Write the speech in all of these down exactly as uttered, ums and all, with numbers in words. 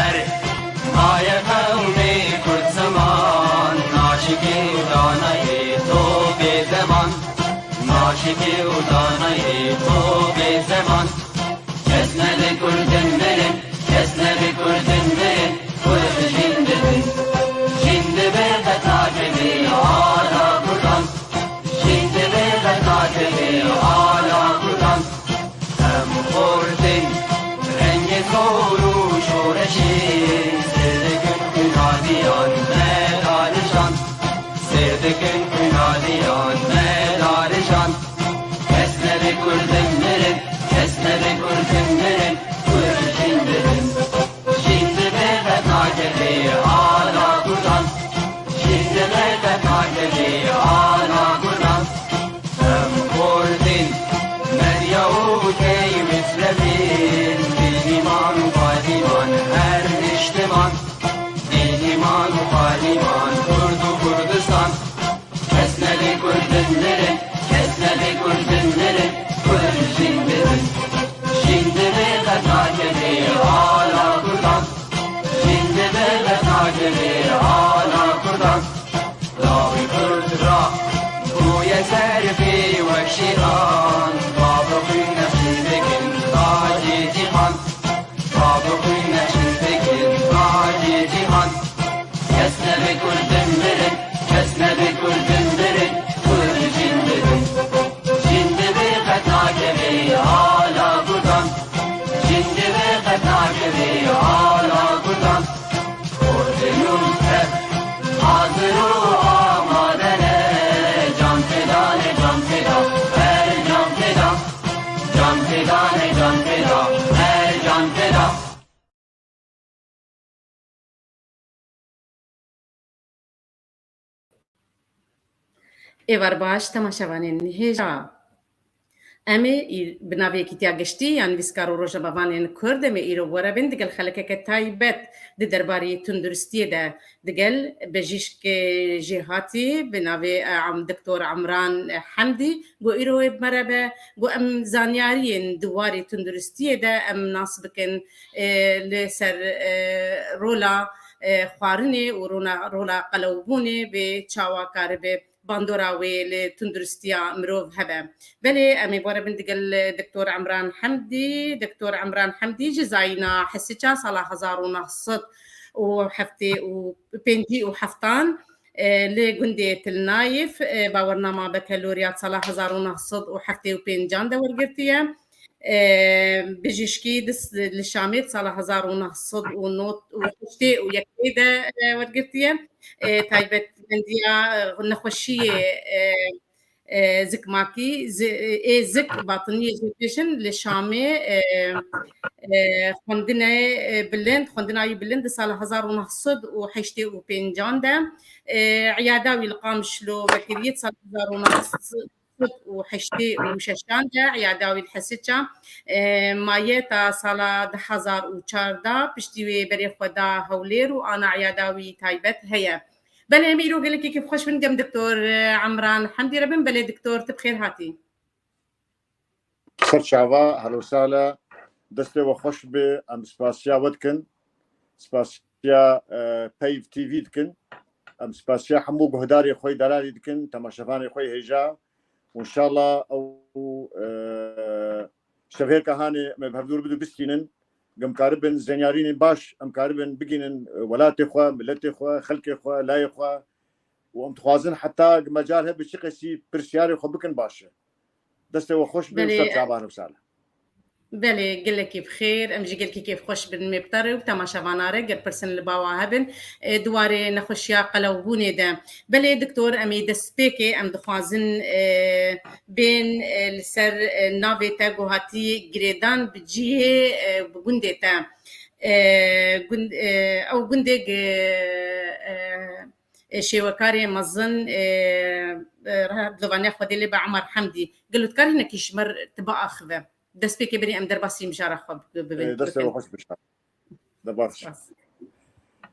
Erê, maye qewmê Kurd ziman, naşikê û danayê to bê deman. Naşikê û danayê to bê deman. Kes nebe Kurdin mirin, kes nebe Kurdin mirin, Kurd jîn dibin. Jîn dibe qet nakeve ala Kurdan. Jîn dibe qet nakeve ala Kurdan. Em xortên rengê zor û şoreşê, sêr dikin xwînaliyan me darijan. Sêr dikin xwînaliyan me darijan. Kes nebe Kurdin mirin, kes nebe Kurdin mirin, Kurd jîn dibin. Jîn dibe qet nakeve ala Kurdan. Jîn dibe qet nakeve ala Kurdan. Em xortên Medya û Tey Misrefîn, bêhîman û balîman her niştiman. Bêhîman û balîman Kurd û Kurdistan. Kes nebe Kurdin mirin, kes nebe Kurdin mirin, Kurd jîn dibin. Jîn dibe qet nakeve ala Kurdan. Jîn dibe qet nakeve ala Kurdan. Lawê Kurd ra bûye serfê wek şêxan. Bavê xwîn nexşîn dikin tacê cîhan. Bavê xwîn nexşîn dikin tacê cîhan. Kes nebe Kurdin mirin, kes nebe Kurdin mirin, Kurd jîn dibin. Jîn dibe qet nakeve ala Kurdan. Jîn dibe qet nakeve ala Kurdan. Kurdin û Kurd hazir û amade ne. Can feda ne, can feda, her can feda. Can feda ne, can feda, her can feda. Êvar baş, temaşevanên hêja. Em ê î-, bi navê Yekîtiya Giştî ya Nivîskar û Rojnamevanên Kurd, em ê îro bi we re bin digel xelekeke taybet di derbarê tunduristiyê de, digel bijîşkê jêhatî bi navê, e, Em-, Doktor Emran Hemdî, ku îro wê bi me re be, ku em zanyariyên di warê tunduristiyê de em nas bikin, e, li ser, e, rola, e, xwarinê û rona-, rola qelewbûnê bê çawa karibe bandora wê li tunduristiya mirov hebe. Belê, em ê bi we re bin digel Doktor Emran Hemdî. Doktor Emran Hemdî ji zayîna Hesiça sala hezar û neh sed û heftê û pêncî û heftan, e, li gundê Til Nayif, e, bawernama bekeloriyat sala hezar û neh sed û heftê û pêncan de wergirtiye. E, bijîşkî di s-, li Şamê di sala hezar û neh sed û nod û heştê û yekê de, e, wergirtiye. E, taybetmendiya, e, nexweşiyê, e, e, zikmakî, zi-, ê zik, batiniyê jê têşin li Şamê, e, e, xwendine, e, bilind, xwendina wî bilind di sala hezar û neh sed û heştê û pêncan de, e, îyada wî li Qamişlo vekiriye di sala hezar û neh sed û heştê û şeşan de, îyada wî li Hesiça, e, maye ta sala du hezar û çardeh, piştî wê berê xwe da Hewlêr û ana îyada wî taybet heye. Belê, em îro gelekî kêfxweş bin, gem Doktor, e, Emran Hemdî re bin. Belê Doktor, tu bi xêr hatî. Xir çava, helo sala, destê we xweş be, em spasiya we dikin. Spasiya, e, Peyv T V dikin. Em spasiya hemû guhdarê xwe, delalî dikin, temaşevanê xwe hêja. Û înşallah ew, e, şevêrka hanê me bi hevdûr bidû bistînin. Em karibin zenyarînên baş, em karibin bigînin, e, welatê xwe, miletê xwe, xelkê xwe, layê xwe. Û em dixwazin heta mecal hebe çi qesî pirsyarê xwe bikin baş e. Destê we xweş be, Belê. Ser çavan û sala. Belê, gelekî bi xêr. Em jî gelekî kêfxweş bin me bi te re û bi temaşevana re ger pirsin li ba we hebin, e, di warê nexweşiya qelewbûnê de. Belê doktor, em ê destpêkê em dixwazin, e, bên, e, li ser, e, navê te ku hatî girêdan bi cihê, e, bi gundê te. E, gund-, e, ew gundê gi-, e, e, şêwekarê mezin, e, e, re-, dilovanîya Xwedê lê be Emer Hemdî. Gelo dikarî hinekî ji me re tu biaxive? Destpêkê berî em derbasî mijara xwe bi-, bi-, E, destê bikin. We xweş bişa. Derbas. Spas.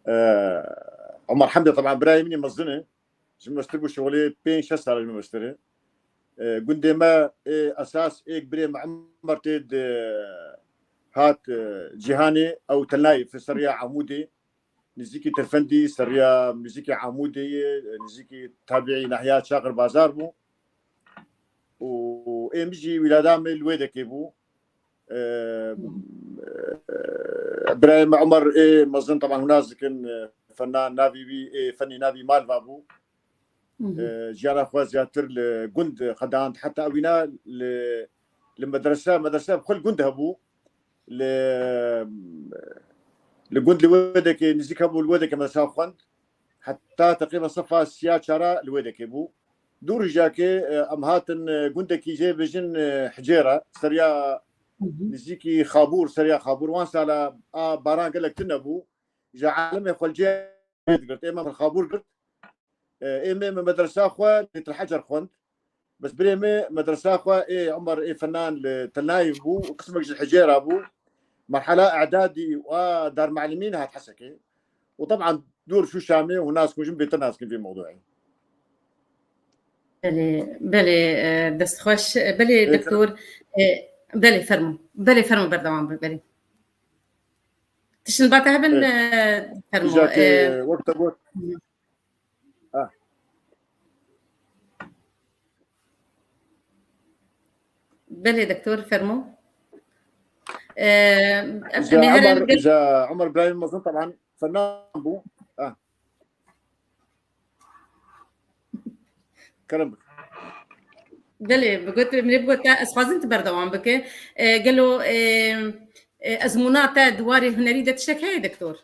E, Emer Hemdî, teban birayê min e mezin e. Ji min mestir bû, şolê pênc şeş sal ji min mestir e. E, gundê me, e, esas êk birê me Emer tê di hat, e, cîhanê, ew Tel Nayif, seriya Amûdê, nizîkî Tirfendî, seriya muzîkê Amûdê ye, nizîkî tabîî nahiya Çaxir Bazar bû. Û ê min jî wîlada min li Wêdekê bû. E, e, birayê me Omer ê mezin, teban hûn nas dikin, e, fenan navî wî, ê fenî navî Malva bû. E, jiyana xwe ziyadtir li gund qedand, heta ewîna li, li medrese, medrese bi xwe li gund hebû. Li, li gund li Wêdekê, nizîk hebû li Wêdekê medresa xwend. Heta teqrîben sefa siya çara li Wêdekê bû. Dû rîjakê, e, em hatin, e, gundekî jê bêjin, e, Hicêra, seriya nizîkî Xabûr, seriya Xabûr. Wan sala a baran gelek tune bû. Ji alemê xwe li cê digirt. Ê me Xabûr girt. E, ê me, me medresa xwe li Til Hecer xwend. Bes birê me medresa xwe ê Omer ê fenan li Tel Nayif bû, qismek ji Hicêra bû. Merhala i'dadî û a darmealimîn hat Hesekê. Û teban dûr şû Şamê hûn nas dikin, jin bêtir nas dikin vê mewduê. Belê, belê, e, dest xweş. E, belê, Ê, doktor, e, belê, fermo. Belê, fermo, berdewam be, belê. Tiştin ba te hebin, Ê, e, fermo. Îja ke E, wek te got. Hı. Ah. Belê, doktor, fermo. E, em, Îja em ê herin Omer, gel- îja Omer Birayê mezin, teban fenan bû. Ah. Kerem bike. Belê, bi got, min ê bigot, ez xwazin tu berdewam bike. E, gelo, e, e, ezmûna te di warê hunerî de tiştek heye, doktor?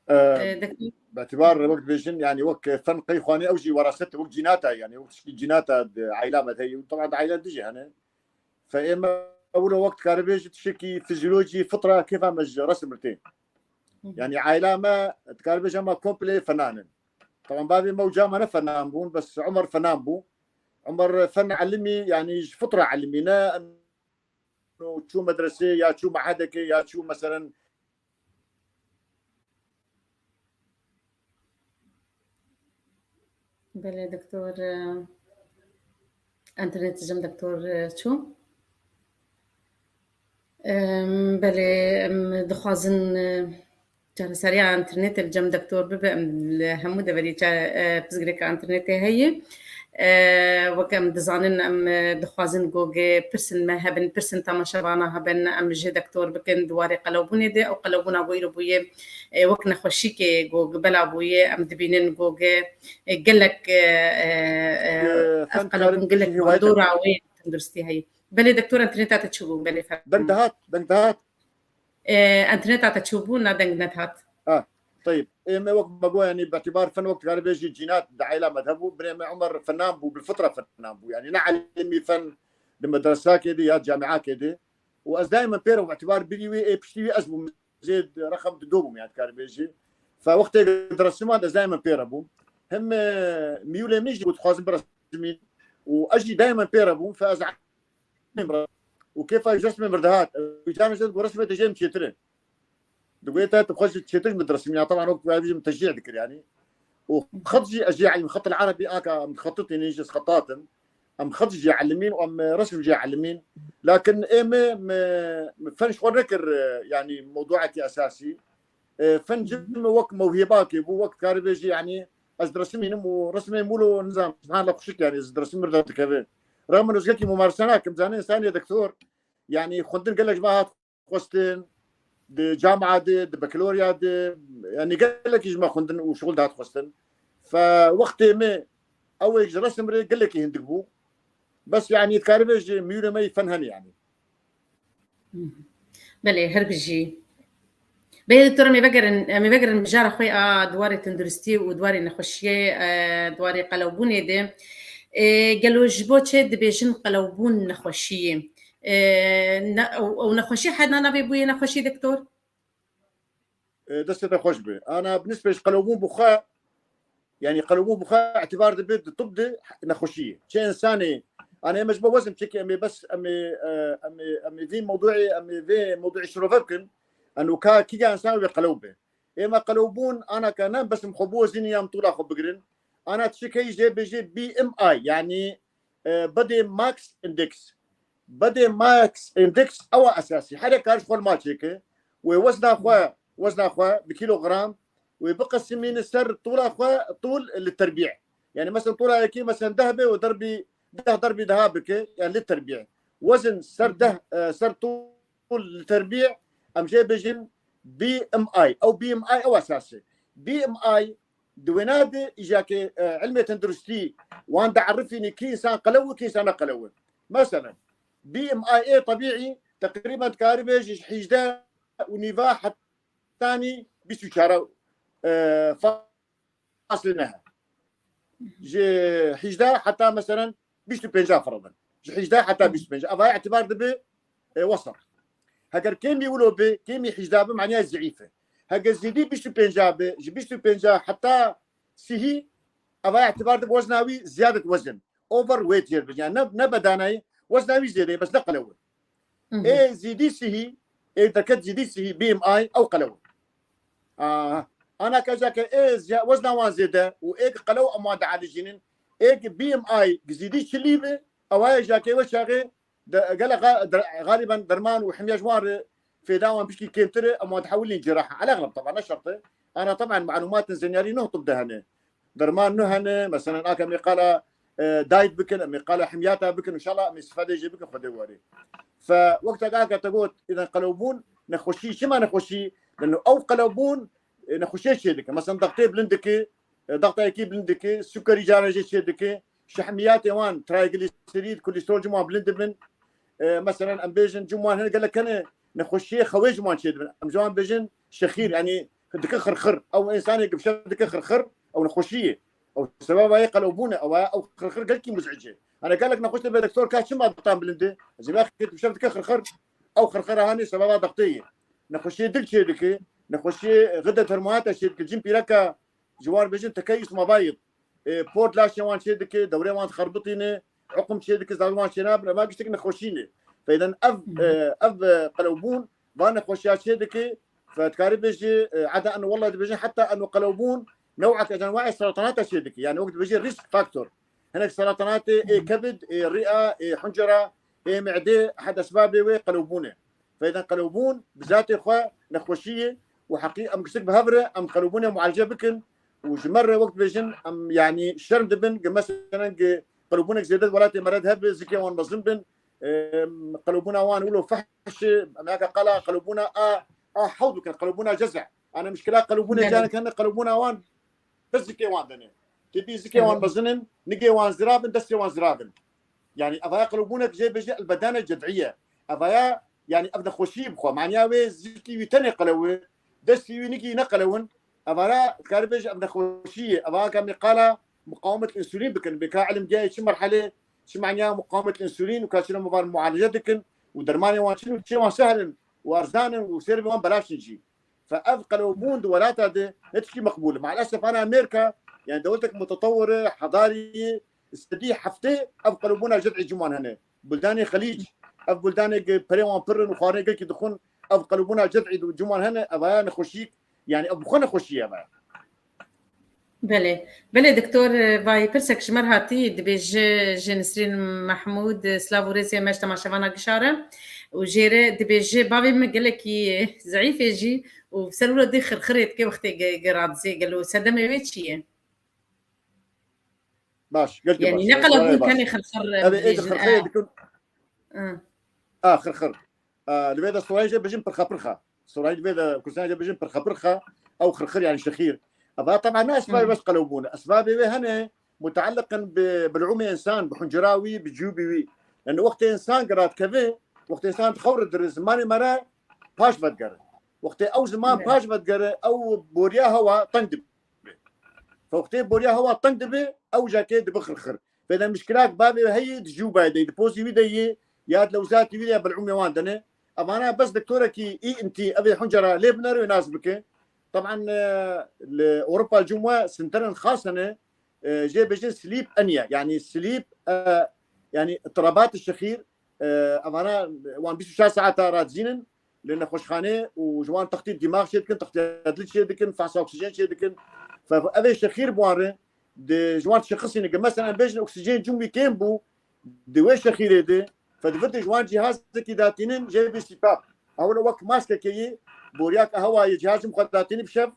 E, E, doktor. Bi îtibar wek dibêjin, yani wek fen qey xwanî ew jî weraset, wek cînata, yani wek tişkî cînata di aîla me de heye. Teban di aîla dijî hene. Fe ê me ewilo wek dikaribêjî tiştekî fizyolojî, fitra, kêfa me ji resim re tê. Hı hı. Yani aîla me dikaribêjin, em a komple fenan in. Teban bavê me û ca me ne fenan bûn, bes Omer fenan bû. Omer fen elimî, yani ji fitra elimî ne, û çû medresê ya çû mehedekê ya çû meselen. Belê, doktor, e, internet cem doktor, e, çû. Em, belê, em dixwazin, e, çareseriya internetê li cem doktor bibe, em li hemû deverî ça-, e, pirsgirêka internetê heye. E, wek em dizanin, em, e, dixwazin ku ge pirsên me hebin, pirsên temaşevana hebin, em ji doktor bikin di warê qelewbûnê de. Ew qelewbûna ku îro bûye, e, wek nexweşîkê ku bela bûye, em dibînin ku ge, e, gelek, e, e, e, Ee, ev qelewbûn gelek bandora wê tenduristî heye. Belê doktor, interneta te çûbû, belê fermo. Deng dihat, deng dihat. E, interneta te çûbû, na deng nedihat. Ha, teyb. Ê me wek me got, yani, bi îtibar fen wek dikaribêjî cînat di aîla me de hebû, birê me Omer fenan bû, bi fitra fenan bû. Yani, ne elimî fen di medresakê de ya camiakê de. Û ez daimen pê re bûm, bi îtibar birî wî, ê piştî wî ez bûm, zêd rexem di do bûm, yani, dikaribêjî. Fe wextê di resiman de ez daimen pê re bûm. Hem, e, miyûlê min jî bû dixwazin biresimîn. Û ez jî daimen pê re bûm, fe ez û kêfa ji resmê min dihat. Wî carna jê digot resmê te jê min çêtir e. Digot te tu xwe ji çêtir ji min diresînî. Ya teban wek tu bêjî min teşcî dikir yani. Û xet jî ez jê elimîn, xet el erebî aka em dixetitîn, jî ez xetat im. Em xet jê elimîn û em resim jê elimîn. Lakin ê me, me, me fen ji xwe nekir, e, yani mewduekî esasî. E, fen cim wek mewhîbakê bû, wek dikaribêjî, yani, ez diresimînim û resimê mûlo nizam, subhanallah, xuşik, yani, ez diresim mir derdikeve. Rexmen ez gelekî mumarese nakim, zanî, însanê doktor, yani, xwendin gelek ji me hat xwestin, di camia de, di bakalorya de, yani, gelekî ji me xwendin û şixul dihat xwestin. Fe wextê me, ew ê ji resim re gelekî hindik bû. Bes, yani, dikaribêjî miyûrê me yî fen hene, yani. Belê, her bijî. Belê, doktor, em ê vegerin, em ê vegerin mijara xwe a di warê tenduristiyê û di warê nexweşiyê, e, di warê qelewbûnê de. E, gelo ji bo çi dibêjin qelewbûn nexweşiyê? E, ne-, ew, ew nexweşî heta navê bûye nexweşî, doktor? E, destê te xweş be. Ana bi nisbê ji qelewbûn bi xwe, yani qelewbûn bi xwe îtibar dibe di tib de nexweşî ye. Çi însanê, ana em ji bo wezin çekî em ê bes, em ê, e, em ê, em ê vî mewduê, em ê vê mewduê şirove bikin. Eno ka kîga însan wê qelew be. Ê me qelewbûn, ana ka ne bes em xwe biwezînin ya em tûla xwe bigirin. Ana tiştekî jê bêjê B M I, yani e, body mass index. Body mass index ewa esasî. Herek kar ji xwe li ma çêke. Wê wezna xwe, wezna xwe bi kilogram, wê biqesimîne ser tûla xwe, tûl li terbî. Yani mesela tûla yekî mesela deh be û derbî, deh derbî deha bike, yani li terbî. Wezin ser deh, e, ser tûl li terbî, em jê bêjin B M I. Ew B M I ew esas e. B M I di wêna de îja ke, e, ilmê tenduristî wan di'erifîne kî însan qelew e, kî însan ne qelew e. Mesela, B M I ê tebîî teqrîben dikarî bêjî ji hîjdeh û nîva hetanî bîst û çar, e, fasle ne. Ji hîjdeh heta mesela bîst û pênca firedin. Ji hîjdeh heta bîst û pênc. Eva îtibar dibe, e, wesat. Heger kêmî wilo be, kêmî hîjdeh be, maniya zîîf e. Heger zêdî bîst û pênca be, ji bîst û pênca heta sihî, eva îtibar dibe wezna wî ziyadet wezin. Overweight jê dibêjin. Yani ne, ne bedanayî, wezna wî zêde ye, bes ne qelew e. Ê zîdî sihî, ê derket zîdî sihî, B M I, ew qelew e. Aa, ana keza ke ê ziya-, wezna wan zêde û ê qelew em wan dialijînin, ê B M I zîdî çilî be, ew aya jake we çaxê de, gele ga-, der-, galiben derman û hemiya ji wan re fêda wan pişkî kêmtir e, em wan dihewilin ciraha. Elegleb taban ne şert e. Ana taban malumatên zenyarî nuh tib de hene. Derman nuh hene, mesela aka em ê qala, e, diet bikin, em ê qala hemiyata bikin, inşallah em ê istifade jê bikin Xwedê warê. Fe wexta aka te got, îden qelewbûn, nexweşî, çima nexweşî? Leno ew qelewbûn, e, nexweşiyê çê dike. Mesela dextê bilind dike, e, dexta yekî bilind dike, sukerî caran jê çê dike, şehmiyatê wan, triglycerîd, kolesterol cim wan bilind dibin. E, mesela em bêjin cim wan hene gelek hene nexweşiyê xewê cim wan çê dibin. Em ji wan bêjin şexîr, yani dike xirxir. Ew însanê ki bi şev dike xirxir, ew nexweşî ye. Ew sebeba yê qelewbûn e, ew, ew xirxir gelkî muzic e. Hani gelek nexweş dibe doktor ka çima dextan bilind e? Ez ê vexê tu bi şev dike xirxir, ew xirxira hanê sebeba dextê ye. Nexweşiyê dil çê dike, nexweşiyê xide termometre çê dike, cin pîreka ji wan bêjin tekeyus mabayit. E, por laşê wan çê dike, dewrê wan dixerbitîne, uqum çê dike, zarê wan çê nabin, ema giştek nexweşî ne. Feyden ev, e, ev, e, qelewbûn, van nexweşiya çê dike, fe dikarî bêjî, e, eda eno wela dibêjin, heta eno qelewbûn, new'ek ecan wa seratanata çê dike. Yani wek dibêjî risk faktor. Hinek seratanatê ê kebid, ê riya, ê huncera, ê me'dê, heta esbabê wê qelewbûn e. Feyden qelewbûn bi zatê xwe nexweşî ye û heqî em giştik bi hev re em qelewbûnê mualece bikin û ji me re wek dibêjin em, yani, şerm dibin, gi meselen gi qelewbûnek zêde di welatê me re de hebe, zikê wan mezin bin, em, qelewbûna wan wilo fehş e, em yaka qala qelewbûna a, a hewd bikin, qelewbûna ceze. Ana mişkila qelewbûnê canek hene qelewbûna wan bi zikê wan dene. Tibî zikê wan mezin in, nigê wan zirav in, destê wan zirav in. Yani evaya qelewbûnek jê bêje elbedane ced'î ye. Evaya, yani ev nexweşî bi xwe. Maniya wê zikî wî tenê qelew e, destî wî nigî ne qelew in. Evara dikarî bêje ev nexweşî ye. Evaya ka em ê qala muqawemet însûlîn bikin. Bê ka ilim gehê çi merhelê, çi maniya muqawemet însûlîn û ka çi re me van mualece dikin û dermanê wan çi û çi wan sehel in û erzan in û sêrê wan belaş in jî. Fe ev qelewbûn di welata de ne tişkî meqbûl e. Maalesef ana Amerîka, yani dewletek mutetewir e, hedarî ye, sedî heftê ev qelewbûna ced'î cim wan hene. Buldanê Xelîc, ev buldanê ki perê wan pir in û xwarinê gelkî dixwin, ev qelewbûna ced'î cim wan hene, ev aya nexweşîk, yani ev bi xwe nexweşî ye ev aya. Belê. Belê, Doktor, vay pirsek ji me re hatî, dibêje ji Nisrîn Mehmûd, silav û rêzê me ji temaşevana gişa re. Û jê re dibêje, bavê min gelekî zeîf e jî û ser wilo dê xirxirê dike wextê ge-, ge radizê, gelo sedemê wê çi ye? Baş, gelkî baş. Yani ne qala bûn tenê xirxir, ev ê dibêjin, xirxirê dikin. A, xirxir. A, li vê de Sorayî jê bijin pirxa pirxa. Sorayî li vê de Kurdistanê jê bijin pirxa pirxa. Ew xirxir yani şexîr. Eva taban ne esbabê bes qelewbûn. Esbabê wê hene mutealliqin bi bil'ûmê însan, bi huncira wî, bi cûbî wî. Yani wextê însan girat keve, wextê însan dixewre diri zimanê me re paş vedgere. Wextê ew ziman paş vedgere, ew boriya hewa teng dibe. Wextê boriya hewa teng dibe, ew jekê dibe xirxir. Vêde mişkilak bavê heyî di jû bayê de, di pozî wî de yê, ya di lewzatî wî de ya bil'ûmê wan de ne. Evana bes doktorekî E N T, evê huncera lê binere wê nas bike. Taban, e, li Ewropa cumwe sinterin xas hene, e, jê bêjin sleep apnea, yani sleep, e, yani itirabat şexîr, e, evana wan bîst û çar saeta radizînin, li nexweşxanê û ji wan textî dîmax çê dikin, textiya dil çê dikin, fehsa oksîjen çê dikin. Fe-, evê şexîr bi wan re, di ji wan tişexisîne ki, mesela, em bêjin oksîjen cumwî kêm bû, Di wê şexîrê de, fe di vir de ji wan cihazekî datînin jê bê sîpap. Ewil wek maskekê yî, boriyaka hewayê cihazim xwe datînî bi şev,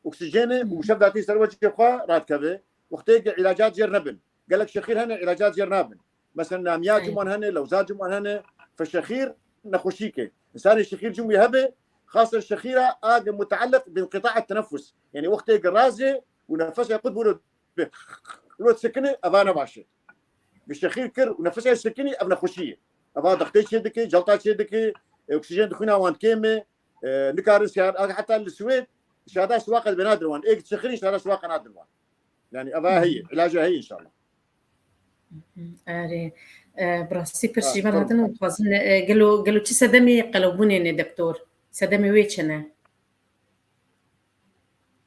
oksîjenê û şev datînî ser wecê xwe radikeve. Wextê ke îlacat jêr nebin. Gelek şexîr hene îlacat jêr nabin. Mesela namiya Ey. cim wan hene, lewza cim wan hene, fe şexîr nexweşîke. Însanê şexîr cim wî hebe, xasen şexîra a ge mutealliq bi inqita'a tenefus. Yani wextê ge razê û nefesê qut bûro bi lo sekine, eva ne baş e. Bi şexîr kir û nefesê sekinî, ev nexweşî ye. Eva dextê çê dike, celta çê dike, e, oksîjen di xwîna wan kêm e, e, nikarin siyar, heta li Swêd, şada siwaqa dibê nadin wan. Êk şexirî şada siwaqa nadin wan. Yani eva heye, ilaca heye inşallah. Erê, e, bi rastî pirs Ha, ji me re tamam. hatin û dixwazin, e, gelo, gelo çi sedemê qelewbûnê ne doktor? Sedemê wê çi ne?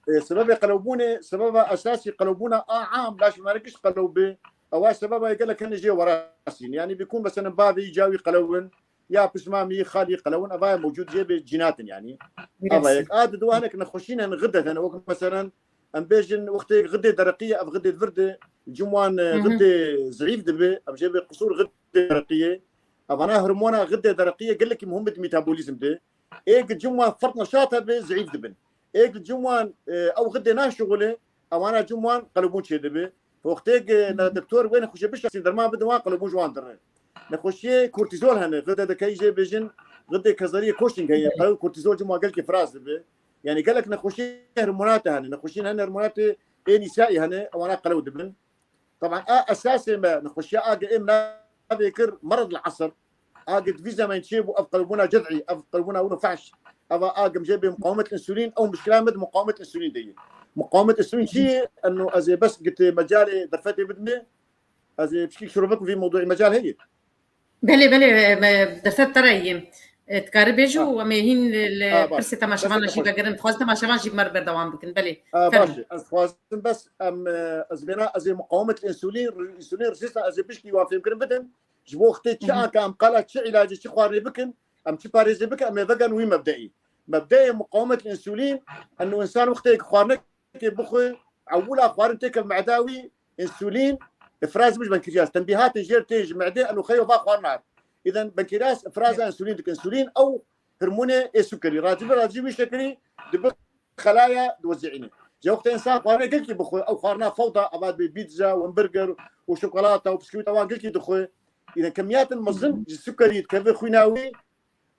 E, sebebê qelewbûnê, sebeba esasî qelewbûna a am, laş me giş qelew bi, ewa sebeba gelek hene jê werasîn. Yani bikûn mesela bavê yî cawî qelewin, ya pismamî xalî qelewin, eva ye mewcûd jê bê cînatin yani. Eva yek. A di duwanek nexweşîn hene, xidet hene, wek mesela em bêjin wextê xidê dereqî ye, ev xidê vir de, cim wan, e, Hı hı. xidê zeyîf dibe, em jê bê qisûr xidê dereqî ye. Evana hormona xidê dereqî ye, gelekî muhim bi metabolîzm de. Ê ki cim wan fert neşat hebe, zeyîf dibin. Ê ki cim wan, e, ew xidê naşixule, ewana cim wan qelibûn çê dibe. Wextê ki na doktor wê nexweşê bişasîn, derman bidin wan, qelibûn ji wan dire. Nexweşiyê kortîzol hene, xidê de key jê bêjin, xidê kezeriyê Cushing heye, qelib kortîzol cim wan gelkî firaz dibe. Yani gelek nexweşiyê hormonate hene, nexweşiyên hene hormonatê ê nîsaî hene, ewana qelew dibin. Taban a esasê me, nexweşiya a ge êm navê kir merad el asr. A ge di vî zemen çê bû, ev qelbûna cez'î, ev qelbûna wilo fahş. Eva a ge em jê bê muqawemet insûlîn, ew mişkila me di muqawemet insûlîn de ye. Muqawemet insûlîn çi ye? Eno ez ê bes gitê mecalê derfetê bidime, ez ê pişkî şurobek vî mewduî mecal heye. Belê, belê, e, me, derfet te re yê. E, dikarî bêjî Ha. û em ê hîn li, li Ha, baş. pirsê temaşevan Destê jî xweş. vegerin. Dixwazin temaşevan jî bi me re berdewam bikin. Belê, Ha, fermo. baş e. Ez dixwazim bes em, e, ez bêna, ez ê muqawemet insûlîn, insûlîn resistans, ez ê pişkî wan fêmkirin bidim. Ji bo wextê çi Hı hı. anka em qala çi îlacê, çi xwarinê bikin, em çi parêzê bikin, em ê vegerin wî mebdeî. Mebdeyê muqawemet insûlîn, eno însan wextê xwarinekê bixwe, ewila xwarin têke meda wî, insûlîn, ifraz bû ji benkreas. Tenbîhatên jêr tên ji medê, eno xeyo va xwarina. Îden benkreas ifraza insûlîn dikin. Insûlîn ew hormonê ê sukerî. Racî bi racî wî şekilî dibi xelaya diwezîîne. Ji wextê însan xwarinê gelkî bixwe, ew xwarina fewda, eva dibê pîtza û hamburger û şokolata û biskûîta wan gelkî dixwe. Îden kemiyatên mezin ji sukerî dikeve xwîna wî,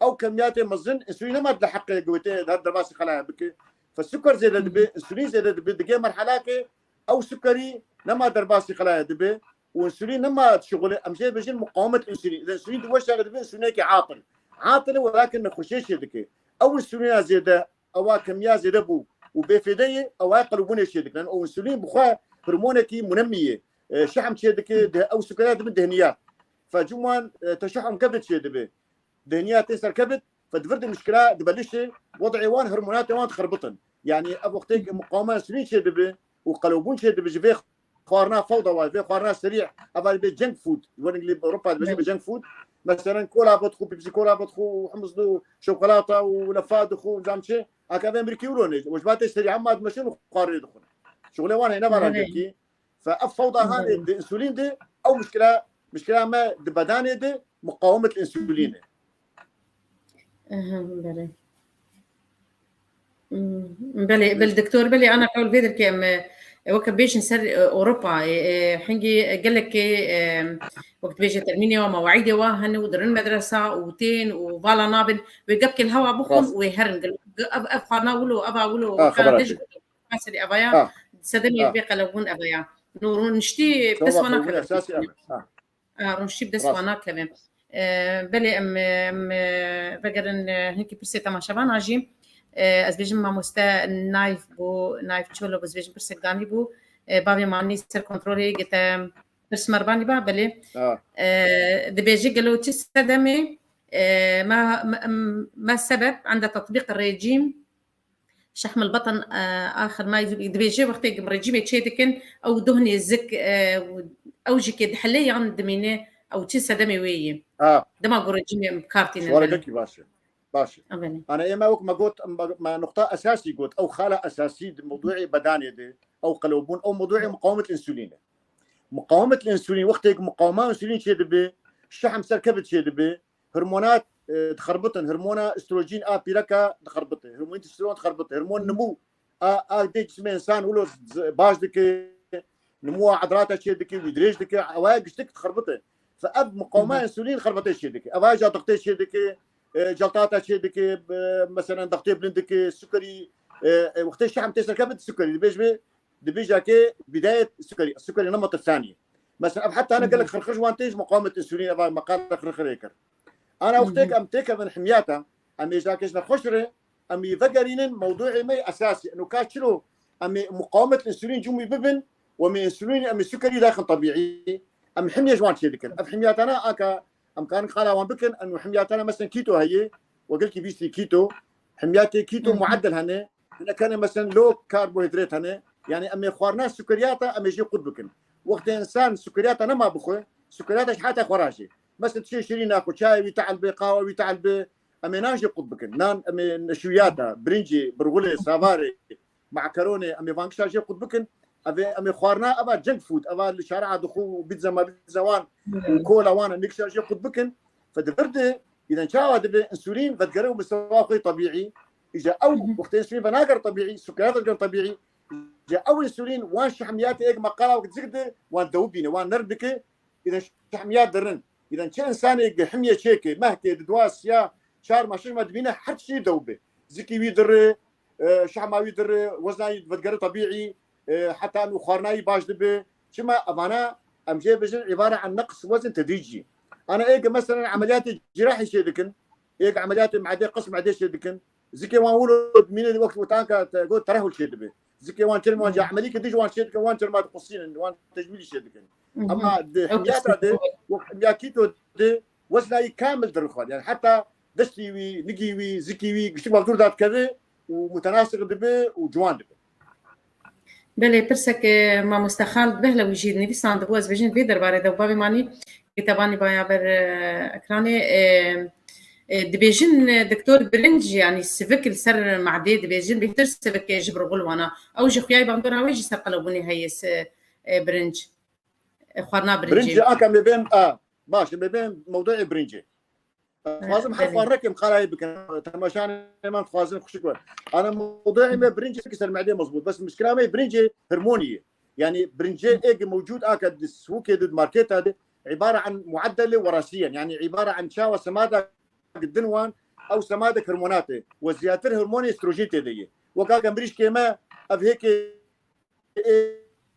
ew kemiyatê mezin, însûlîn nema di heqê gotê her derbasî xelaya bike. Fe suker zêde dibe, însûlîn zêde dibe, digê merhelakê ew sukerî nema derbasî xelaya dibe û însûlîn nema dişixule, em jê bêjin muqawemet însûlîn. Însûlîn di weşa dibe însûlînekî atil. Atil e welakin nexweşiyê çê dike. Ew însûlîna zêde, ewa kemiya zêde bû û bêfêde ye, ewa qelibûnê çê dike. Ew însûlîn bi xwe hormonekî munemmî ye. E, şehm çê dike, di ew sukera dibin dehniyat. Fe cim wan, e, teşehum kebid çê dibe. Dehniya tê ser kebid, fe di vir de mişkila dibe lişê, wed'ê wan, hormonatê wan dixerbitin. Yani ev wextê ki muqawema insûlîn çê dibe û qelewbûn çê dibe ji vê xwarina fewda wa, vê xwarina serî, eva dibe junk food, wering li Ewropa dibe Evet. junk food. Mesela kola bidixwe, pepsi kola bidixwe, hummus û şokolata û lefa dixwe, zam çi, aka vê mirkî wilo ne. Wecbatê serî hema dimeşin û xwarinê dixwin. Şuxulê wan heyne vara Evet. gelkî. Fe ev fewda hanê Belê. di însûlîn de, ew mişkila, mişkila me di bedanê de muqawemet însûlîn e. Aha, belê. Hmm, belê, belê, doktor, belê, ana qewl vê derkê em, e, weke bêjin ser, e, Ewropa, e, e, hingî gelekê, e, wek dibêje termînê wa, mew'îdê wa hene û dirin medresa û tên û vala nabin, wê gepkê li hewa bixwin Rast. û wê herin. Ev, ev xwarina wilo, eva wilo, Ha, weka xebera dej te. Mesela evaya Ha. sedemê Ha. vê qelebûn evaya. No rûniştî Şova dest wana qelebûn keve. esasî em. Ha. Ha, rûniştî bi dest Rast. wana keve. E, belê em, em, e, vegerin, e, hinkî pirsê temaşevana jî. E, ez bêjim mamoste Naif bû, Naif Çolo, ez bêjim pirsek danî bû. E, bavê manî ser kontrolê gete pirs merbanî ba, belê. Ha. E, dibêje gelo çi sedemê, e, ma, ma, ma sebep enda tatbîq rejîm Şehm el-beten, e, axir ma dibêje wextê rejîmê çê dikin, ew duhnê zik, e, ew jî kê dihile yan dimîne, ew çi sedemê wê yê? Ha. Dema ku rejîmê em bi kar tînin Suala belê. gelkî baş e. Baş e. Ebelê. Ana ê me wek me got, me, me nuqta esasî got, ew xala esasî di mewduê bedanê de, ew qelewbûn, ew mewduê muqawemet însûlîn e. Muqawemet li însûlîn, wextê ku muqawema însûlîn çêdibe, şehm serkevit çêdibe, hormonat, e, dixerbitin, hormona estrojen a pîreka dixerbite, hormonî testosteron dixerbite, hormon nimû a, a dê cismê însan wilo z-, baş dike, nimû a edilata çêdike, wî dirêj dike, ewa giştik dixerbite. Fe ev muqawema însûlîn xerbetê çêdike. Ev ja dixtê çêdike, e, celtata çêdike, e, meselen dixtê bilind dike, sukerî, e, e, wextê şehm tê serkevit sukerî, dibêjbe, dibêjake bidayet sukerî, sukerî nemat sanî. Mesela ev heta ne gelek xirxir ji wan tê ji muqawemet însûlîn, eva meqala xirxirê kir. Ana wextê ku em têkevin himyata, em ê jake ji nexweş re, em ê vegerînin mewdûê me esasî. Eno ka çilo em ê muqawemet însûlîn cumî bibin, û em ê însûlîn, em ê sukerî daxin tebîî. Em himye ji wan çêdikin. Ev himyatana aka em karin qala wan bikin, em himyatana mesela keto heye, we gelkî bîstî keto, himyatê keto muedil hene, hinek hene mesela low karbohîdrat hene. Yani em ê xwarina sukeriyata em ê jê qut bikin. Wextê însan sukeriyata nema bixwe, sukeriyata ji heta xwe rajê. Mesela tiştê şirîn naxwe, çayê wî tehl be, qawa wî tehl be, em ê nan jê qut bikin. Nan em ê neşwiyata, birincê, birgulê, savarê, makeronê, em ê van gişta jê qut bikin. Ev ê, em ê xwarina eva junk food, eva li şari'a dixwe û pîtza ma pîtza wan û kola wan, em ê gişta jê qut bikin. Fe di vir de, îden çawa dibe însûlîn vedigere û mistewa xwe tebîî. Îca ew wextê însûlîn venagere tebîî, sukeriyat vedigerin tebîî. Îca ew însûlîn wan şehmiyatê êk me qala wek zik de wan dew bîne, wan nerm dike. Îden şehmiyat dirin. Îden çi însanê ge himye çêke, mehkê, di dua siya, çar ma şeş ma dibîne her tiştî dew be. Zikî wî dire, e, şehma wî dire, wezna wî vedigere tebîî, e, heta û xwarina wî baş dibe. Çima evana em jê bijin îbare an neqs wezn tedrîcî. Ana ê ge meselen emeliyatê cirahî çê dikin, ê ge emeliyatê me'dê, qes me'dê çê dikin. Zikê wan wilo dimîne wextê û tanka te got terehul çê dibe. Zikê wan çermê wan ca emelî ke dij wan çê dikin, wan çerma diqusînin, wan tecmîlî çê dikin. Ama di himyata de, wek himya keto de, wezna wî kamil dirixwe. Yani heta destî wî, nigî wî, zikî wî, giştik mevdûr dadikeve û mutenasik dibe û ciwan dibe. Belê, pirsek, e, mamoste Xalid Behlewî jî nivîsandibû, ez bêjin vê derbarê de û bavê manî Kitabanî baya ber, e, ekranê, e, e, dibêjin, e, doktor birinc, yani sivik li ser madê dibêjin, bêhtir sivik, e, ji birgul wana. Ew ji xuya bandora wê jî ser qelebûnê heye, si-, e, birinc. E, xwarina birincê. Birincê aka me bên, a, baş, me bên mewduê birincê. Dixwazim her xwarine kim qalayê bikin. Temaşanê me dixwazin xuşik we. Ana mewduê me birincê ki ser me'dê mezbût. Bes mişkila me birincê hormonî ye. Yani birincê ê ki mewcud aka di sûkê de, di marketa de, îbare an mueddele werasiyen. Yani îbare an çawa semada din wan, ew semadek hormonat e. We ziyatir hormonê estrojen tê de ye. Wek aka mirîşkê me, ev hêkê ê,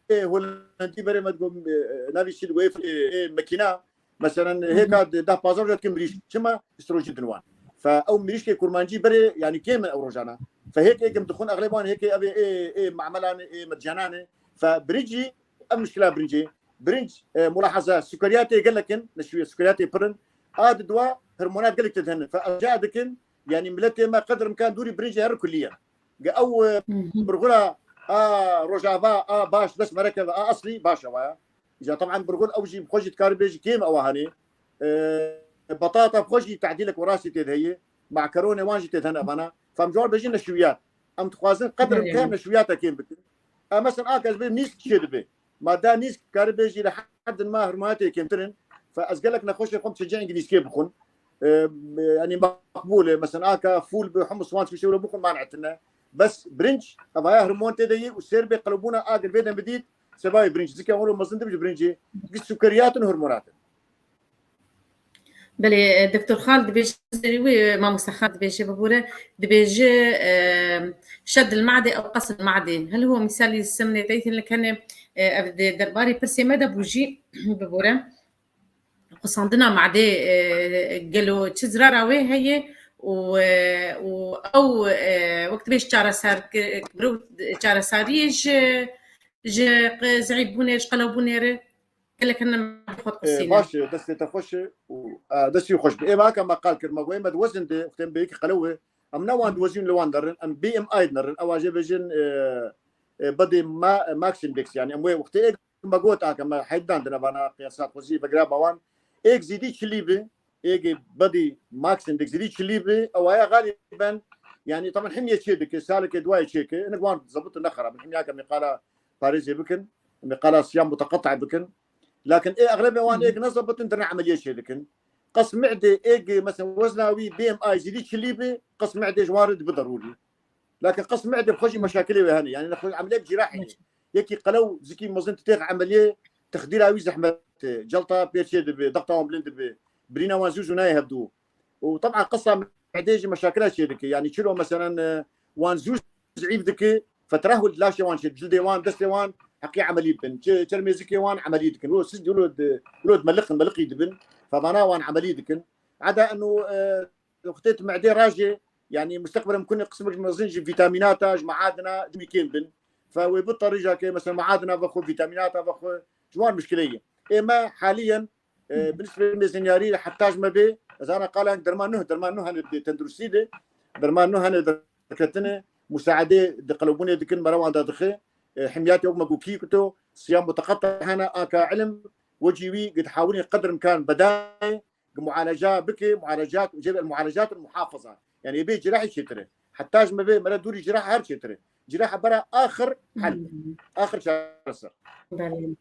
ê Holandî berê me digot, e, navî çi digot, ê, ê, mekîna, meselen, hêka di deh pazdeh rojê dikin mirîşk. Çima? Estrojen din wan. Fe ew mirîşkê kurmancî berê, yani kêm in ew rojana. Fe hêk êkim dixwin, exlê wan hêkê ev ê, ê, ê mamelan e, ê medcanan e. Fe birincî, ev mişkila birincî. Birinc, e, mulahaza, sukeriyatê gelek in, neşwiye sukeriyatê pir in. A di dua, hormonat gelek tê de hene. Fe ev ca dikin, yani miletê me qedr imkan dûrî birincê her kulliye. Ge ew, e, birgula a Rojava, a baş, dest mereke ve, a eslî baş e waya. Îca taban birgul ew jî bi xwe jî dikare bêjî kêm ewa hene. E, betata bi xwe jî tedîlek werasî tê de heye. Makeronê wan jî tê de hene evana. Fem cor bêjin neşwiyat. Em dixwazin qedr imkan neşwiyata kêm bikin. Em mesela a kes bê nîsk çê dibe. Ma da nîsk kare bêjî li hedin ma hormonatê kêmtir in. Fe ez gelek nexweşê xwe em çecê îngilîzkê bixwin. E, yani maqbûl e. Mesela aka fûl bi humus wan çişê wilo bixwin manetine. Bes birinc, evaya hormon tê de yî û sêr bê qelibûna agir bê dem bidît, sebabê birinc. Zikê wilo mezin dibe ji birincî. Giş sukeriyat in, hormonat in. Belê, e, Doktor Xal dibêje, wî, e, mamoste Xal dibêje, bibûre, dibêje, e, şed il madê ew qes il madê. Hel ho mîsalî semnê teytin li kenê, e, ev di derbarê pirsê me de bû jî, bibûre. Qusandina madê, e, gelo çi zirara wê heye û, e, û ew, e, wek dibêj çareser ki-, çaresariyê ji, ji qe-, zeîfbûnê, ji qelewbûnê re? Gelek hene xwe Ee, diqusînin. Baş e, destê te xweş e û, e, destî xweş be. Ê, me haka me qal kir, me got, ê, me di wezin de, wextê em bêyekî qelew e, em ne wan di wezin li wan derin, em B M I dinerin, ew a jê bêjin, e, e, body ma-, max index, yani em wê wextê êk me got aka me heydan dine vana qiyasat xwezî vegira bawan, êk zîdî çilî bi, êk body max index zîdî çilî bi, ew aya galiben, yani taban himye çê dike, saleke duayê çê ke, hinek wan zebit ne xerab, himya ke me qala parêzê bikin, me qala siyam muteqettî bikin, Lakin ê exlebê wan êk nezebitin, dirne emeliyê çê dikin. Qes mi'dê êk, mesela wezna wî B M I zîdî çilî bi, qes mi'dê ji wan re dibi derûrî. Lakin qes mi'dê bi xwe jî meşakilê wê hene. Yani nexwe emeliyek cîrahî ne. Yekî qelew zikî mezin titêx emeliyê, texdîra wî zehmet e. Celta pêr çê dibi, dexta wan bilind dibi. Birîna wan zû zû nayê hevdû. Û teb'a qesa mi'dê jî meşakila çê dike. Yani çilo meselen, e, wan zû zîf dike, fetrehul laşê wan çê, cildê wan, destê wan heqî emelî bikin. Çi-, çermê zikê wan emelî dikin. Wilo siz wilo di-, wilo dimeliqin, meliqî dibin. Fevana wan emelî dikin. Eda eno, e, wextê tu mi'dê rajê, yani musteqbel em kunê qismek mezin ji vîtamînata, ji maadina, ji mîkên bin. Fe wê bi tarîja ke mesela maadina vexwe, vîtamînata vexwe, ji wan muşkilê ye. Ê me haliyen, e, bi nisbet mêzin yarî heta ji me bê, ez ana qala derman nuh, derman nuh hene di tenduristî de, derman nuh hene derketine, musaedê di qelebûnê dikin, mera wan da dixe, e, himyatê wek me gokî kuto, siyam muteqettî hene, aka ilim, wecî wî gid hawilin qedr imkan bedayê, mualeca bike, mualecat, cebe mualecat muhafaza. Yani bê cirahî çêtir e. Heta ji me bê mere dûrî cirah her çêtir e. Cirah bera axir hel. Axir çareser. Belê.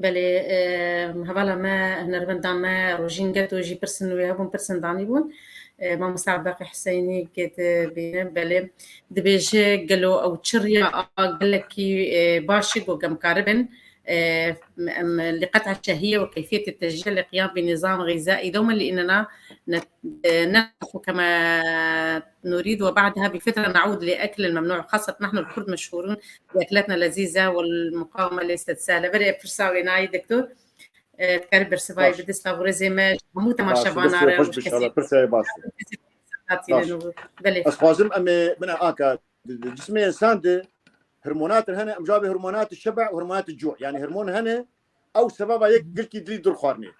Belê, e, hevala me, hunermenda me, Rojîn Geto jî pirsin wê hebûn, pirsin danî bûn. E, Mamosta Abdaqî Hiseynî gê dibîne, belê, dibêje gelo ew çi riya a gelekî, e, baş e, go em karibin, e, em لقطع الشهية وكيفية التشجيع لقيام بنظام غذائي دوما لأننا نت-، ننفخ كما نريد وبعدها بفترة نعود لأكل الممنوع، خاصة نحن الكرد مشهورون بأكلاتنا اللذيذة والمقاومة ليست سهلة. Berê pirsa wê nayê doktor. E, dikarî bersivayî bidî, silav û rêzê me ji hemû temaşevana re. Xweş bî, inşallah. Pirsa ye baş. Belê. Ez xwazim em ê bine aka di, di cismê însan de hormonat hene, em jabê hormonat şeba û hormonat cû. Yani hormon hene, ew sebeba yek gilkî dilî dur xwarinê.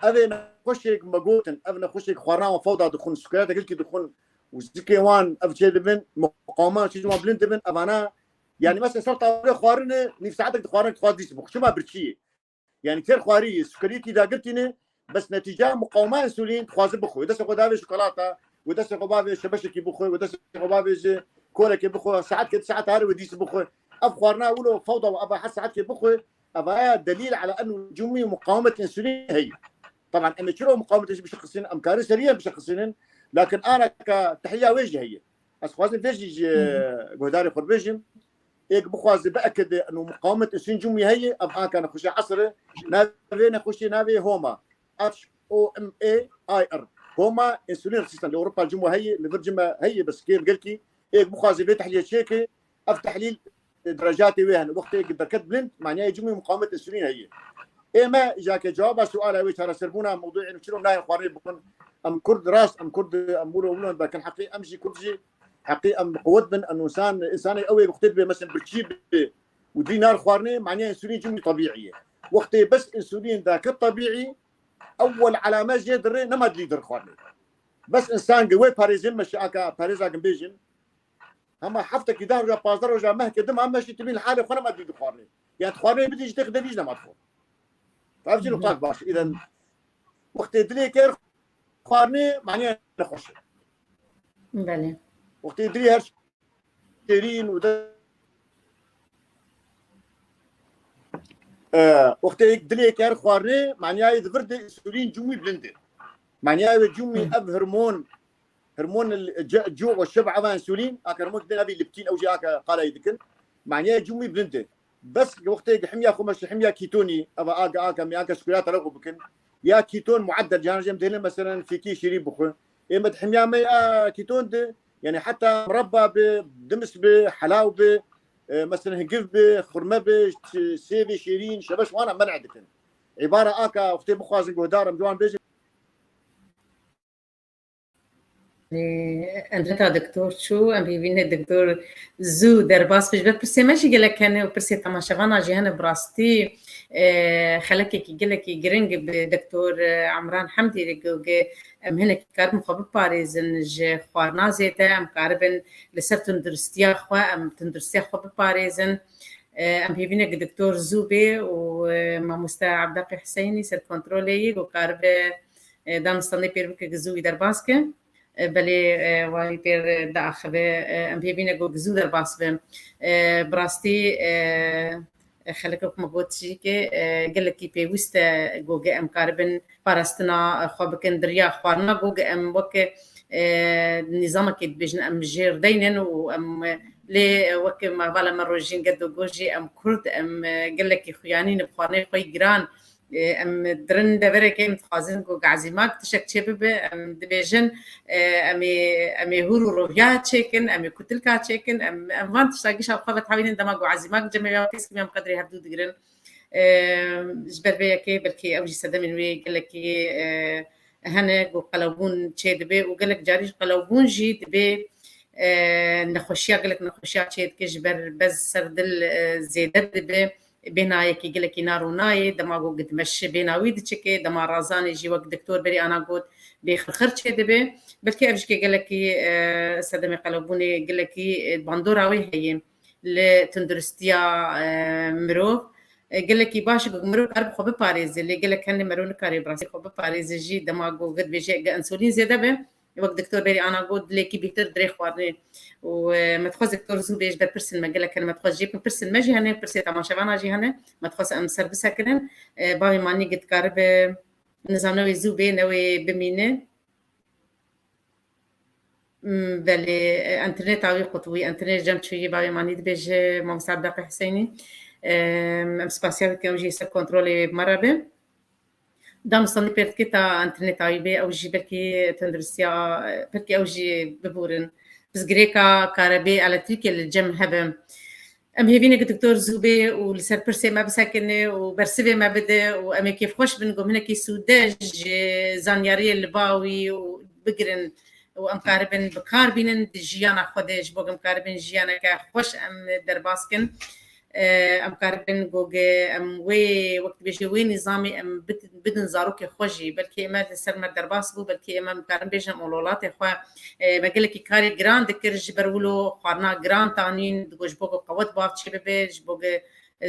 Ev ê nexweşek me gotin, ev nexweşek xwarina wan fewda dixwin, sukeriyata gilkî dixwin û zikê wan ev çê dibin, muqawiman çê wan bilind dibin, evana, yani mesela ser tawlê xwarine, nîv saetek dixwarin, dixwaz dîs bixwe. Çima birçî ye? Yani têr xwarî, sukeriyekî dagirtîne, bes netîca muqawima însulîn dixwaze bixwe. Destê xwe davê şokolata, wê destê xwe bavê şebeşekî bixwe, wê destê xwe bavê ji kolekê bixwe, saetkê, saet hare wê dîs bixwe. Ev xwarina wilo fewda û eva her saetkê bixwe, evaya delîl ala eno cumî muqawimet însulîn heye. Taban em ê çiro muqawimet însulîn bişexisînin, em karin serî em bişexisînin, lakin ana ka tehliya wê jî heye. Ez xwazim vê jî ji guhdarê xwe bibêjim. Êk bixwaze biekide eno muqawimet însulîn cumî heye, ev anka nexweşiya esr e. Navê nexweşiyê navê homa. H O M A I R. Homa însulîn resîstan. Li Ewropa cumî heye, li vir cumî heye, bes kêm gelkî. Êk bixwaze vê tehliyê çêke, ev tehlîl, e, derecatê wê hene. Wextê êk derket bilind, maniyê cumî muqawimet însulîn heye. Ê me, jake cewaba suala wê çareserbûna mewdûê eno çiro nayên xwarinê bixwin. Em Kurd rast, em Kurd, em wilo wilo berkin heqî, em jî Kurd jî heqî em bi quwet bin, em însan, însanê ew ê wextê dibê, mesela birçî bê û dilî nar xwarinê, maniyê însulîn cumî tebîî ye. Wextê bes însulîn daket tebîî, ewwel elame jê dirê nema dilî dir xwarinê. Bes însan gi wê parêzin, meşe aka parêza gin bêjin, hema heftekî deh roja, pazdeh roja, mehkê dima meşî tibîn halê xwe nema dilî dixwarinê. Yani xwarinê bidî ji têx devîj nema dixwe. Ev jî nuqtak baş. Îden wextê dilê ker xwarinê maniyê nexweş e. Belê. Wextê dilê her şêrîn û de, e, wextê dilê ker xwarinê maniyê di vir de însulîn cumî bilind e. Maniyê wê cumî ev hormon Hormon el-, ce-, cû û şib eva însulîn, aka hormon dê navê leptîn, ew jî aka qalayî dikin. Maniyê cû wî bilind e. Bes wextê himya xwe meşe himya kîtonî, eva aga, aga, me aka sukurata re xwe bikin. Ya kîton mueddel, cana jê em dihêlin, meselen, fîkî şîrî bixwe. Ê me di himya me ya kîton de, yani heta murabba bi, dimis bi, helaw bi, e, meselen, hingiv bi, xurme bi, ç-, sêvê şêrîn, şebeş wana men'e dikin. Îbara aka, wextê bixwazin guhdar em ciwan bêjin. Em heta doktor çû, em hêvî ne doktor zû derbas be. Ji ber pirsê me jî gelek hene û pirsê temaşevana jî hene, bi rastî, e, xelekekî gelekî giring bi doktor, e, Emran Hemdî re got, em hinekî karibin xwe biparêzin ji xwarina zêde, em karibin li ser tunduristiya xwe, em tunduristiya xwe biparêzin. E, em hêvî ne doktor zû bê û, e, mamoste Ebdaqî Hiseynî ser kontrolê yî û karibe e, danûstanê pêr bike, zû wî derbas ke. E, belê, e, wa wî pêr, e, diaxive, e, em hêvî ne ku zû derbas be. E, bi rastî, e, Xelek wek me got jî ke, e, gelekî pêwîst e, goge em karibin parastina, e, xwe bikin, di riya xwarina goge em wek, e, nîzamekê dibêjin, em jêr deynin û em, e, lê, e, wek me hevala me Rojîn Gedo got jî, em Kurd, em, e, gelekî xuyanî ne, bi xwarinê xwe yî giran, e, em dirin devereke em dixwazin ku ezîmak tiştek çê bibe, em dibêjin, e, em ê, em ê hûr û roviya çêkin, em ê kutilka çêkin, em, em van tişta gişa xwe vetewînin dema ku ezîmak cem ya kesk em qedrê hevdû digirin. E, ji ber vê yekê belkî ew jî sedemên wê gelekî, e, hene ku qelewbûn çê dibe û gelek carî ji qelewbûn jî dibê, e, nexweşiya, gelek nexweşiya çê dike, ji ber bez ser dil, e, zêde dibe. Bêhna yekî gelekî nar û nayê, dema ku gidmeşi bêhna wî diçike, dema razanê jî wek doktor berî ana got bê xirxir çê dibe. Belkî ev jî ke gelekî, e, sedemê qelewbûnê gelekî, e, bandora wê heye li tunduristiya, e, mirov. E, gelekî baş e ku mirov karibe xwe biparêze, lê gelek hene mirov nikarê bi rastî xwe biparêze jî, dema ku gid bêje ge însulîn zêde be, wek doktor berî ana got, dilekî bêhtir dirê xwarinê. Û, e, me dixwest doktor zû bê ji ber pirsên me gelek hene, me dixwest jê bikim, pirsên me jî hene, pirsê temaşevana jî hene, me dixwest em ser bisekinin. E, bavê Manî gid karibe, nizam ne wê zû bê, ne wê bimîne. Hmm, belê, e, înterneta wî qutibûyî, înternet cem çûyî, bavê Manî dibêje, Mamoste Abdaqî Huseyinî. E, em spasiya bikin, ew jî ser kontrolê me re be. Danûstandî pêr dike ta înterneta wî bê, ew jî belkî tenduristiya, belkî ew jî bibûrin. Pirsgirêka karebê, elektrîkê li cem hebe. Em hêvî ne ku doktor zû bê û li ser pirsê me bisekine û bersivê me bide û em ê kêfxweş bin, ku hinekî sûde ji zanyariyê li ba wî û bigirin û em karibin bi kar bînin di jiyana xwe de, ji bo ku em karibin jiyaneke xweş em derbas kin. E, em karibin goge, em wê, wek dibêje, wê nîzamê em bid-, bidin zarokê xwe jî. Belkî ême li ser me derbas bû, belkî ême, em karin bêjin, em welatê xwe, e, me gelekî karê giran dikir, ji ber wilo xwarina giran tanîn, digot ji bo ku qewet bav çê bibe, ji bo ku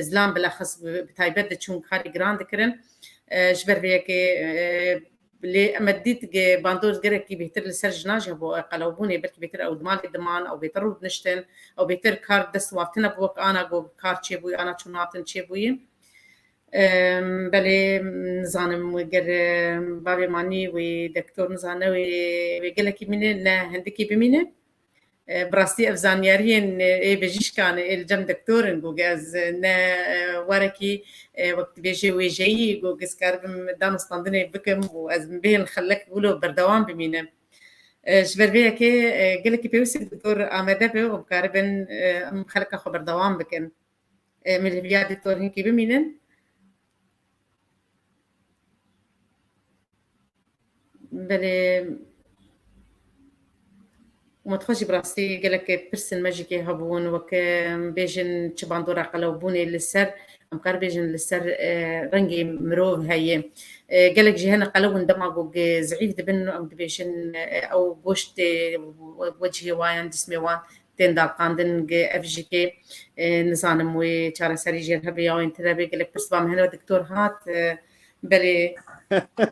zilam bilexis bi, bi taybet diçûn karê giran dikirin. E, ji ber vê yekê, e, Lê me dît ge bandor gelekî bêhtir li ser jinan jî hebû, ew qelewbûnê, belkî bêhtir ew di malê diman, ew bêhtir rûdiniştin, ew bêhtir kar dest wan tune bû, wek ana ku kar çêbûyî, ana çûn hatin çêbûyî. Em, belê, nizanim ger, em, bavê Manî wê doktor nizane wê, wê gelekî mîne, ne hindikî bimîne. E, bi rastî ev zanyariyên, e, ê bijîşkan, ê li cem doktor in, got ez, e, ne, e, warekî, e, wek dibêje wêjeyî, got ez karibim danûstandinê bikim û ez bêhn xelek wilo berdewam bimînim. E, ji ber vê yekê, e, gelekî pêwîst e doktor amade be û bikaribin, e, em xeleka xwe berdewam bikin. E, min li vêya doktor hinkî bimînin. Belê, me dixwe jî bi rastî gelek pirsên me jî kê hebûn, weke em bêjin çi bandora qelewbûnê li ser, em kar bêjin li ser, e, rengê mirov heye. E, gelek jî hene qelewin dema ku ge-, zehîf dibin, em dibêjin, e, ew goştê we-, wecihê wan yan cismê wan tên daqandin, ge-, ev jî kê, e, nizanim wê çareserî jê hebe ya wên tune be, gelek pirs ba me hene, doktor hat, e, Belê.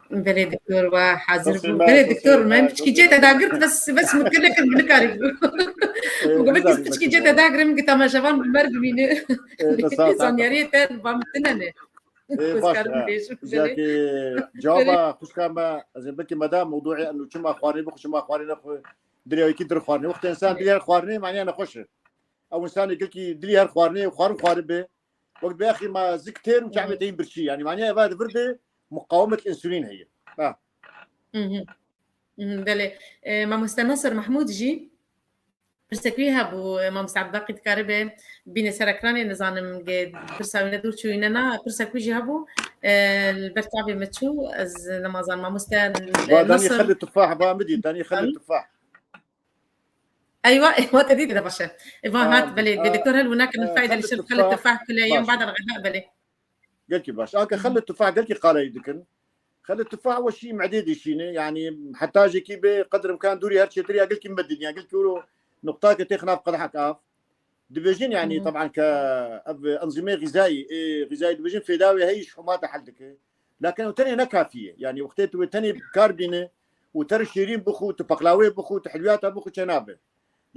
Belê, doktor wa hazir bû. Belê, doktor, me piçkî cê te dagirt, bes, bes min kir nekir, min nikarî bû. Got, belkî piçkî cê te dagirim, gita me jevan bi mer bimîne. Zanyariyê te ba min tune ne. Ê, baş, e, bêjim, belê. Cewaba xwişka me, ez ê belkî me da mewdûê eno çima xwarinê bixwe, çima xwarinê nexwe, dilê wekî dir xwarinê. Wextê însan dilê her xwarinê, maniya nexweş e. Ew însanê gelkî dilî her xwarinê, xwarin xwaribe. Wek bêxî ma zik têr û çavê te yî birçî. Yanî maniya eva di vir de muqawemet însulîn heye. Ha. Mhm. Mhm, belê. E, mamoste Nasir Mahmûd jî pirsek wî hebû, e, mamoste Ebdaqî dikaribe bîne ser ekranê, nizanim ge pirsa wî ne dûr çûyî ne na, pirsek wî jî hebû, e, li ber çavê min çû, ez nemazanim mamoste, e, Nasir. Danî xelê tufah, ba min dî, danî xelê tufah. Eywa, eywa, te dî de baş e. Eywa, hat, belê, belê, doktor, hel wina kirin, e, fayda li şir xelê tufah, kule yem ba'd el-gada, belê. Gelkî baş. Anke xelê tufah gelkî qalayî dikin. Xelê tufah weşî medê dişîne. Yanî heta jekî be qedr imkan dûrî her çêtir ya gelkî medin ya. Gelkî ûro nuqta ke têx nav qedehek av. Dibêjin yanî, taban ke ev enzîmê xîzayî, ê, xîzayî dibêjin fêda wê heyî ji huma te hel dike. Lakin ew tenê ne kafî ye. Yanî wextê tu wê tenê bi kar bîne û te re şêrîn bixwe, tu peqlawê bixwe, tu hilwiyata bixwe çênabe.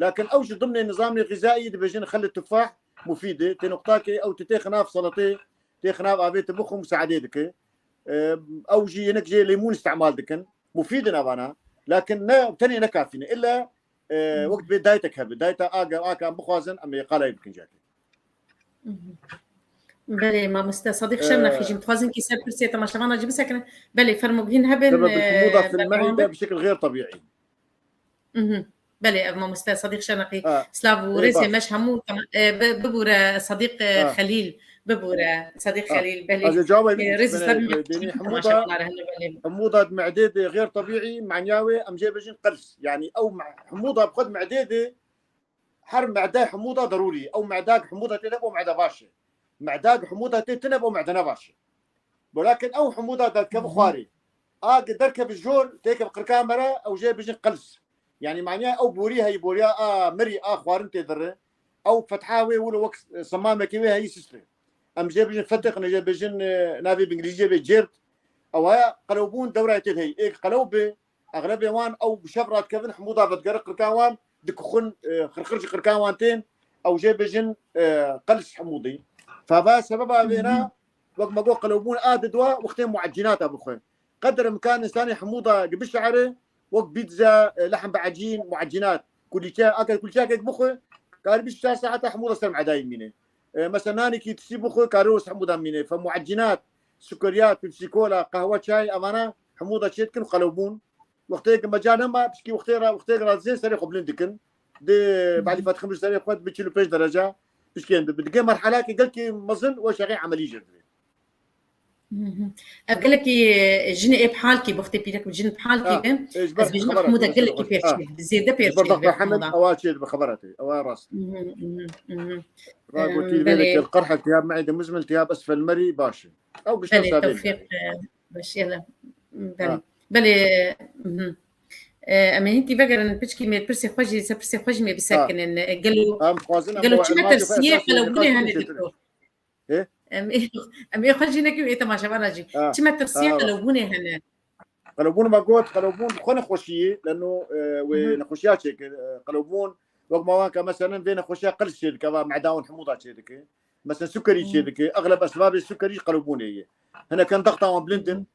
Lakin ew ji dimnê nizamê xîzayî dibêjin xelê tufah, mufîd e. Tê noqtakê ew tu têxi nav salatê, têxi nav avê tu bixwe musaedê dike. E, ew jî hinek jê lêmûn îstemal dikin. Mufîd in evana. Lakin ne, tenê ne kafî ne. Illa, e, wek dibê daytek hebe. Dayta aga, aka bixwazin, em ê qalay bikin cakê. Belê, mamoste Sadiq Şemnexî jî dixwazin ki ser pirsê temaşevana jî bisekinin. Belê, fermo bihîn hebin. Sebeb e, hemû da filmehî de bi şekil xêr tebîî. Belê, ev mamoste Sadiq Şemnexî. Silav û rêzê me ji hemû e, bi- bibûre Sadiq e, Xelîl. Bibûre Sadiq Xelîl. Belê. Ez ê cawabê min Rêzê silav min hemû da temaşevana re hene belê. Hemû da di medê de xêr tebîî, manya wê em jê bêjin qels. Yani ew me- hemû da bi xwe di medê de her mede hemûda derûrî. Ew meda hemûda tê de bo mede baş e. Meda hemûda tê tine bo mede ne baş e. Bolakin ew hemûda derkeve xwarê. A ge derkeve jor, têke qirka mere, ew jê bijin qels. Yani manya ew borî heyî, boriya a mirî, a xwarin tê diri. Ew fetha wê wilo wek semamekê wê heyî sist e. Em jê bijin fetiq, ne jê bijin, e, navê bi îngilîzî jê bê cêrt. Ew haya qelewbûn dewra tê heyî. Êk qelew bi, Exlebê wan ew bi şev radikevin, hemûda vedigere qirkan wan, dikixin, e, xirxir ji qirkan wan tên, ew jê bijin, e, qels hemûdî. Fava sebeba vêna, wek me got qelewbûn a didwa, wextê muecînata bixwe. Qedr imkan însanê hemûda gi bişe'ere, wek pîtza, e, lehm bi ecîn, muecînat, kulîçe, aka kulîçekek bixwe, kar bîst çar saeta hemûda ser medayê mîne. E, mesela nanekî tiştî bixwe, kar wis hemûda mîne. Fe muecînat, sukeriyat, pepsî kola, qehwe, çay, evana hemûda çê dikin qelewbûn. Wextê ki meca nema, pişkî wextê ra, wextê ra dizên serê xwe bilind dikin. Dê belî fetixin bi serê xwe bi çil û pênc derece pişkên dibi. Digê merhelakê gelkî mezin û şexê emelî jê dibê. Ev gelekî jinê ê bihalkî, wextê pîrek bi jin bihalkî Ha, bin, ê, ji ber ez bêjim xebera xemûda te, gelekî pêr çê dibe, zêde pêr çê dibe xemûda. Ewa çê dibe, xebera te. Ewa rast. Ra gotî vê de kel qerh iltihab me'de muzmin iltihab esfel merî baş e. Ew gişta Belê, tewfîq, e, baş, yela. Belê. Ha. Belê, mhm. E, em ê hîn tî vegerin piçkî me pirsê xwe jî, ser pirsê xwe jî me bisekinin. E, gelo, Em dixwazin em gelo o çi me elmacê xwe tirsiyê esasî qelewbûnê hene qetin diktor? Ê? Em ê, em ê xwe jî nekim ê temaşevana jî. Ha. Çi me tirsiyê Ha, qelewbûnê hene? Qelewbûn me got, qelewbûn bi xwe nexweşiyê, leno, e, wê Mhm. nexweşiya çêkir, e, qelewbûn, wek ma wan ke meselen vê nexweşiya qels çêdike, va meda wan hemûda çêdike. Mesela sukerî çêdike. Exleb esbabê sukerî qelewbûnê ye. Hinek hin dexta wan bilind in.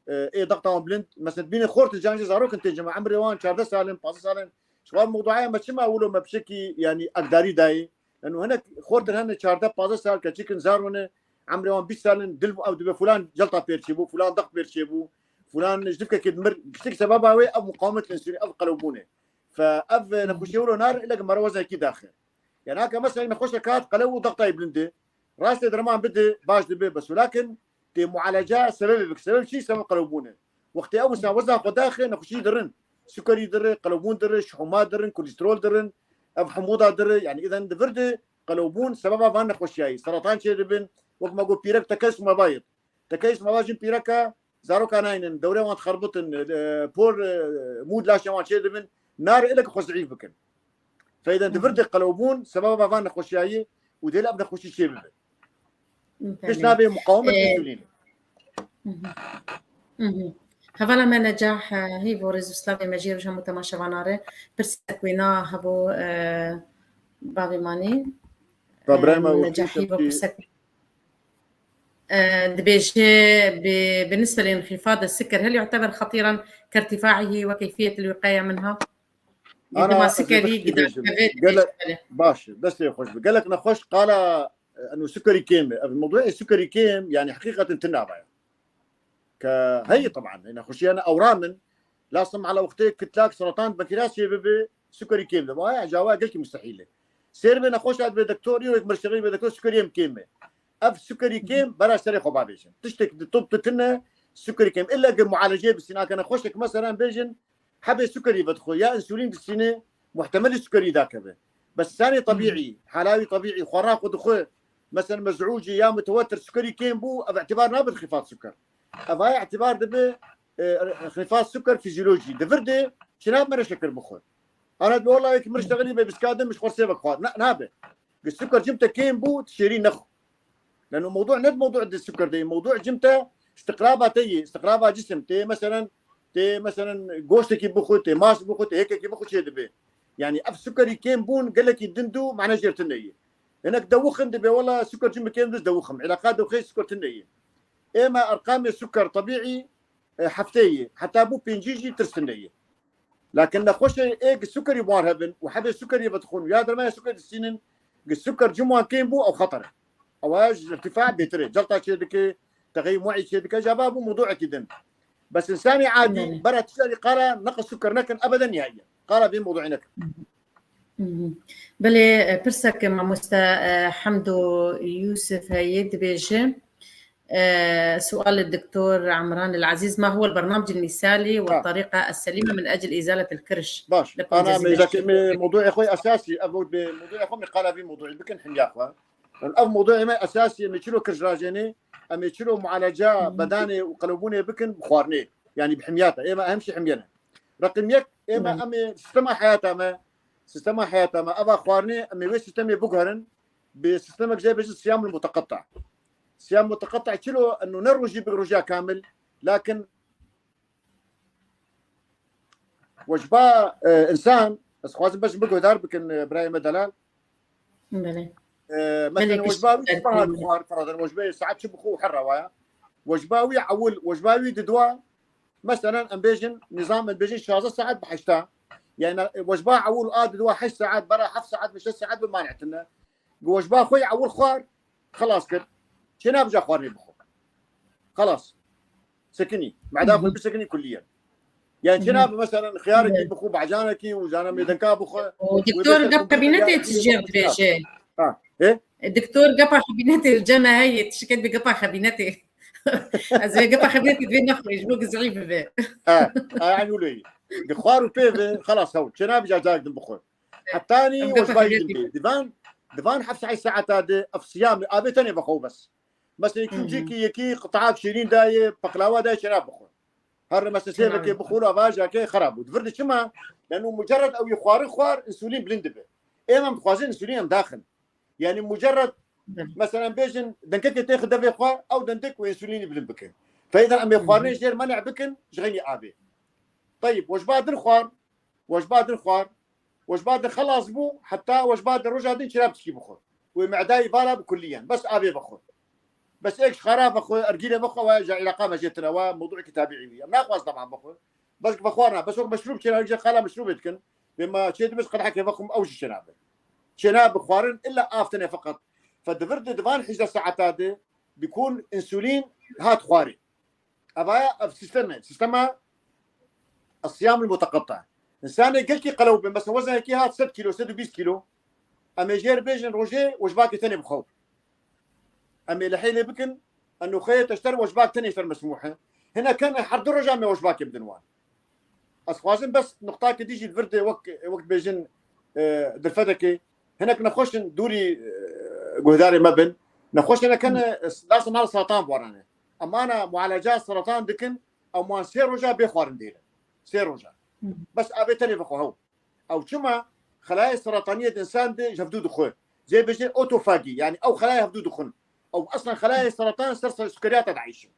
E, ê dexta wan bilind. Mesela dibîne xortin can jî zarok in tê cema. Emrê wan çardeh sal in, pazdeh sal in. Ji wan mewduaya me çima wilo me pişekî, yani, akdarî dayê? Yani hinek xortin hene çardeh pazdeh sal keçik in, zarok ne. Emrê wan bîst sal in, dil ew dibe fulan celta pêr çêbû, fulan dext pêr çêbû, fulan ji divkekê dimir. Giştik sebeba wê ev muqawemet insûnî, ev qelewbûnê. Fe ev nexweşiye wilo nar, ilek mere weznekî daxil. Yani haka mesela nexweşek hat qelew û dextayê bilind e. Rastê derman bide, baş dibe, bes welakin tê mualeca sebebê bik. Sebeb çi? Sebeb qelewbûn e. Wextê ew insan wezna xwe daxe, nexweşî dirin. Sukerî dire, qelewbûn dire, şihûma dirin, kolesterol dirin, ev hemûda dire. Yani îden di vir de qelewbûn sebeba van nexweşiyayî. Seratan çê dibin, wek me got pîrek tekes mebayit. Tekeyîs mala jin pîreka zaroka naynin, dewrê wan dixerbitin, e, por, e, mûd laşê wan çê dibin, nar ilek xwe zîf bikin. Feyden di vir de qelewbûn, sebeba van nexweşiyayî û dê li ev nexweşî çê bibe. Hiç nabê muqawemet insûlîn. Hevala me Necah, e, hîv û rêz û slavê me jê û ji hemû temaşevana re. Pirsek wêna hebû, e, bavê manî. Ba birayê me Necah hîv û pirsek. Dibêje, bi, بالنسبة لانخفاض السكر، هل يعتبر خطيرا كارتفاعه وكيفية الوقاية منها؟ Ana, ez ê sikerî bişkî bêjim. Gelek, baş, destê xweş bi. Gelek nexweş qala, e, eno sikerî kêm e. Ev mewduê sikerî kêm, yani heqîqeten tune ava ye. Ke heye, teban, nexweşiyane ewram in, lazim ala wextê kitlak seratan benkreas çê bibe, sikerî kêm dibe. Aya cawa gelkî mustehîl e. Sêr be nexweş dibe doktor, îro yek mirşexî be doktor, sikerî em kêm e. Ev sikerî kêm bera serê xwe bavêjin. Tiştek di tib de tune, sikerî kêm. Îlla ge mualeceyê bisîn, ake nexweşek meselen bêjin, hebê sikerî vedixwe, ya însûlîn disîne, muhtemelî sikerî dakeve. Bes sanê tebîî, hala wî tebîî, xwara xwe dixwe, meselen mezûcî ya mutewetir sikerî kêm bû, ev îtibar nabe di xifat siker. Ev ay îtibar dibe, e, xifat siker fizyolojî. Di vir de çi nabe mere şeker bixwe. Ana dibe wela yek mir ştexilî be biska din min ji xwe sêvek xwar. Na, nabe. Gi siker cim te kêm bû, tu şêrîn nexwe. Leno mewdu ne mewdu di siker de. Mewdu cim te istiqraba te ye, istiqraba cisim. Tê meselen, tê meselen goştekî bixwe, tê maş bixwe, tê hêkekî bixwe çê dibe. Yani ev sikerî kêm bûn gelekî din dû mane jêr tune ye. Hinek dewixin dibê wela suker cim bikin biz dewixim. Îlaqa dewxê suker tinde ye. Ême erqamê suker tebîî, e, heftê ye. Heta bû pêncî jî tirs tinde ye. Lakin nexweşê ê gi sukerî wan hebin û hebê sukerî vedixwin û ya dermaya sukerî distînin, gi suker cim wan kêm bû ew xeter e. Ew aya ji irtîfa bêtir e. Celta çê dike, texeyî muî çê dike, jaba bû mewduekî din. Bes insanê adî Belê. bera tiştarî qala neqis suker nekin, ebeden nihaiye. Qala vê mewduê nekin. Mhm. Belê, e, pirsek mamoste, e, Hemdo Yusuf heye dibêje, e, sual Doktor Emran El Aziz, ما هو البرنامج المثالي Ha. والطريقة السليمة من أجل إزالة الكرش Baş. لكم Ana جزيلا. Meyzakê me mewduê xwe esasî, ev mewduê, mewduê xwe me qala vî mewduê bikin himya xwe. Ev mewduê me esasî, me çilo kirş rajênê, em ê çilo mualaca Hı hı. bedanê û qelewbûnê bikin bi xwarinê. Yani bi himyata. Ême em şî himyene. Reqim yek, ême Hı. em ê sistema heyata me, sistema heyata me, eva xwarinê, em ê wê sistemê biguherin, bi sistemek jê bêjin siyam muteqeta. Siyam muteqeta çilo, eno ne rojî bi roja kamil, lakin wecba, e, insan, ez xwazim beş biguhdar bikin, e, birayê me delal. Belê. E, Belê, mesela wecba wî kişt- sibaha dixwar, feradan wecba saet çi bixwe û her rewaya. Wecba wî ewil, wecba wî didwa, mesela em bêjin, nizam em bêjin şazdeh saet bi heşta. Yani, e, wecba ewil a didwa heşt saet, bera heft saet, bi şeş saet bi manetine. Wecba xwe ewil xwar, xelas kir. Çê nabija xwarinê bixwe. Xelas. Sekinî. Meda xwe Hı hı. bisekinî kulliyen. Yani Hı hı. çênabe mesela xiyarekî Evet. bixwe, bacanekî û zana mêdenka bixwe. O Wê doktor bêtir gap komputer kabinetê ya tijêr dibêje. Ha. He? E, doktor gapa kabinetê li cem me heye, tişket bi gapa kabinetê. Ez vê gapa kabinetê divê nexwe, ji bo gizî bibe. Ha. Ha, yani wilo yî. Di xwar û pê ve, xelas hew. Çênabe carek din bixwe. Hetanî Em gapa wecbayî kabinetê din bê. Divan, divan heft saet saeta de ev siyamê, abê tenê vexwe bes. Mesela Hı hı. ikincîkî yekî qitaak şîrîn dayê, peqlawa dayê çênabe bixwe. Her mesela Çênabe sêvekê bixwe. bixwe, ava jake xerab bû. Di vir de çima? Leno mucerred ew yê xwarin xwar, însulîn bilind dibe. Ême em dixwazin însulîn em daxin. Yani mucerred, Hı. mesela em bêjin, dengekê têxi devê xwe, ew dendek wê însulînî bilind bikin. Feyda em ê Hı hı. xwarinê jêr menê bikin, ji xeynî abê. Teyib, wecba din xwar, wecba din xwar, wecba din xelas bû, heta wecba din roja din çênabe tişkî bixwe. Wê medayî vala bi kulliyen. Bes avê vexwe. Bes êk ji xara vexwe, ergîlê vexwe, we ja îlaqa me jê tine, we mewduekî tabîî wî. Em naxwaz teban bixwe. Bes vexwarna, bes wek meşrûb çênabe, jê qala meşrûbê dikin. Vê ma çê dibis qedehekê vexwim, ew jî çênabe. Çênabe xwarin, illa av tine feqet. Fe di vir de divan hejdeh saeta de bikûn însulîn hat xwarê. Eva ev sistem e. Sistema siyam muteqeta. Însanê gelkî qelew be. Mesela wezanekî hat sed kilo, sed û bîst kilo. Em ê jêr bêjin rojê wecbakê tenê bixwe. Em ê lehê lê bikin, eno xeyê teşter wecbak tenê ser mesmûh e. Hinek hene her du roja me wecbakê bidin wan. Ez xwazim bes nuqtakê dî jî li vir de wek, wek bêjin, e, dirfetekê. Hinek nexweş in dûrî, e, guhdarê me bin. Nexweş hinek hene, e, dasa mal seratan warane. Em ana mualeca seratan dikin, em wan sê roja bê xwarin dêrin. Sê roja. Hı. Bes avê tenê vexwe hew. Ew çima xelayê serataniyê di însan de ji hevdû dixwe. Jê bêjin otofagî, yani ew xelayê hevdû dixwin. Ew eslen xelayê seratan ser, ser sukeriyata dieyşin.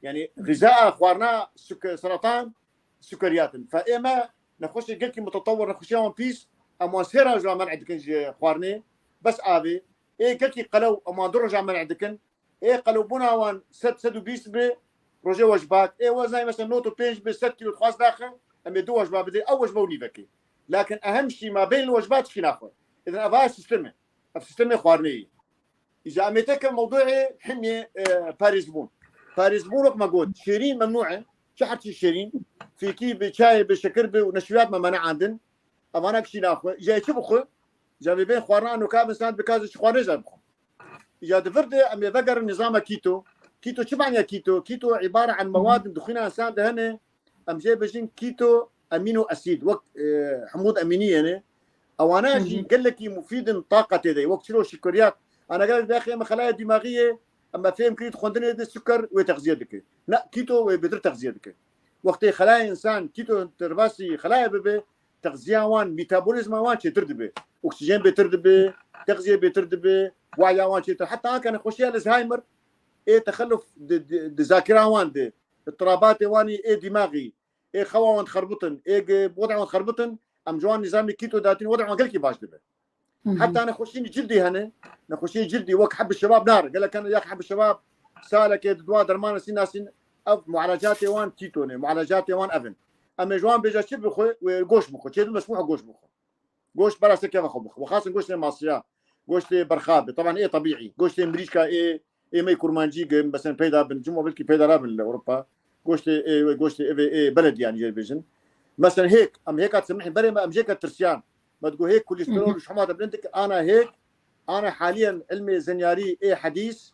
Yani xîzaa xwarina suke-, seratan sukeriyat in. Fe ême nexweşê gelkî mutetewir, nexweşiya wan pîs, em wan sê roja men'e dikin ji xwarinê, bes avê. Ê gelkî qelew, em wan du roja men'e dikin. Ê qelewbûna wan sed, sed û bîst be, rojê wecbak. Ê wezayê mesela nod û pênc be, sed kilo dixwaz daxe, em ê du wecba bidê, ew wecba û nîvekê. Lakin ehem şî ma bêjin wecba tişkî naxwe. Îdin eva sistem e. Ev sistemê xwarinê ye. Îja em ê teke mewduê himyê, e, parêzbûn. Parêzbûn wek me got, şêrîn memnû e. Çi her çi şêrîn, fîkî bi, çayê bi, şekir bi û neşwiyat me mene andin. Evana kişî naxwe. Îja çi bixwe? Îja vê bên xwarina noka insan bikaze çi xwarinê jî bixwe. Îja di vir de em ê vegerin nizama keto. Keto çi manya keto? Keto îbare an mewadin dixwîna insan de hene. Em jê bêjin keto amino asid. Wek, e, hemûd emînî yene. Ewana jî Hı hı. gelekî mufîd in taqa tê de. Wek çilo şîkoriyat. Ana gelek bexê me xelaya dîmaxî ye. Em me fêm kirî di xwendinê de suker wê texziye dike. Ne, keto wê bêtir texziye dike. Wextê xelayê insan keto derbasî xelayê bibe, texziya wan, metabolîzma wan çêtir dibe. Oksîjen bêtir dibe, texziye bêtir dibe, waya wan çêtir. Heta anka nexweşiya Alzheimer, ê texeluf di, di, di zakira wan de, îtirabatê wan ê dîmaxî, ê xewa wan dixerbitin, ê ge-, weda wan dixerbitin, em ji wan nîzamê keto datîn, weda wan gelkî baş dibe. Heta nexweşiyên cildî hene, nexweşiyê cildî wek heb şebab nare. Gelek hene ya heb şebab salekê di dua derman sî nasîn, ev mualacatê wan kîto ne, mualacatê wan ev in. Em ê ji wan bêje çi bixwe, wê goşt bixwe. Çê du mesmûh goşt bixwe. Goşt bera ser keva xwe bixwe. Xasin goştê masiya, goştê berxabe. Taban ê tebîî. Goştê mirîşka ê, ê me kurmancî ge, mesela peyda bin. Cuma belkî peyda rabin li Ewropa. Goştê ê, goştê ê, ê belediyan jê bêjin. Mesela hêk, em hêka disemihîn berê me, em jêka tirsiyan. Me digo hêk kolesterol û şihmata bilind dike, ana hêk, ana haliyen ilmê zenyarî ê hedîs,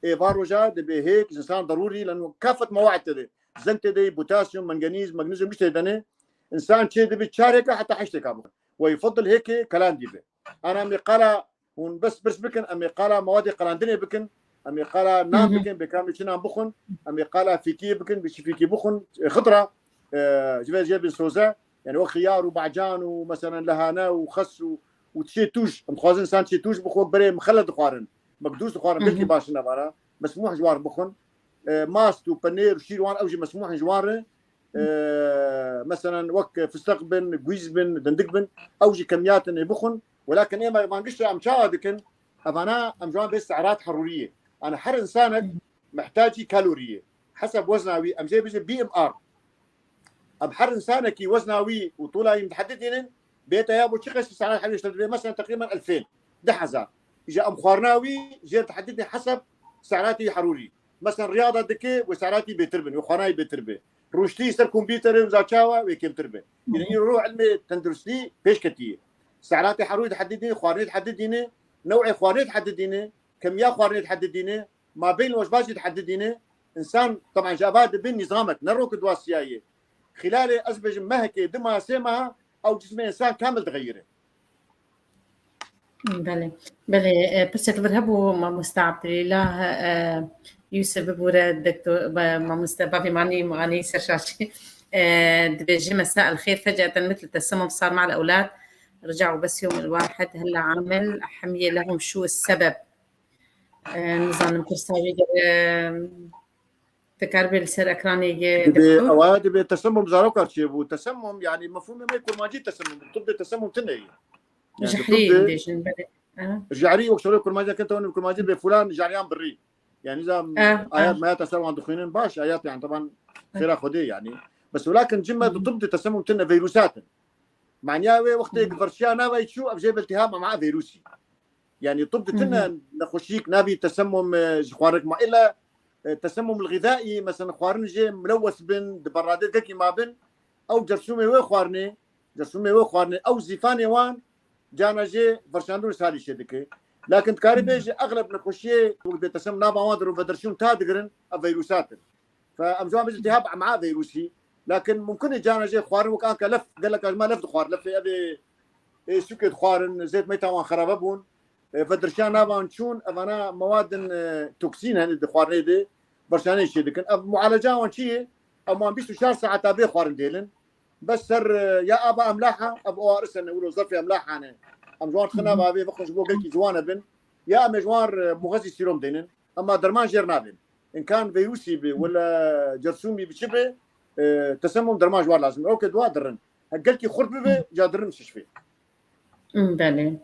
ê va roja dibê hêk, ji insan derûrî, leno kafet mewad tê de. Zink tê de, potasyum, manganîz, magnezîum, tê de ne. Însan çê dibe çar hêka heta heşt hêka bixwe. Ve yufadil hêkê kelandî be. Ana em ê qala hûn bes pirs bikin, em ê qala mewadê qelandinê bikin, em ê qala nan bikin, bê kamê çi nan bixwin, em ê qala fîkiyê bikin, bê çi fîkî bixwin, e, xidra, e, ji vê jê bin soze, yani wek xiyar û bacan û meselen lehane û xes û, û tişê tûj, em dixwazin insan tişê tûj bixwe, berê mixele dixwarin, mekdûs dixwarin, belkî baş in evara, mesmûh ji wan bixwin, e, mast û penêr û şîr wan ew jî mesmûh in ji wan re, e, meselen wek fisteq bin, gwîz bin, dindik bin, ew jî kemiyat in ê bixwin. Welakin ême van gişta em çawa dikin? Evana em ji wan bê se'rat herûriyê. Yani her insanek mihtacî kaloriyê. Hesab wezna wî, em jê bijin B M R. Em her insanekî wezna wî û tûla wî em dihedidînin, bêta ya bo çi qeşî se'rat herûriyê işte divê, mesela teqrîben elfên, deh hezar. Îja em xwarina wî jê dihedidîn hesab se'ratî herûrî. Mesela riyada dike, wê se'ratî bêtir bin, wê xwarina wî bêtir be. Rûniştî ser kompîterê û zaçawa wê kêmtir be. Yine îro ro ilmê tenduristî pêş ketiye. Se'ratê herûyê dihedidîne, xwarinê dihedidîne, new'ê xwarinê dihedidîne, kemiya xwarinê dihedidîne, mabeyn wejba jî dihedidîne. Însan, teban ji eva dibe nîzamek, ne rok û dwa siyayê. Xîlalê ez bêjim mehekê, du meha, sê meha, ew cismê însan kamil dixeyire. Belê. Belê, e, pirsek vir hebû, mamoste Abdulîlah, e, Yusuf bibûre, doktor, be-, mamoste bavê manî, manî serşaşî. E, dibêje, مساء الخير، فجأة مثل التسمم صار مع الأولاد، رجعوا بس يوم الواحد، هل عامل حمية لهم، شو السبب؟ E, nizanim pirsa wî gere, e, dikaribê li ser ekranê ye. Dibê, ewa dibê tesemmum zarokar çêbû. Tesemmum, yani mefhûmê me kurmancî tesemmum. Tibbê tesemmum tune ye. Yani Jehrî tibbê dibêjin, belê. Aha. Jehrî wek şerê kurmancî kin tewin kurmancî bê fulan jehriyan birî. Yani zam Eh, ayat eh. Mayat ser wan dixwînin baş ayat yani taban xêra Xwedê yani. Bes welakin cim me di tibb de tesemmum tune vîrusat in. Maniya wê wextê Hı. ki verşiya navayî çû ev jê bi iltihab ema vîrusî. Yani tibb de tune nexweşiyek navî tesemmum, e, ji xwarik ma illa, e, tesemmum el-ğîzaî, mesela xwarin jê milewes bin, di beradê dekî ma bin, ew cersûmê wê xwarinê, cersûmê wê xwarinê, ew zîfanê wan cana jê verşandin û salî çê dike. Lakin dikarî bêje exleb nexweşiyê wek bê tesemmum nava wan dirin, vederşûn ta digirin, ev vîrusat in. Fe em ji wan bêjin iltihab ema vîrusî. Lakin mumkin e cana jê xwarin wek anka lef, gelek ji me lef dixwar. Lefê ev ê, ê sûkê dixwarin, zêt meyta wan xerabe bûn. E, vedirşiya navan çûn, evana mewadin, e, toksîn hene di xwarinê de, verşanê çê dikin. Ev mualeca wan çi ye? Em wan bîst û çar saeta bê xwarin dêlin. Bes ser, e, ya ava emlaha, ev O R S hene, wilo zerfê emlaha ne. Em ji wan dixin ava avê, bixwin ji bo gelkî ciwan e bin. Ya em ê ji wan, e, muxezî sîrom dênin. Ema derman jêr nabin. Înkan vîrusî bi, wila cersûmî bi çi bi, e, tesemmum derman ji wan lazim. Ew ke dua dirin. He gelkî xurt bibe, ca dirin şişfê. Hmm, belê.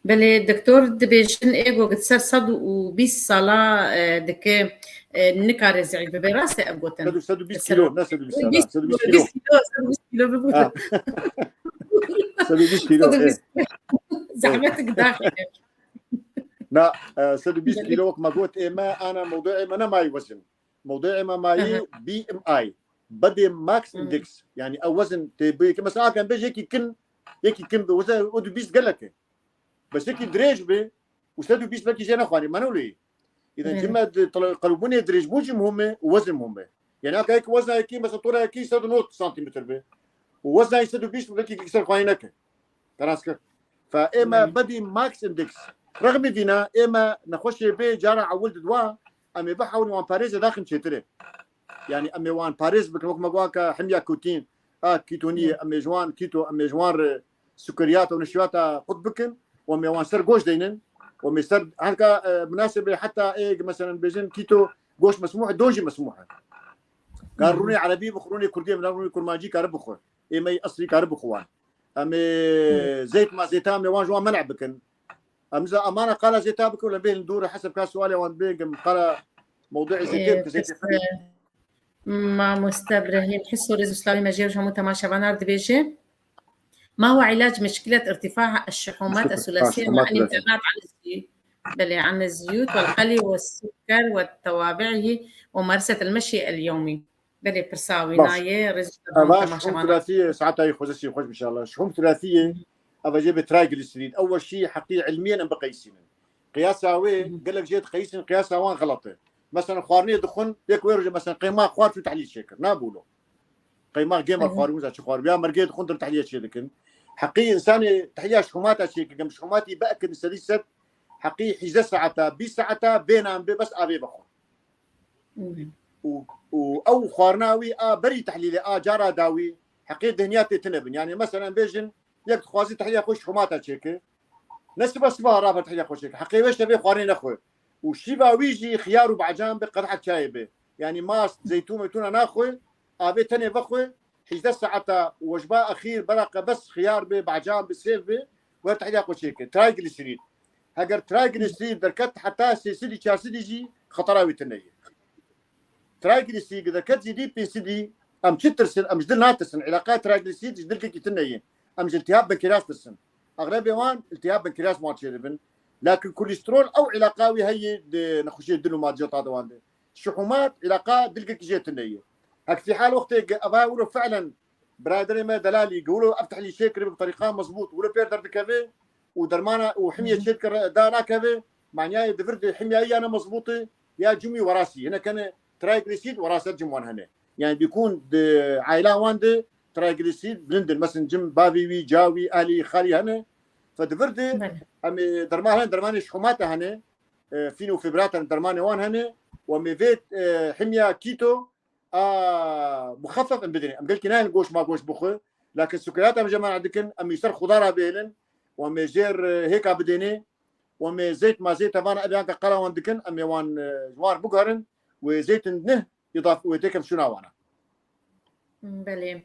Belê, doktor dibêjin ê go ser sed û bîst sala, e, dike, e, nikare zeîf bibe. Rast e ev gotin? Sed û, sed û bîst kîlo, ne sed û bîst sala, sed û bîst kîlo. Sed û bîst kîlo, sed û bîst kîlo bibe. Ha. Sed û bîst kîlo, sed û bîst. E. Zehmet daxî. Na, e, sed û bîst kîlo wek me got, ê me ana mewduê me ne mayî wezin. Mewduê me mayî Aha. B M I, Body Mass Hı. Index. Yani ew wezin tê bi ki mesela akan bêj yekî kin, yekî kin bi wezin û du bîst gelek e. Bes yekî dirêj bi û sed û bîst belkî jê nexwanî, me ne wilo ye. Îden Evet. cime di tele-, qelûbûnê dirêjbûn jî muhim e û wezin muhim e. Yani aka yek wezna yekî mesela tora yekî sed û nod santimetr bi û wezna yekî sed û bîst belkî yekî ser xwanî neke. Te rast kir. Fe ê me Belê. Body Mass Index. Rexmî vîna, ê me nexweşê bê cara ewil didwa, em ê bihewlin wan parêzê daxin çêtir e. Yani em ê wan parêz bikin, wek me got ka himya kotîn, a kîtonî ye, Hı. em ê ji wan kîto, em ê ji wan re sukeriyata û neşiyata qut bikin, û em ê wan ser goş deynin, û em ê ser, herka, e, munasebe heta ê, meselen bêjin kîto, goş mesmûh e, don jî mesmûh e. Kar Hı. rûnê erebî bixwe, rûnê kurdî, em rûnê kurmancî kare bixwe. Ê me yî eslî kare bixwe wan. Em ê Hı. zeyt ma zêta em ê wan ji wan men'a bikin. Em za amana qala zêta bikin, wala bêhn dûr, heseb ka sualê wan bêgim, qala mewduê zêtê bikin, zêtê xirî. Mamoste Ibrahîm Hiso, rêz û slavê me jê û ji hemû temaşevanan re dibêje: ما هو علاج مشكلة ارتفاع الشحومات الثلاثية مع الامتناع عن الزيوت؟ بلي، عن الزيوت والقلي والسكر وتوابعه وممارسة المشي اليومي. Belê, pirsa wî nayê, rêz û slavê me. Eva şihûm thulatiyê, saeta yê xwezesî xweş inşallah. Şihûm thulatiyê, eva jê bi triglyceride. Ew şî heqî ilmiyen em biqeysînin. Qiyasa wê, gelek jê diqeysînin, qiyasa wan xelet e. Mesela xwarinê dixwin, yek wê rojê mesela qeymax xwar çû tehlîl çêkir. Nabûlo. Qeymax gêma xwar, wisa çi xwar. Ya mergê dixwin dir tehlîye çê dikin. Heqî insanê tehlîya şihûmata çêkir, gem şihûmatî bekin sedî sed, heqî hejdeh saeta, bîst saeta bênan bê bes avê bixwin. û, û ew xwarina wî a berî tehlîlê a cara dawî heqê dihniyatê tune bin. Yani mesela bêjin yek dixwazi tehlîya xwe şihûmata çêke. Ne siba siba rabe tehlîya xwe çêke. Heqê wê şevê xwarinê nexwe. Û şîva wî jî xiyar û bacan bi qedehet çayê bi. Yani mast, zeytûn meytûna naxwe, avê tenê vexwe, hejdeh saeta wejba exîr bera qebes xiyar bi, bacan bi, sêv bi, wer tehlîya xwe çêke. Triglyceride. Heger triglyceride derket heta sê sedî çar sedî jî xetera wî tune ye. Triglyceride derket zêdî pênc sedî, em çi tirsin? Em ji dil natirsin. Îlaqa triglyceride ji dilkekî tune ye. Em ji iltihab benkiryas tirsin. Exlebê wan iltihab benkiryas wan çêdibin. Lakin kolesterol ew îlaqa wî heye di nexweşiyê dil û madiyata de wan de. Şihûmat îlaqa dilkekî jê tune ye. Hek fî hal wextê ge eva wilo fi'len Biraderê me delalî, gewilo ev tehlîl çêkiribe bi terîqa mezbût, wilo pêr derdikeve û dermana û himyê çêdike da nakeve, manyayê di vir de himyayî ya ne mezbût e, ya cumî werasî. Hinek hene triglyceride weraset cim wan hene. Yani bîkûn di aîla wan de triglyceride bilind in. Mesela cim bavê wî, ca wî, alî, xalî hene. Fe di vir de em ê derman hene, dermanê şihûmata hene. E, fîno fibrata dermanê wan hene. Û em ê vê, e, himya keto a muxeffef em bidinê. Em gelkî nayên goş ma goş bixwe. Lakin sukeriyata em jê mena dikin, em ê ser xudara bihêlin. Û em ê jêr, e, hêka bidênê. Û em ê zeyt ma zeyt evana ev yanka qala wan dikin, em ê wan, e, ji wan biguherin. Wê zeytin ne îdaf wê têkem şûna wana. Belê.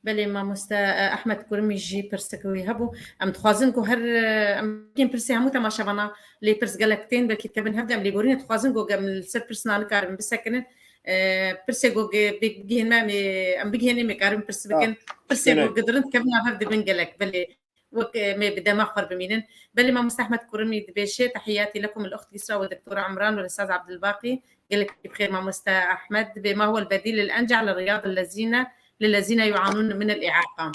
Belê, mamoste, e, Ehmed Kurmî jî pirsek wî hebû. Em dixwazin ku her, e, em bigihên pirsê hemû temaşevana lê pirs gelek tên, belkî dikevin hev de em lêborîne dixwazin ku em li ser pirsina nikarin bisekinin. E, pirsê ku ge-, bê-, bigihên me, em ê, em bigihênê em ê karin pirs bikin. Pirsê ku gidirin dikevin hev dibin gelek. Belê. Wek, e, me bi dema xwe bimînin. Belê, mamoste Ehmed Kurmî dibêje: تحياتي لكم الأخت يسرا والدكتور عمران والأستاذ عبد الباقي. Gelek bi xêr mamoste Ehmed. Dibê: ما هو البديل الأنجع للرياضة الذين، للذين يعانون من الإعاقة؟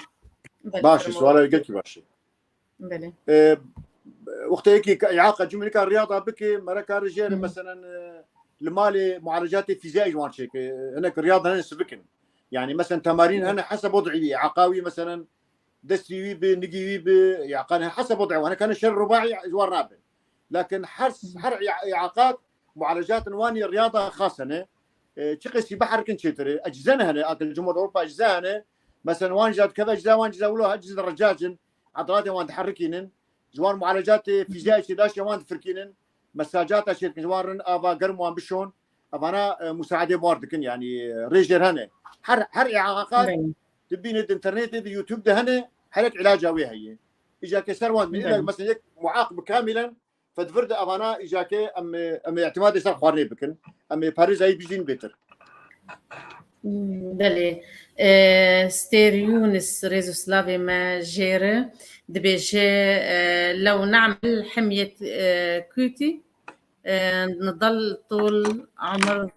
Belê, baş e, suala gelkî baş e. Belê. E, wextê yekî îaqa cumlika riyada bike, mere kar jêre, meselen, e, li malê mualecatê fîziyayî ji wan çêke. Hinek riyada hene sivik in. Yani, meselen, temarîn hene heseb wez'î wî, îaqa wî, meselen, destî wî bi, nigî wî bi, îaqa ne heseb wez'î wan. Hinek hene şer rubaî ji wan rabin. Lakin her, her îa-, îaqat mualecatên wan yê riyada xas hene. E, çi qesî biherikin çêtir e. Ecize ne hene, akel Cumhur Ewropa ecize hene. Meselen, wan jî dikeve ecize, wan ecize wilo, ecize recacin. Edaletê wan diherikînin. Ji wan mualecatê fîziyayê çêdaşê wan difirkînin. Mesajata çêdikin ji wan rin ava germ wan bişon. Evana, e, musaedê wan dikin, yani, e, rêjêr hene. Her, her îaqat dibîne di internetê, di YouTube de hene, herek îlaca wê heye. Îca ke ser wan dibîne, mesela yek muaq bi kamîlen, fe di vir de evana îca ke em, em ê îtimadê ser xwarinê bikin. Em ê parêzayî bijîn bêtir. Belê. E, Stêr Yûnis, rêz û silavê me jê re, dibêje, e, لو نعمل حمية, e, كوتي, e, نضل طول عمر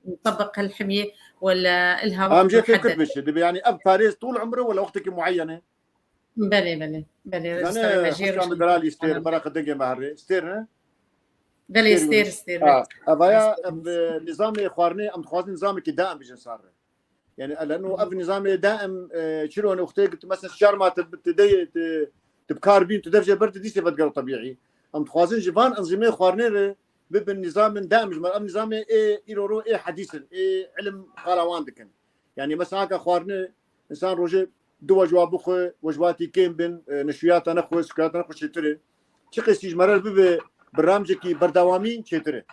نطبق هالحمية ولا إلها وقت محدد؟ Em jê fêkir biçe. Dibê, yani, ev parêz tûl umr e wala wextekî muayyen e? Belê, belê. Belê, rêz û silavê me jê re. Xweşka min delalî Stêr, meraq dengê me herê. Stêr ne? Belê, Stêr, Stêr. Ha, evaya, ev, e, nizamê xwarinê, em dixwazin nizamekî daim bijin sar re. Yani, eleno ev nizamê daim, e, çilo ne wextê tu, mesela, şar ma tu, tu de, tu, tu bi kar bîn, tu dev jê ber, tu dîsê vedigel tebîî. Em dixwazin ji van enzîmê xwarinê re bibin nizamên daim ji me. Ev nizamê ê îro ro ê hedîs in, ê ilim qala wan dikin. Yani, mesela, ka xwarinê, insan rojê du wecba bixwe, wecbatî kêm bin, e, neşwiyata nexwe, sukeriyata nexwe çêtir e. Çi qesî ji me re bibe, bi ramcekî berdewamî çêtir e.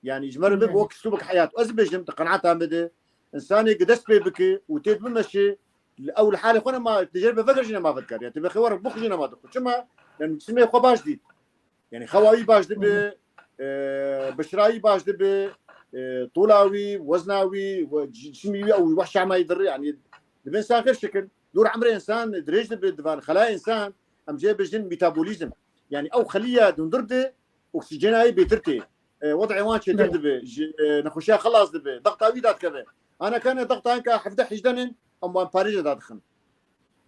Yani ji me re bibe wek stûbek heyat. Ez bêjim, di qenaeta me de, insanê ki dest pê bike û tê bimeşe, ew li halê xwe nema, tê jê re bê veger jî nema vedikar. Ya tê bê xêwar bixwe jî nema dixwe. Çima? Yani simê xwe baş dît. Yani xewa wî baş dibe, e, bişra wî baş dibe, e, tola wî, wezna wî, we-, cisimî wî ew wehşa me yî dir, yani dibin saxir şekil. Dûr emrê însan dirêj dibe, divan xela însan, em jê bijin metabolîzm. Yani ew xeliya dundir de oksîjena yê bêtir tê. E, wed'ê wan çêtir dibe, ji, e, nexweşiya xelas dibe, dexta wî dadikeve. Ana kane dexta enka hevdeh hejden in, em wan parêze dadixin.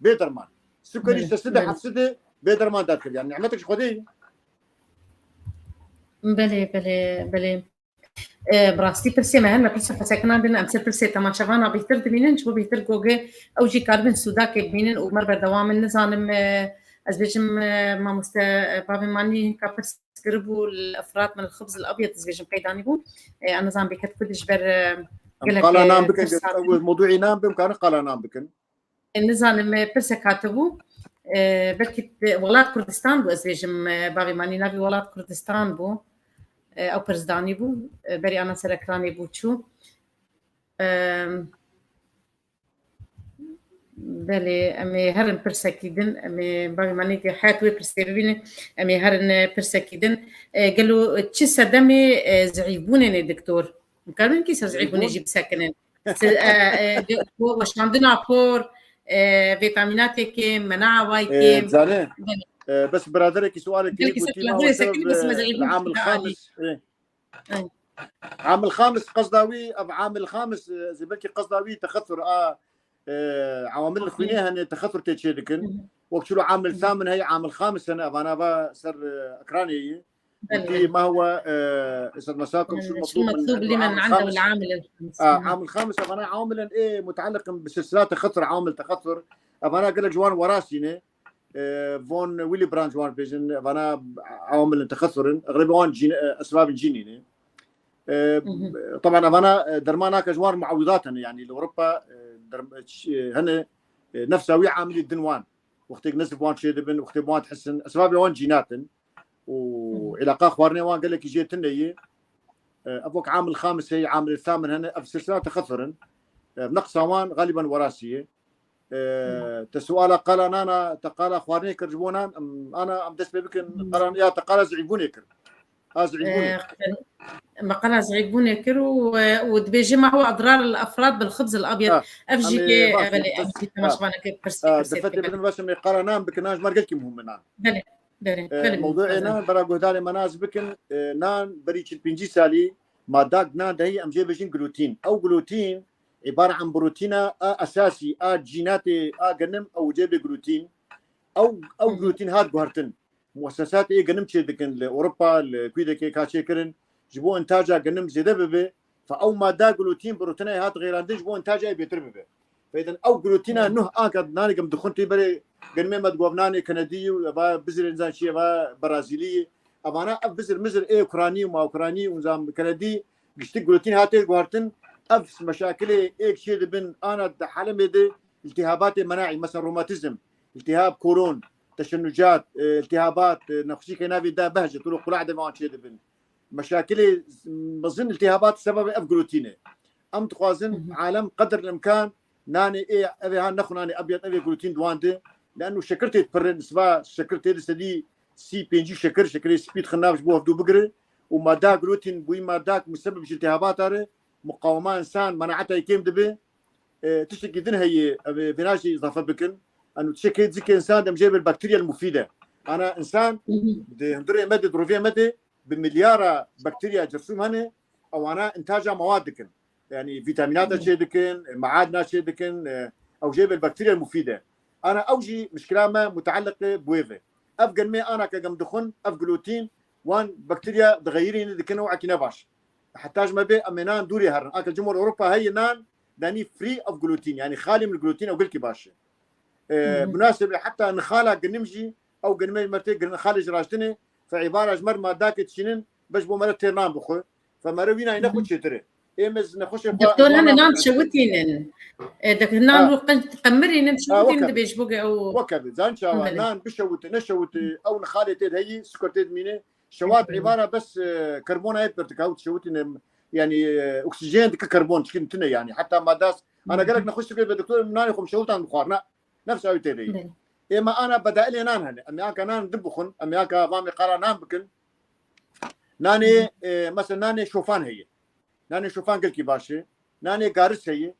Bê derman. Sukerî Belê, seside belê. Hefside bê derman dadikeve. Yani nimetek ji Xwedê ye. Belê, belê, belê. E, bi rastî pirsê me hene, pirsê xesekinan din, em ser pirsê temaşevana bêhtir dibînin, ji bo bêhtir goge ew jî karibin sûdakê bibînin û me berdewam in. Nizanim, e, ez bêjim, e, mamoste, e, bavê Manî ka pirs kiribû, li Efrat min li xibz li abyad ez bêjim qeydanî bû. E, ez nizanim bêket ku ji ber, e, Em gelek, qala e, nan bikin, pirsan ew mewdûî nan bim, karin qala nan bikin. Nizanim, e, pirsek hatibû. E, belkî welat Kurdistan bû, ez bêjim, e, bavê Manî navî welat Kurdistan bû. E, ew pirsdanî bû. E, berî ana ser ekranê bû çû. E, belê, em ê herin pirsekî din. Em ê bavê Manî ke heyet wê pirsê bibîne. Em ê herin, e, pirsekî din. E, gelo çi sedemê, e, zehîfbûnê nê, doktor? Dikarin kî ser zehîfbûnê jî bisekinin? Se-, e, e, de-, bo weşandina por, e, vîtamîna tê kêm, menaha wayî kêm. Zane, e, bes biraderekî sualek kirî, belkî ser gotî, ma lazerê sekinî, bes me zehîfbûn amil xamis, e. Amil xamis qesda wî, ev amil xamis, e, zê belkî qesda wî texetur a, e, awamil xwînê hene, texetur tê çê dikin. Wek çilo amil thamin heye, amil xamis hene, evana va ser, e, ekranê yî. Belê, Wekî belê. Ma huwa, e, Esed Mesakum, şu Ee, şu mutlu min, mutlu min lî men amil inde xamis. Vel amil el-xamis. Aa, amil xamis, evana amil ê mutaliqin bi silsila texetur, amil texetur. Evana gelek ji wan werasîne. E, von Willy Brandt ji wan bêjin, evana amil texeturin. Egrebe wan cîn, e, esbabin cînî ne. E, Hı hı. Taban evana, e, dermanaka ji wan muawidat hene, yani li Ewropa, e, derm-, e, ç-, e, hene, e, nefsa wî amilî din wan. Wextêk nezif wan çê dibin, wextê wan dihisin, esbabê wan cînat in. û Hı hı. îlaqa xwarinê wan gelekî jê tune ye. E, ev wek amil xamis heye, amil thamin hene, ev silsila texetur in. E, ev neqsa wan galiben werasî ye. E, Hı. Te suala qala nana, te qala xwarinê kir ji bo nan, em, ana em dest pê bikin, Hı. Qala, ya te qala zehîfbûnê kir. A zehîfbûnê. E, me qala zehîfbûnê kir û, e, û dibêje ma huwa adrar el-efrad bil xibz el-abyad. Ha, Ev jî em ê kê, e, baxin, belê, em bes, jî ha. Temaşevaneke pirsê, Ha, pirsê difetê dikin, belê. Bidin bes em ê qala nan bikin, nan ji me gelkî muhim e nan. Belê. Belê, E, belê, mewduê belê. Nan, bera guhdarê me nas bikin, e, nan berî çil pêncî salî madak nan de heye, em jê bêjin glutîn. Ew glutîn îbare an protîna a esasî, a cînatê, a genim, ew cê bê glutîn. Ew, ew Hı hı. Glutîn hat guhertin. Muessesatê ê genim çê dikin li Ewropa, li Kwîdekê ka çêkirin, ji bo intaca genim zêde bibe, fa ew mada glutîn, protîna ê hat xêrandin ji bo intaca ê bêtir bibe. Feyden ew glutîna Hı. Nuh anka nanê em dixwin tê berê genimê me digovnanê Kenedî û eva bizirê nizan çi eva Berazîlî. Evana ev bizir mizir ê Ukranî û ma Ukranî û nizan Kenedî giştik glutîn hatê guhartin. Ev meşakilê êk çê dibin ana di halemê de iltihabatê menaî, mesela romatizm, iltihab kolon, teşennucat, e, iltihabat, e, nexweşîkê navê da behce, tulu qulac de van çê dibin. Meşakilê mezin iltihabat sebebê ev glutîn e. Em dixwazin Hı hı. Alem qedir imkan nanê ê, ev ê han nexwe nanê ebyad, ev ê glutîn di wan de. Leenu şekir tê dipirin, siva şekir tê di sedî sî pêncî şekir, şekirê spî dixin nav ji bo hevdû bigire. Û mada glutîn bûyî madak musebib ji iltihabata re, muqawema însan, menaeta yê kêm dibe. E, tiştekî din heye, em ê vêna jî îzafe bikin. Eno tiştekê zikê însan dem jê bir bakteriyel mufîde. Ana însan Hı hı. Di hundirê me de, di rovê me de bi milyara bakteriya cersûm hene, ewana intaca mewad dikin. Yani vîtamînata Hı. Çê dikin, e, meadna çê dikin, e, ew jê bir bakteriya mufîde. Ana ew jî mişkila me mutaliq e bi wê ve. Ev genmê ana ke gem dixwin, ev glutîn, wan bakteriya dixeyirîne dikin û ekî ne baş. Heta ji me bê em ê nan dûrê herin. Ake cumhur Ewropa heye nan, danî free of gluten, yani xalî min gluten ew gelkî baş e. E, Hı hı. Münasebe heta nixala ginim jî, ew ginimê ji me tê girin xalê ji raştinê, fe îbara ji me re madakê dişînin, beş bo me re tê nan bixwe. Fe me re wîna yîne xwe çêtir e. Ê me ji nexweşê xwe Doktor, hene nan dişewitînin. E, dek-, nan Ha. Ru qe-, qemirînin, Ha, dişewitînin weke. Dibêj bo ge ew. Weke be, zan çawa, Belê. Nan bişewite, neşewite, ew nixalê tê de heyî, sukur tê dimîne. Şewat Hı hı. Îbara bes, e, karbona yê pirtika û dişewitîne, yani, e, oksîjen dike karbon, çikin tine yani. Heta madas, ana Hı hı. Gelek nexweş dike be doktor, nanê xwe mişewitan bixwarina. Nefsa wî tê de ye. Belê. Ê me ana bedailê nan hene. Em ê anka nan din bixwin, em ê anka van mêqala nan bikin. Nanê, e, mesela nanê şofan heye. Nanê şofan gelkî baş e. Nanê garis heye.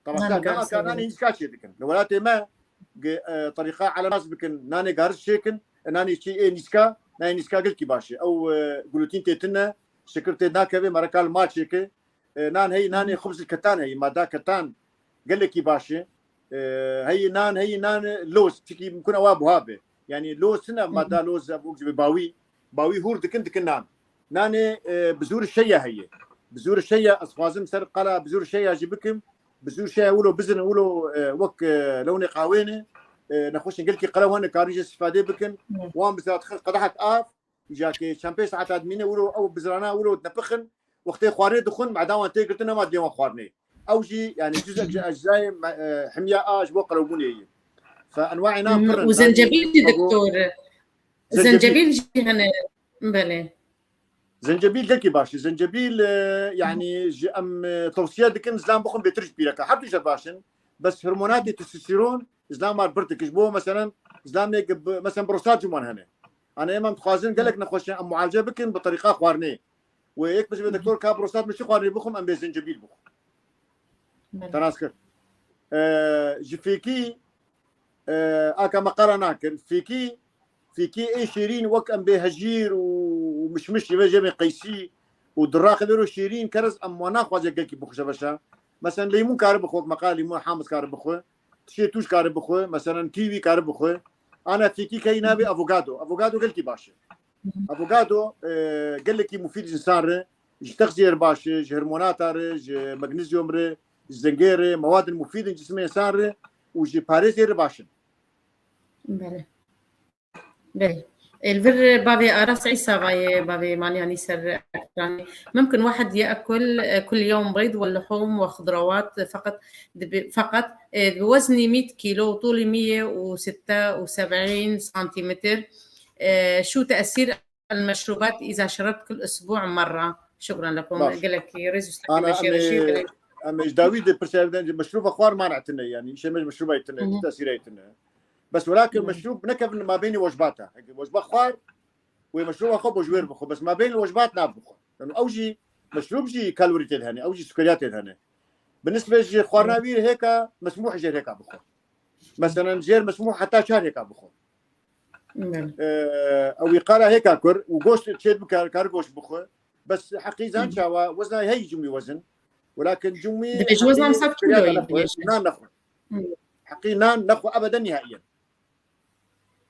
Taban, nanê garis heye. Nanê nîska çê dikin. Li welatê me, ge-, e, terîqa elenas bikin, nanê garis çêkin, e, nanê çê ê nîska, nanê nîska gelkî baş e. Ew, e, glutîn tê tune, şikir tê nakeve, mereka li mal çêke. E, nan heye, nanê xubz ketan heye, mada ketan gelekî baş e. E, heye nan, heye nan, e, loz, çikî mimkun ewa buha be. Yani loz tune, mada loz, ev wek bawî, bawî hûr dikin, dikin nan. Nanê, e, bizûr şeya heye. Bizûr şeya, ez xwazim ser qala bizûr şeya jî bikim. Bizûr şeya wilo bizin, wilo, e, wek, e, lewnê qawê ne. E, nexweşin gelkî qelew hene, karin jê îstîfade bikin. Wan bizra dixin qedehek av. Îja ke çend pênc saeta dimîne wilo ew bizrana wilo nepixin. Wextê xwarinê dixwin, meda wan tê girtin, nema dilê wan xwarinê. Ew jî, yani, cuzek ji eczayê me-, e, himya a ji bo qelewbûnê ye. Fe enwaê nan pir in. Û zencebîl jî, doktor. Zencebîl jî hene. Belê. Zencebîl gelkî baş e. Zencebîl, e, yani, ji em, e, tewsiye dikin, zilam bixwin bêtir ji pîreka. Her du jî baş in. Bes hormonatê testosteron, zilam mar bir dike. Ji bo, meselen, zilamê, mesela, prostat ji wan hene. Ana em, em dixwazin gelek nexweşiyan em mualece bikin bi terîqa xwarinê. Wê yek bijî, doktor, ka prostat min çi xwarinê bixwim, em bê zencebîl bixwim. Belê. Te nas kir. E, ji fêkî, e, aka me qala nakir. Fêkî, fêkî ê şêrîn wek em bê hejîr û, û mişmiş, ji vê jemê qeysî û diraxê vêro şêrîn, kerez em wan naxwaze gelkî bixwe ji beşa. Mesela leymun kare bixwe, wek me qala leymun hamız kare bixwe. Tişê tûj kare bixwe, mesela kîwî kare bixwe. Ana fêkî keyî navê avokado. Avokado gelkî baş e. Avokado, e, gelekî mufîd ji însan re, ji texziyê re baş e, ji hormonata re, ji magnezyum re, ji zengê re, mewadên mufîd in cismê însan re û ji parêzê re baş in. Belê. Belê. Ê, li vir bavê Aras Îsa va ye, bavê Manyanî ser ekranê. ممكن واحد يأكل كل يوم بيض واللحوم وخضروات فقط، دب-، فقط، ê, bi weznî mît kîlo û tûlî mî ye û sitte û seb'în santimetr. Ê, شو تأثير المشروبات إذا شربت كل أسبوع مرة؟ شكرا لكم. Baş. Gelekî rêz û slavê. Ana, em ê, em ê ji dawî de pirse, meşrûba xwar mana tine, yani, îşe me ji meşrûba tine, tesîre tine. Bes welakin meşrûb nekevin mabênî wecbata. Heke wecba xwar, wê meşrûba xwe bo ji wêr bixwe. Bes mabênî wecbat nabixwe. Yani, ew jî, meşrûb jî kalorî tê de hene, ew jî sukeriya tê de hene. Bi nisbet ji xwarina wî hêka mesmûh jê hêka bixwe. Meselen, jêr mesmûh heta çar hêka bixwe. Belê. Ee, ew wî qala hêka kur û goşt çê dibikar, kar goşt bixwe. Bes heqî zan çawa, wezna hey cumî wezin. Welakin cumî dibê ji wezna heqî sed kilo nan nexwe. Heqî nan nexwe ebeden nihaiyen.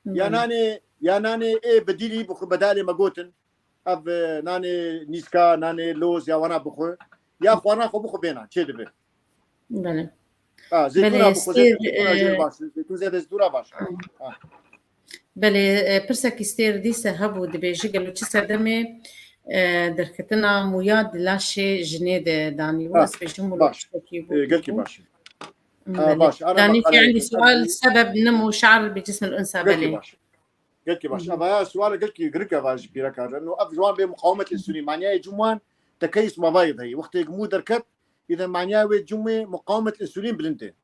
Ya nanê, ya nanê ê bedîlî bixwe, bedalê me gotin. Ev, e, nanê nîska, nanê loz ya wana bixwe. Ya xwarina xwe bixwe bêna, çê dibe. Belê. Ha, zeytûna bixwe, zeytûna jêr baş. Zeytûn zêde zeytûna baş. Ha. Belê, e, pirsekî Stêr dîse hebû, dibêje gelo çi sedemê, e, derketina mûya di laşê jinê de danî bû? Ez bêjim wilo tiştekî bû. E, gelkî baş. Ha, baş. Danî fi عندي سؤال سبب نمو شعر بجسم الأنثى. Gelkî baş. Gelkî baş. Eva ya suala gelkî girik eva ji pîreka re. No, ev ji wan bê muqawemet însulîn. Manyayê cim wan tekeyis mavayê de heye. Wextê mû derket, îde manya wê cim wê muqawemet însulîn bilind e.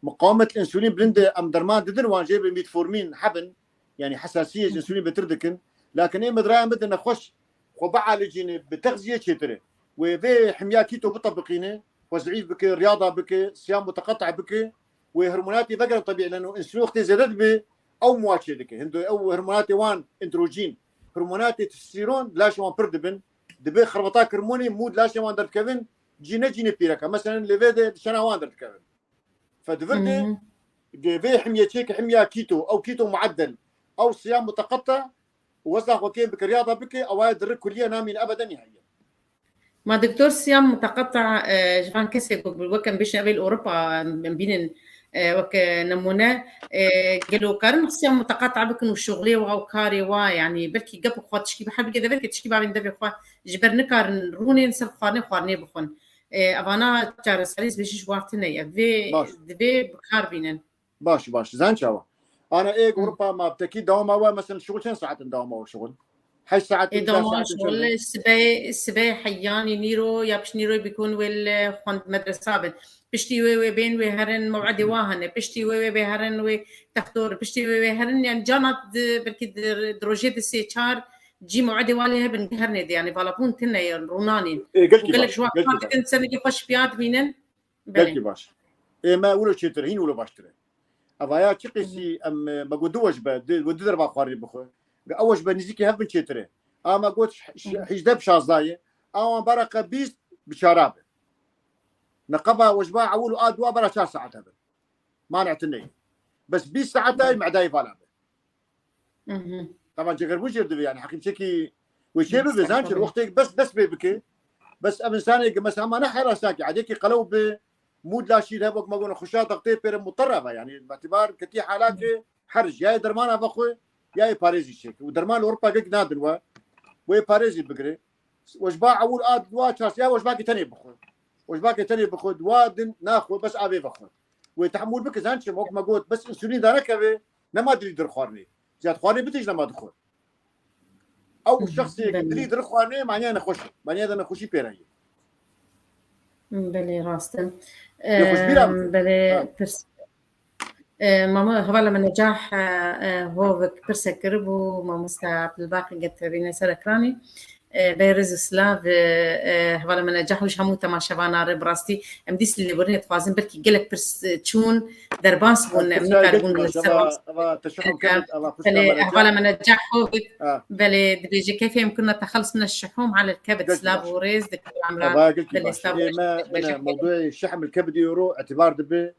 Muqawemet însulîn bilind e, em derman didin wan jê bi metformîn hebin. Yani hesasiyê ji însulîn bêtir dikin. Lakin ê medraya me de nexweş xwe bialicîne, bi texziyê çêtir e. Wê vê himya kîto bitebiqîne, xwe zeîf bike, riyada bike, siyam muteqeta bike, wê hormonatê vegerin tebî, leno însulîn wextê zêde dibe, ew muwa çê dike. Hindo ew hormonatê wan androjîn, hormonatê testosteron, laşê wan pir dibin, dibe xerbeta kirmonê, mû di laşê wan derdikevin, cî ne cînê pîreka. Meselen, lê vê de di çena wan derdikevin. Fe di vir de, vê himyê çêke himya kîto, ew kîto mueddel, ew siyam muteqeta, û wezna xwe kêm bike, riyada bike, ew aya di ri kuliye namîne ebeden nihaiye. Ma doktor, siyam muteqeta, e, ji van kesê ku bi weke em bêjin evê li Ewropa em bînin, e, weke nemûne, e, gelo karin siyam muteqeta bikin û şuxulê wa û karê wa, yani belkî gep xwe tişkî bi her bike devê ke tişkî bavên devê xwe ji ber nikarin rûnên ser xwarinê, xwarinê bixwin. E, evana çareserî bêjî ji war tune ye. Vê divê bi kar bînin. Baş, baş. Zan çawa? Ana ê Ewropa ma bi tekî dewama we, mesela şuxul çend saetin dewama we şuxul? Heşt saet, e, dewama şuxul, sibê, sibê heyanî nîro ya pişt nîroyê bikûn wê li xwend medresa bin. Piştî wê wê bên wê herin mewedê wa hene. Piştî wê wê bê herin wê textor. Piştî wê wê herin, yani cana di, belkî di, di rojê di sê çar Cî mewedê walê hebin, hernê de, yani, valabûn tune ye, rûnanîn. Ê, Û gelkî gelek baş, ji wan gelkî kar baş. dikin, ser nigê xwe ji piya dibînin. Belê. Gelkî baş. Ê, me wilo çêtir e, hîn wilo baştir e. Evaya çi qesî em, e, me got du wejbe, di, du derba xwarinê bixwe. Ge ew wejbe nêzîkî hev bin çêtir e. A me got ş-, ş-, hîjdeh bi şazdayê. A wan bara qe bîst bi çara be. Neqeba wejba ewil û a dua bara çar saet hebin. Mane tune ye. Bes bîst saetay medayê vala be. Mhm. Taban cegerbû jêr dibe, yani heqîm çekî wê çê bibe, zan çi wextê bes, bes pê bike. Bes ev insanê ki mesela ma ne hera sanki, edê ki qelew bi, mûd laşî de, wek me got, xuşa dextê pêre muterre be, yani betibar ketî halakê herc, ya yê dermana vexwe, ya yê parêzî çêke. Û derman li Ewropa gek nadin we, wê parêzî bigire. Wejba ewil a dua çar, ya wejba ki tenê bixwe. Wejba ki tenê bixwe, dua din naxwe, bes avê vexwe. Wê tehmûl bike, zan çi, wek me got, bes însulîn danekeve, nema dilî dir xwarinê. Ziyad xwarinê bidij nema dixwe. Ew şexsê ki dilî dir xwarinê, maniya nexweş e. Maniya de nexweşî pêre ye. Belê, rast e. Nexweş bîra bike. Belê, Ha. pirs. E, mama, hevala me Necah, e, e, Hovik pirsek kiribû, mamoste Abdulbaqî getirîne ser ekranê. E, bê rêz û silav, e, e, hevala me Necah û ji hemû temaşevana re bi rastî em dîs lêborînê dixwazin, belkî gelek pirs, e, çûn, derbas bûn, em nikaribûn li ser wan. Eva teşehum kebit, eva Belê, hevala me Necah Hovik. Belê, dibêje keyfê em kirine texelis min şihûm alel kebit, silav û rêz dikim. Belê, silav û rêz. Me, me mewdûyê şehm el kebidî ro itibar dibe.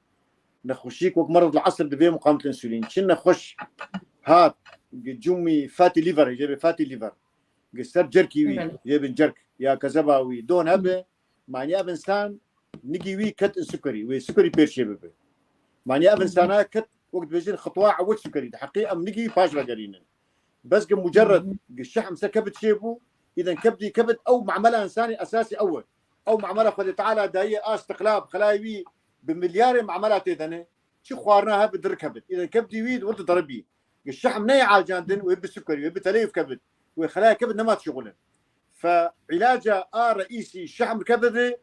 Nexweşîk wek merz li esr divê muqamet insûlîn. Çi nexweş hat, gi cumî fatty liver, jê bê fatty liver. Gi ser cerkî wî, jê bin cerk, ya kezeba wî, don hebe, maniya ev insan nigî wî ket in sukerî, wê sukerî pêr çê bibe. Maniya ev insana ket, wek dibêjin, xitwa ewil sukerî, di heqî em nigî wî paş vegerînin. Bes gi mucerred, gi şehm se kebit çê bû, îden kebdî kebit ew mamela insanî esasî ew e. Ew mamela Xwedê Teala daye a istiqlab, xelayê wî bi milyarê mamela tê de ne. Çi xwarina hebe dir kebit. Îden kebdî wî di wir dideribî. Gi şehm neyê alcandin, wê bi sukerî, wê bi teleyf kebit. Wê xelaya kebit nema dişixulin. Fe îlaca a reîsî şehm kebit e,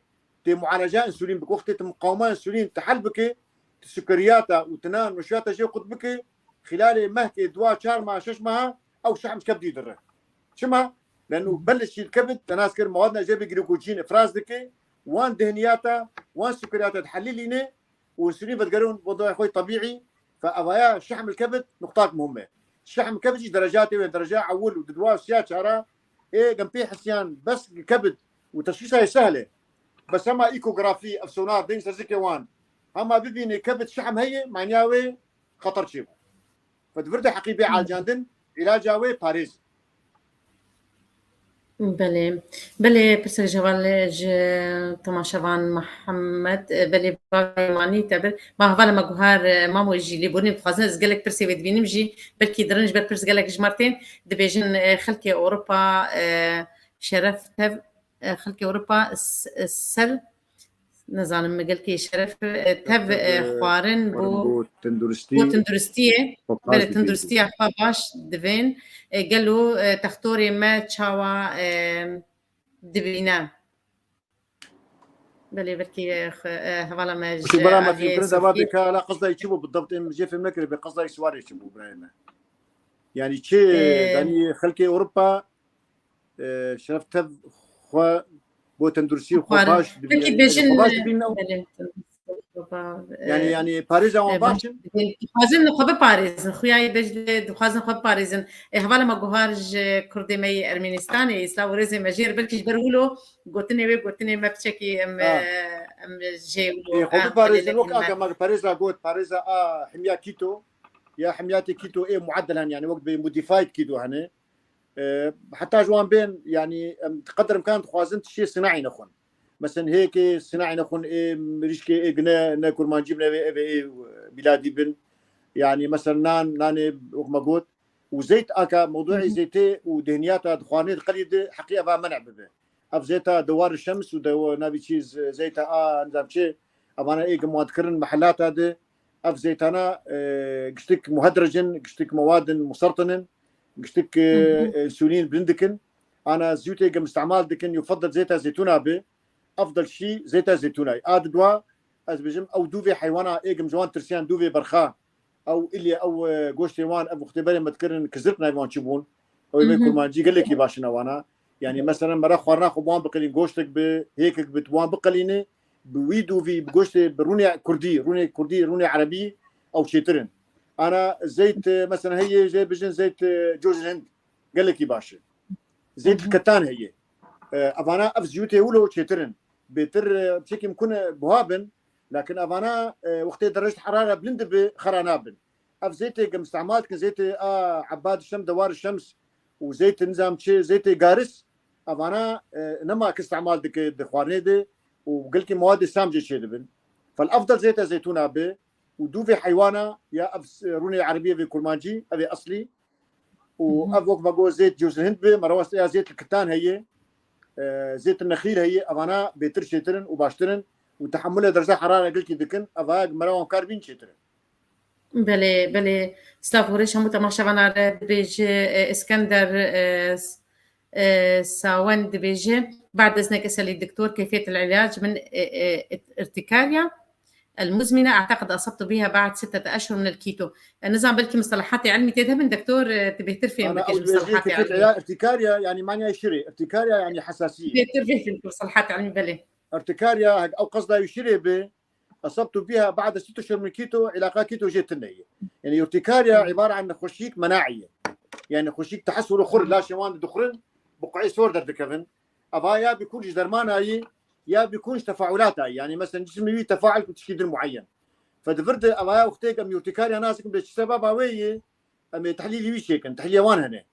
tê mualeca însulîn bike. Wextê tu muqawima însulîn tu hel bike, tu sukeriyata û tu nan û şiyata jê qut bike, xîlalê mehkê dua çar meha, şeş meha, ew şehm ji kebdî dire. Çima? Leno belê şî kebit, te nas kir, mewad ne jê bi glîkojîn ifraz dike, wan dihniyata, wan sukeriyata dihelîlîne û însulîn vedigerin wezayê xwe tebîî. Fe evaya şehm el kebit nuqtak muhim e. Şehm kebit jî derecatê wê, dereca ewil û di dua siya çara ê gem pê hisiyan bes kebit û teşxîsa yê sehl e. Bes hema ekografî, ev sonar, deng serzikê wan. Hema bibînê kebit şehm heye, maniya wê xeter çêbû. Fe di vir de heqî bê alcandin, îlaca wê parêz. Belê. Belê, pirsek ji heval, ji temaşevan Mihemed, belê, bavê Manî te bir. Ma hevala me guhar, mamo jî lêborînê dixwazin, ez gelek pirsê wê dibînim jî, belkî dirin ji ber pirs gelek ji me tên, dibêjin, e, xelkê Ewropa, e, şeref tev, e, xelkê Ewropa s-, e, ser, nizanim, gelkî şeref, e, tev, e, xwarin bo, bo tenduristî, bo tenduristiyê, belê, tenduristiya xwe baş divên, e, gelo, e, textorê me çawa, e, dibîne? Belê, belkî, e, xwe, e, hevala me ji Aliyê Sofî. Ka la qizda çi bû, bi debt em jê fêm nekirê, bi qizda Swarê çi bû, birayê me? Yani çi, e, danî xelkê Ewropa e, şeref tev xwe bo tenduristî xwe baş dibîne. Belkî bêjin, xwe baş dibîne. Belê, tenduristî xwe ba-, e, yani, yani parêza wan baş in. Dixwazin xwe biparêzin. Xuyayê bej dixwazin xwe biparêzin. E, hevala me guhar ji kurdê me yê Ermenistanê, îsla û rêzê me jêr, belkî ji ber wilo gotinê wê, gotinê me piçekî em, e, em jê wilo, e, xwe biparêzin. Wek aka me parêza got, parêza a himya keto, ya himyatê keto ê muedil hene, yani wek bi modified keto hene. E, heta ji wan bên, yani, em, qeder imkan dixwazin tiştê sinaî nexwin. Mesela hêkê sinaî nexwin, ê mirîşkê ê gine ne kurmancî bin, ev ê, ev ê, ê, e, mîladî bin. Yani, mesela nan, nanê wek me got. Û zeyt aka, mewduê zeytê û dihniyata di xwarinê di qelî de heqî eva menê bibe. Ev zeyta dewar şems û dewa navî çî z-, zeyta a, nizam çi, evana ê gimwan dikirin mehellata de. Ev zeytana, e, giştik muhedrecin, giştik mewadin musertinin, giştik, e, e, însulîn bilind dikin. Ana zûtê gem îstemal dikin, yufeddel zeyta zeytûna bi, efdel şî zeyta zeytûna. A di dua, ez bijim, ew dûvê heywana ê gem ji wan tirsiyan dûvê berxa. Ew ilye, ew, e, goştê wan, ev wextê berê me dikirin, kizirk navê wan çi bûn. Ew ê kurmancî gelekî baş in ewana. Yani mesela mera xwarina xwe bi wan biqelîn, goştek bi, hêkek bi, bi wan biqelîne, bi wî dûvî, bi goştê, bi rûnê kurdî, rûnê kurdî, rûnê erebî, ew çêtir in. Ana zeyt, e, mesela heye, jê bijin zeyt, e, cozî hind, gelekî baş e. Zeyt ketan heye. E, evana ev ziyûtê wilo çêtir in. Bêtir, e, çekî mimkun e buha bin, lakin evana, e, wextê derece harare bilind dibe, xera nabin. Ev zeytê ke mistemal dikin, zeytê a ebad şems, dewar şems û zeytê nizam çi, zeytê garis, evana, e, nema ke istemal dike di xwarinê de û gelkî mewadê sam jê çêdibin. Fel efdel zeyta zeytûna be û dûvê heywana ya ev s-, rûnê erebî, ev ê kurmancî, ev ê eslî. Û ev wek me got zeyt cozî hind be, mera west ya zeyt kitan heye, e, zeyt nexîl heye, evana bêtir çêtir in û baştir in û tehemûlê derece harare gelkî dikin, eva mera wan kar bîn çêtir in. Belê, belê. Silav û rêş hemû temaşevana re dibêje, e, Iskender, e, s-, e, Sawen dibêje, بعد إذنك أسأل الدكتور كيفية العلاج من، e, e, ارتكاريا المزمنة، أعتقد أصبت بها بعد ستة أشهر من الكيتو. E, nizam belkî مصطلحات علمي tê de bin, doktor, e, tu bêhtir fêm Ana bike ji ew dibêje مصطلحات keyfiyet علمي. Ya irtikarya, yani manayê şirê. İrtikarya yani hasasiyet. Bêhtir fêm bike مصطلحات علمي, belê. Irtikarya, hek ew qesda wî şirê be, أصبت بها بعد ست أشهر من كيتو, îlaqa kîto jê tune ye. Yani urtikarya îbare an nexweşiyek menaî ye. Yani nexweşiyek tehesûr û xur, laşê wan dixurin, buqayê sor derdikevin. Eva ya bikun ji dermana ye, ya bikun ji tefaulata ye. Yani mesela cismê wî tefaul ku tişkî din muayyen. Fe di vir de eva ya wextê em urtikarya nazikin bê çi sebeba wê ye, em ê tehlîlî wî çêkin, tehlîlê wan hene.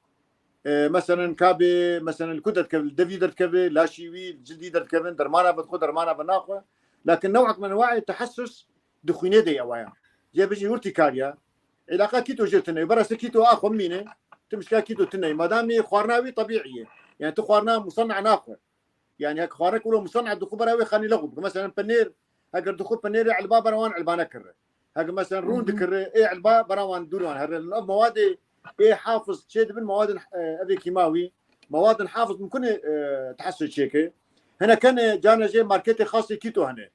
E, meselen, kabê, meselen, li ku derdikeve, li devî derdikeve, laşî wî, cildî derdikevin, dermana vedixwe, dermana venaxwe. Lakin newek min waê tehesus di xwînê de ye waya. Cê bijî urtîkariya. Îlaqa kîto jê tune. Berase kîto a xwe mîne, tu mişka kîto tune. Madamê xwarina wî tebîî ye. Yani tu xwarina musanna naxwe. Yani hek xwarik wilo musanna dixwe bera wê xanî lexwe bike. Meselen penêr, heger dixwe penêrê elba bera wan elba nekirre. Heger meselen rûn dikirre, ê elba bera wan dûr wan herre. Ev mewadê ê hafiz çê dibin, mewadin, e, evê kîmawî, mewadin hafiz mimkun e, e, tehesû çêke. Hene kene cana jê marketê xasê kîto hene.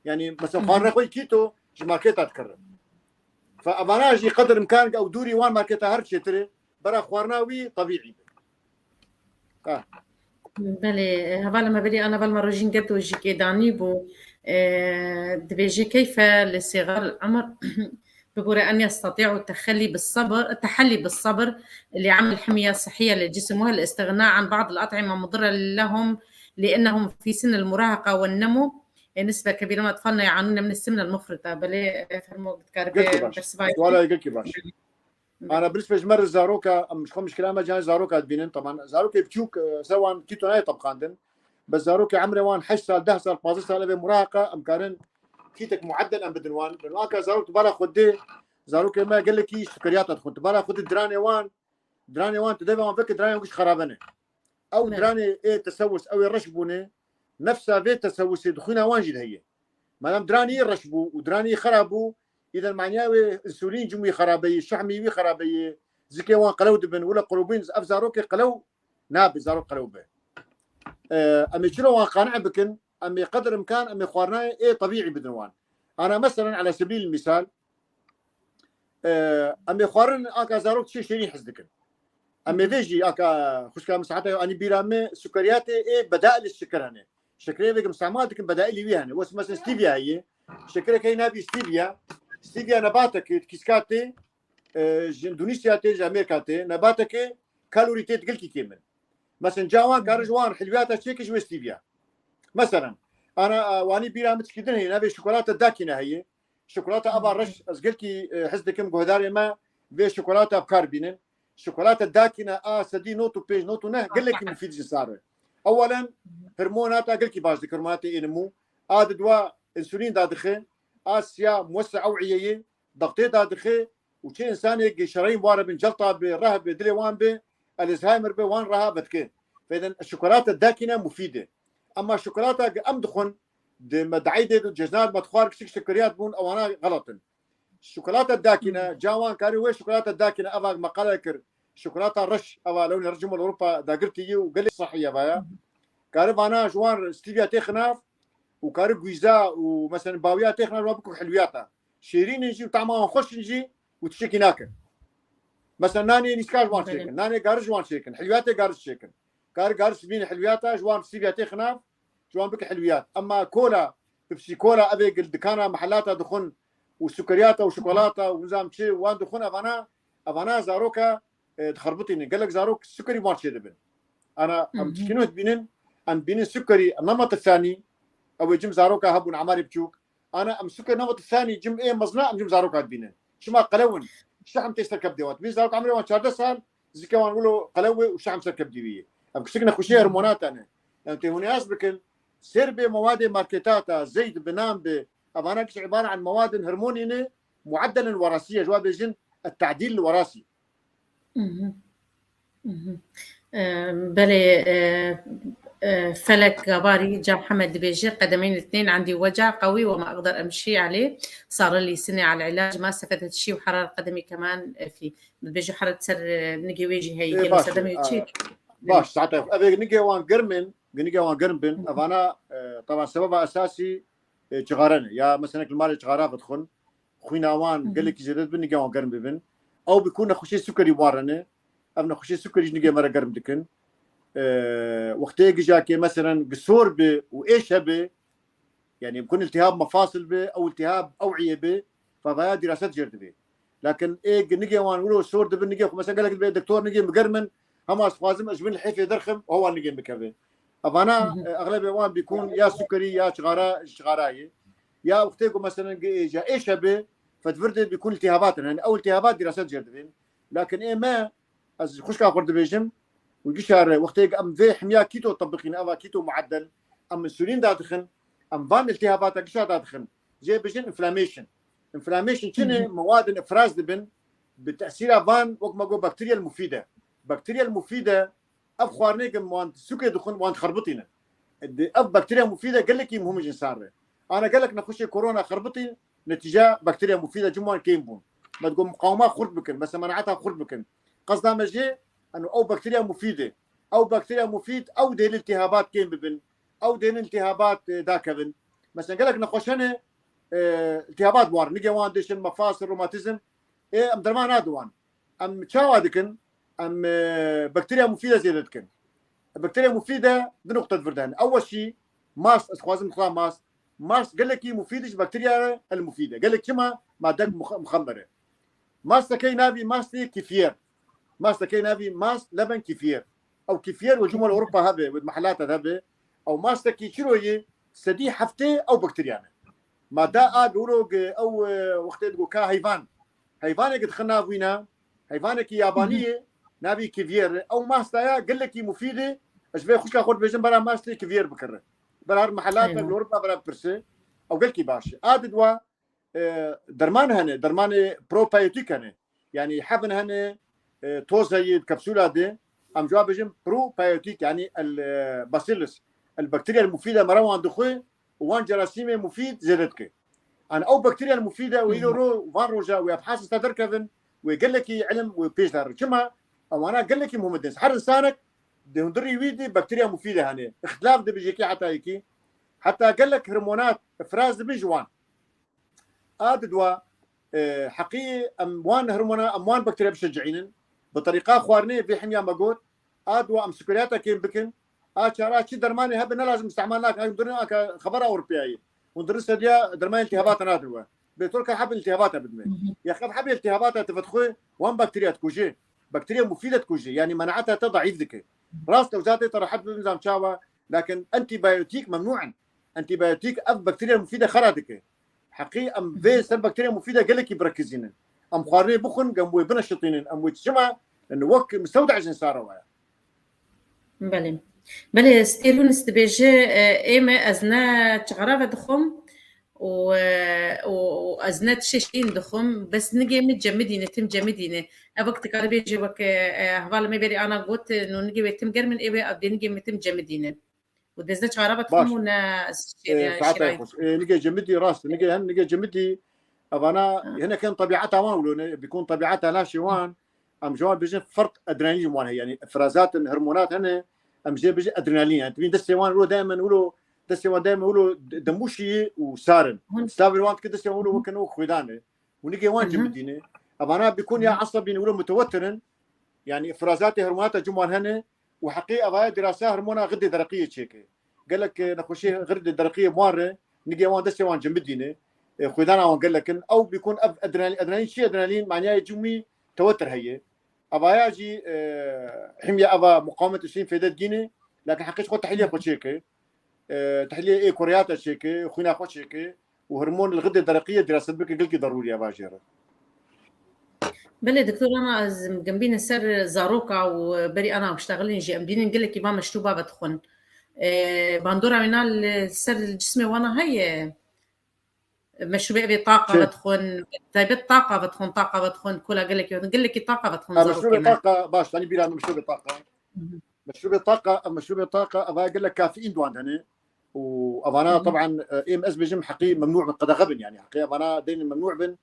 Yani mesela xwarine xwe kîto ji marketa dikirre. Fe evana jî qedir imkan ew dûrî wan marketa her çêtir e, bera xwarina wî tebîî be. Ha. Belê, hevala me berî ana heval me Rojîn Gedo jî kêdanî bû. E, dibêje, كيف لصغار العمر ببورة أن يستطيعوا التخلي بالصبر، التحلي بالصبر لعمل حمية صحية للجسم، وهل الاستغناء عن بعض الأطعمة مضرة لهم لأنهم في سن المراهقة والنمو؟ نسبة كبيرة من أطفالنا يعانون من السمنة المفرطة. Belê, fermo, dikare Gelkî baş. Suala gelkî baş. Ana birispe ji me re zaroka, em ji xwe mişkila me can zaroka dibînin. Teban zarokê biçûk, e, ser wan kîto nayê tebqandin. Bes zarokê emrê wan heşt sal, deh sal, pazdeh sal, evê murahaka, em karin kîtek mueddel em bidin wan. Leno aka zarok di bala xwe dê, zarokê me gelekî sukeriyata dixwin. Di bala xwe dê diranê wan, diranê wan tu devê wan veke, diranê wan giş xerabe ne. Ew Ne. diranê ê tesewus, ew ê reş bûne, nefsa vê tesewusê di xwîna wan jî de heye. Madem diranî reş bû û diranî xera bû, îden manya wê însulîn cim wî xerabe ye, şehmî wî xerabe ye, zikê wan qelew dibin, wila qulubîn, ev zarokê qelew nabe, zarok qelew be. E, em ê çilo wan qane bikin, em ê qedir imkan, em ê xwarinayê ê tebîî bidin wan. Ana meselen, ala sebîl misal, e, em ê xwarin aka zarok çi şêrîn hez dikin. Em ê vê jî aka xwişka min saete anî bîra me, sukeriyatê ê bedailê şikir hene. Şikirê vê kim sema dikin bedailî wî hene. Wes mesela stevia heye. Şikirek heye navî stevia. Stevia nebatek e, kîska tê, e, ji Endonezya tê, ji Amerîka tê. Nebatek e kalorî tê gelkî kêm in. Mesela ca wan karin ji wan hilwiyata çêke ji wê stevia. Mesela, ana, a, wanî bîra min çikî din heye, navê şokolata dakine heye. Şokolata ava reş, ez gelkî, e, hez dikim guhdarê me vê şokolata bi kar bînin. Şokolata dakine a sedî not û pênc, not û neh gelekî mufîd ji sar e. Ewelen, hormonata gelkî baş dike, hormonatê ê nimû. A di dua însulîn dadixe, a siya muwessa ewiyeyê, dextê dadixe û çi însanê ge şerayîn ware bin, celta bi, reh bi, dilê wan bi, Alzheimer bi, wan reha vedike. Fêden şokolata dakine mufîd e. Ema şokolata ge em dixwin, di me daîdê de cejnat me dixwar kiçik şekeriyat bûn, ewana xelet in. Şokolata dakine, ca wan karî wê şokolata dakine, eva meqale kir. Şokolata reş, eva lewnê reş Cumhur Ewropa dagirtî yî û gelê sehî eva ya. Karî vana ji wan stevia tê xinav û karî guîza û mesela bawiya tê xinav, wan bikû hilwiyata. Şêrîn in jî û tama wan xweş in jî û tiştekî nakin. Mesela nanê nîska ji wan çêkin, nanê gariş ji wan çêkin, hilwiyatê gariş çêkin. Kar gariş bîne hilwiyata, ji wan sîvya tê xinav, ji wan bike hilwiyat. Ema kola, Pepsi Cola, ev ê gil dikana mehellata dixwin û sukeriyata û şokolata û nizam çi wan dixwin, evana, evana zaroka, e, dixerbitînin. Gelek zarok sukerî wan çêdibin. Ana em çikîno dibînin, em dibînin sukerî nema tisanî, ew ê cim zaroka hebûn emarê biçûk. Ana em suker nema tisanî cim ê mezna em cim zaroka dibînin. Çima qelewin, şehm tê ser kep dêwat. Bî zarok emarê wan çardeh sal, zike wan wilo qelew û şehm ser kep dîwî. Ev kişik nexweşiyê hormonata ne. Em tê hûn ê hest bikin, sêr bê mewadê marketata, zeyt bi nan bi, evana giş îbare an mewadin hormonî ne, mueddelen werasî ye, ji wa bêjin, et-tedlîl werasî. Mhm. Mhm. Em, belê, e, e, Felek Gabarî, Ca Mihemed dibêje, qedemeyni ithnên endî weca qewî we ma eqder emşî elê, sare lîsinê al îlac ma sefedet şî û herar qedemî keman, e, fî. Dibêje heret ser, e, nigê wê jî heye, Ê, gelo baş, sedemê e, çi? Baş, saete. Ev ê nigê wan germ in, nigê wan germ bin. Evana, e, taban sebeba esasî, e, çixare ne. Ya mesela li malê çixara vedixwin, xwîna wan gelekî zêde dibin, nigê wan germ bibin. Ew bi ku nexweşê sukerî wan re ne. Ev nexweşê sukerî ji nigê me re germ dikin. E, wextê gijake meselen gisor bi û êş hebe, yani bikun iltihab mefasil bi, ew iltihab ew'iyê bi, fevaya dîraset jêr dibe. Lakin ê nigê wan wilo sor dibin, nigê xwe mesela gelek dibe doktor nigê min germ in, hema ez dixwazim ez ji bin lihêfê derxim, hewa nigê min bikeve. Evana, e, exlebê wan bîkûn ya sukerî ya çixara, ji çixara ye. Ya wextê ku meselen ge-, ja êş hebe, fedvir de bîkûn iltihabat in. Hani ew iltihabat dîraset jêr dibin. Lakin ê me, ez xwişka xwe dibêjim, û gişa re wextê em vê hemiya kîto tebiqîn, eva kîto mueddel, em însulîn dadixin, em van iltihabata gişa dadixin. Jê bijin inflammation. Inflammation çi ne? Mewadin ifraz dibin, bi tesîra van, wek me got, bakteriyel mufîde. Bakteriyel mufîde, ev xwarinê ke wan sukrê dixwin, wan dixerbitînin. Di-, ev bakteriya mufîde gelekî muhim ji însan re. Ana gelek nexweşê korona xerbitî, netîca bakteriya mufîde cim wan kêm bûn. Me digot muqawema xurt bikin, mesela menaeta xurt bikin. Qesda me jê, eno ew bakteriya mufîde. Ew bakteriya mufîd, ew dêlin iltihabat kêm bibin. Ew dêlin iltihabat, e, dakevin. Mesela gelek nexweş hene, e, iltihabat war. Nigê wan dişin, mefasil, romatizm. Ê, em derman nadin wan. Em çawa dikin? Em, e, bakteriya mufîde zêde dikin. Bakteriya mufîde du nuqte di vir de hene. Ew weşî mast, ez dixwazim dixwazim mast. Mast gelekî mufîd ji bakteriya el mufîde. Gelek çima? Madde mux-, muxemmer e. Mastekey navî mastê kîfiyer. Mastekey navî mast leben kîfiyer. Ew kîfiyer we cumhur Ewropa hebe, we mehelata hebe. Ew mastekî çiroyê sedî heftê ew bakteriya ne. Ma da a guro ge ew, e, wextê digo ka heyvan. Heyvanekî dixin nav wîna, heyvanekî yabanî ye, navî kîviyer e. Ew masta ya gelekî mufîd e. Ez vê xwişka xwe dibêjim bera mastê kîviyer bikire. Bera her mehelata li Ewropa bera bipirse. Ew gelkî baş e. A didwa, e, derman hene, dermanê probiyotîk hene. Yani hebin hene, e, toz heye, kapsula de. Em cevap bêjin probiyotîk, yani el, e, bacillus, el bakteriya mufîde mera wan dixwe û wan cerasîmê mufîd zêde dike. An ew bakteriya mufîde û îro ro van roja wê ebhas sta derkevin, wê gelekî ilim wê pêş darin. Çima? Ewana gelekî muhim din. Her insanek di hundirî wî de bakteriya mufîde hene. Îxtilaf dibe ji yekî heta yekî. Heta gelek hormonat ifraz dibin ji wan. A didwa, e, heqî em wan hormona, em wan bakteriya bişecihînin. Bi terîqa xwarinê vê hemiya me got. A didwa em sukeriyata kêm bikin. A çara çi dermanê hebe ne lazim îstihmal nakin. Hûn dirin aka xebera Ewropayê. Hûn dirin sediya dermanê iltihabata nadin we. Bê tolka hebe iltihabata bidime. Ya xev hebe iltihabata tifet xwe wan bakteriya dikuje. Bakteriya mufîde dikuje. Yani menaeta te daîf dike. Rast ew zatê te rehet bibin zam çawa. Lakin antibiyotîk memnû in. Antibiyotîk ev bakteriya mufîde xera dike. Heqî em vê ser bakteriya mufîde gelekî birekizînin. Em xwarinê bixwin, em wê bineşitînin, em wê çima, yani wek mistewda ji însan re waya. Belê. Belê, Stêlûnis dibêje, e, ê me ez ne çixara vedixwim û, e, û, û ez ne tişê şîrîn dixwim, bes nigê min cemidîne, tim cemidîne. Ev wek dikare bêje wek, e, e, hevalê me berî ana got, e, no nigê wê tim germ in, ê wê dê nigê min tim cemidîne. Û dezde çara ve Baş. Û ne Ee, şêrayî, saetê şêrayî. Xweş. Ee, nigê cemidî rast, nigê hem nigê cemidî evana Ha. Hinek hem tebiata wan wilo ne, bikun tebiata laşê wan, em ji wan bijin fert adrenalin wan heye, yani ifrazatın hormonat hene, em jê bijin adrenalin, yani tibîn destê wan wilo daimen wilo, destê wan daimen wilo de-, demûşî û sarin. Hûn Stavir wan dike destê wan wilo wekin û xwêdan e. Û nigê wan Hı hı. Cemidî ne. Evana bikun ya esebî ne, wilo mutewetir in. Yani îfrazatê hormonata cim wan hene û heqî evaya dirasa hormona xidê dereqiyê çêke. Gelek, e, nexweşî xidê dereqiyê wan re, nigê wan destê wan cimidîne. E, xwêdana wan gelek in. Ew bikun ev adrenalîn, adrenalîn çi? Adrenalîn maniyayê cim wî tewetir heye. Evaya jî, e, himya eva muqawemet û sîn fêde digîne, lakin heqî ji xwe tehliyê xwe çêke. E, tehliyê ê kureyata çêke, xwîna xwe çêke û hormon li xidê dereqiyê diraset bike, gelkî derûrî ye vajê re. Belê, doktor, ana ez gembînin ser zaroka û berî ana biştexilin jî em dînin gelekî va meşrûba vedixwin. E, bandora wêna li ser cismê wana heye? Meşrûbê evê taqa Çi? Vedixwin, taybet taqa vedixwin, taqa vedixwin, kola gelekî vedixwin, gelekî taqa vedixwin Ha, zarokê meşrûbê me. Taqa, baş, tanî bîra min meşrûbê taqa. Hı hı. Meşrûbê taqa, meşrûbê taqa, eva gelek kafeîn di wan de hene. Û evana Hı hı. Taban, e, êm ez bêjim heqî memnû bin, qedexe bin yani. Heqî evana deynin memnû bin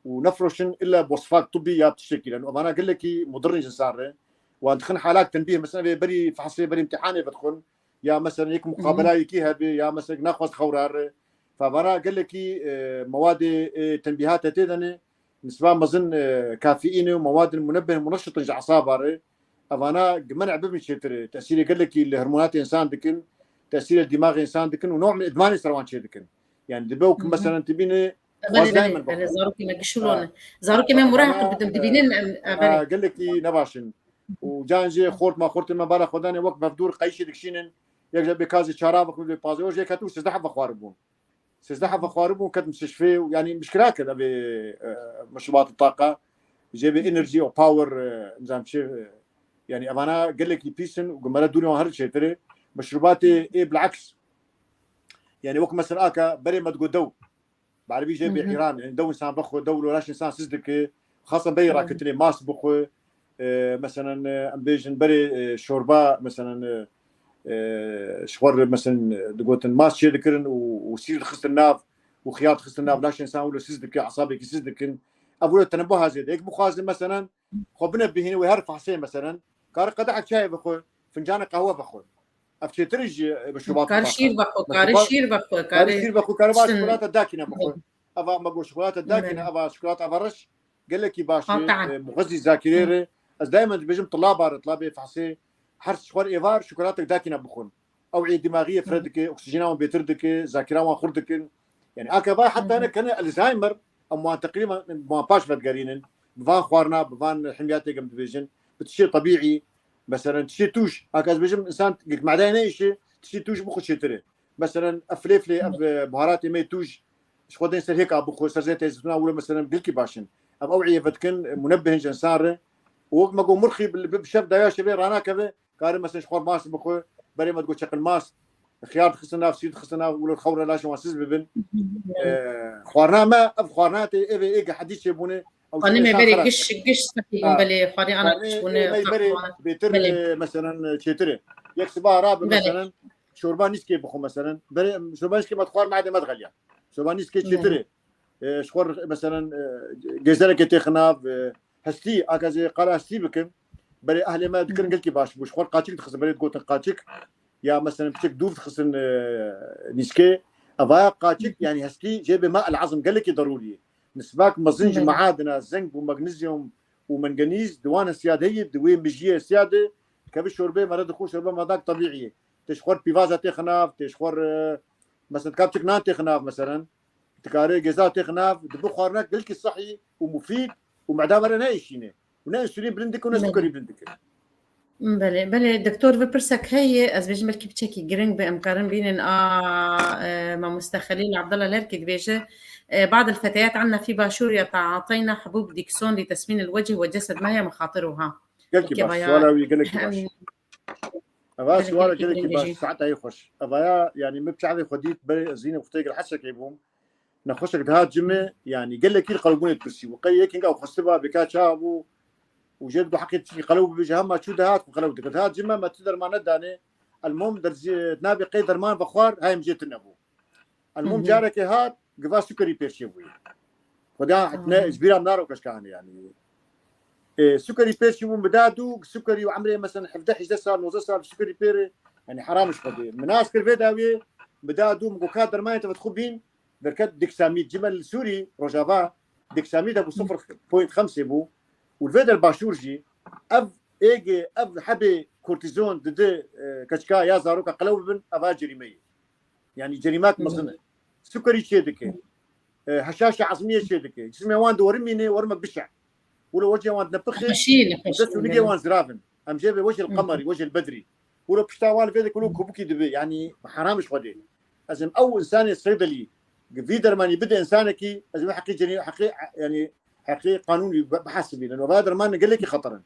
û nefroşin illa bi wesfak tibbî ya bi tiştekî. Leno evana gelekî mudirrin ji insan re. Wan dixin halak tenbîh, mesela vê berî fehsê, berî imtihanê vedixwin. Ya mesela yek muqabela yekî hebe, ya mesela naxwaz xewra re. Fa vana gelekî, e, mewadê, e, tenbîhate tê de ne. Nisba mezin, e, kafeîn û mewadin munebbih muneşitin ji esaba re. Evana gi men'e bibin çêtir e. Tesîrê gelekî li hormonatê insan dikin, tesîrê li dîmaxê insan dikin û new'ê min îdmanê ser wan çê dikin. Yani dibe wek Hı hı. Meselen tu bîne Belê, xwaz belê, daymen belê, bixwe. Zarokê me gişûlo Ha. Ne. Zarokê me murahaq Ha, bidin, ha, dibînin em, ha, belê. Gelekî ne baş in. Û can jê xort ma xortê me bara xwedanê wek mevdûr qayîşê dikişînin. Yek ji bê kazê çara vexwe bê pazê. O jê ketu sizdeh hef vexwaribûn. Sizdeh hef vexwaribûn, ket mistişfê û yani mişkila kir evê, e, meşrubat taqa. Jê bê energy û power, e, nizam çi, e, yani evana gelekî pîs in û gumere dûrê wan her çêtir e. Meşrubatê ê bilaks. Yani wek mesela aka berê me digo dew. Bi erebî jê bê Hı hı. Îran, yani dew insan vexwe, dew lo laş insan siz dike. Xasan berê Hı hı. Raketinê mas bixwe. E, meselen, e, em bêjin berê, e, şorba, meselen, e, e, ji xwe re, meselen, e, digotin mas çê dikirin û, û sîr dixistin nav û xiyar dixistin nav, Hı. Laş insan wilo siz dike, esabekî siz dikin. Ev wilo tenebuha zêde. Yek bixwaze, meselen, xwe bine bihîne wê her fehsê, meselen, kare qedehek çayê bixwe, fincanê qehwe bixwe. Ev çêtir ji, e, meşrubat Kar bixwe. Şîr vexwe, kare Meşrubat-, şîr vexwe, kare kare şîr vexwe, kare va çikolata dakine bixwe. Eva me got çikolata dakine, Belê. Eva çikolata eva reş gelekî baş e, Qatan. E, muxizî zakirê re. Ez daimen dibêjim tilaba re, tilabê fehsê, her ji xwe re êvar çikolatek dakine bixwin. Ew ê dîmaxiyê fire dike, oksîjena wan bêtir dike, zakira wan xurt dikin. Yani aka va heta Hı hı. Ne kene Alzheimer, em wan teqrîben wan paş vedigerînin. Bi van xwarina, bi van himyatê em dibêjin, bi tiştê tebîî, meselen tiştê tûj. Aka ez bêjim, insan gik medeyê neîşe, tiştê tûj bixwe çêtir e. Meselen ev filê filê, ev, e, buharatê me tûj, ji xwe tên ser hêka bixwe, ser zeytê zeytûna wilo, meselen gelkî baş in. Ev ew ê vedikin, e, munebbih in ji insan re. Û wek me got, murxî bi, bi, bi şev daya şevê ranakeve, kare, meselen, ji xwe mast bixwe, berê me digot çeqil mast, xiyar dixistin nav, sîr dixistin nav, wilo xew re laşên wan siz bibin. Hı hı. E, xwarina me, ev xwarina tê, ev ê êge hedî çêbûne, ew Xanimê çi berê insan giş, giş sehî bûn, Ha. Belê, xwarê ana Xwarê giş bûne, ê me berê bêtir, Belê. E, meselen, e, çêtir e. Yek siba rabe, Belê. Meselen, şorba nîskê bixwe, meselen. Berê, şorba nîskê me dixwar, meadê me dixeliya. Şorba nîskê Belê. Çêtir e. E, ji xwe, meselen, e, gêzerekê têxinav, e, hestî, aka ez ê qala hestî bikim. Berê ehlê me dikirin gelkî baş bû. Ji xwe qaçik dixistin, berê digotin qaçik. Ya, meselen, piçek dûv dixistin, e, nîskê. Evaya qaçik, yani hestî, jê bê ma el azm gelekî derûrî ye. Nisbak mezin ji Belê. Maadina, zeng û magnezyum û menganîz, di wan hestiya de heye, di wê mijiyê hestiya de, dikeve şorbê me re dixwe, şorbe me dak tebîî ye. Tê ji xwe pîvaza têxinav, tê ji xwe, e, meselen, dika piçek nan têxinav, meselen. Dikare geza têxinav, dibe xwarinek gelkî sehî û mufîd û meda me re neêşîne. Û ne însûlîn bilind dike û ne Belê. Sukerî bilind dike. Belê, belê, doktor, vê pirsek heye, ez bêjim belkî piçekî giring be, em karin bînin a, e, mamoste Xelîl Abdullah Lerkî dibêje, e, بعض الفتيات عندنا في باشور يتعاطين حبوب ديكسون لتسمين الوجه والجسد، ما هي مخاطرها؟ Gelkî Peki, baş, vaya- suala wî gelekî baş. Em, Eva Gelek suala gelekî gelekî giring baş, jî. Saeta yê xweş. Evaya, yani, min çavê xwe dît, berê ez yine xwe têgil hesekê bûm. Nexweşek dihat cime, yani, gelekî li qelbûnê dipirsî bû. Qey yekî ew xwestiba bêka çawa bû û jê digot heqê tişkî qelew bibêje, hema çû dihat xwe qelew dikir. Dihat cime, me tu derman nedane. Elmom derzî nabê qey derman vexwar, hayê min jê tune bû. Elmom Hı hı. Carekê hat, giva sukerî pêşê bûye. Xweda Tamam. Ne, ji bîra min naro keşka hene yani. E, sukerî pêşî bûn bi dad û sukerî û emrê, mesela, hevdeh hejdeh sal, nozdeh sal sukerî pêre, yani, heram ji Xwedê. Min nas kir vê dawiyê, bi dad û min got, ka dermanê te vedixwe bîn, derket diksamî, cime li Sûrî, Rojava, Deksamî de bû sifir point xemsê bû. Û li vê der başûr jî ev êgê, ev hebê kortîzon didi, e, keçika ya zaroka qelew bibin, eva cerîme ye. Yani cerîmak mezin e. Sukerî çê dike. E, heşaşa ezmiyê çê dike. Cismê wan di werin mîne, werimek bişe. Wilo wecê wan dinepixê, dest û nigê wan zirav in. Em jê vê wecê li qemerî, wecê li bedrî. Wilo pişta wan vê de kulû kubikî dibe. Yani heram ji Xwedê. Ez ê ew insanê seydelî, vî dermanî bide insanekî, ez ê wê heqî cenî, heqî, yani heqî qanûnî bi-, bihesibînin. Ve va derman gelekî xeter in.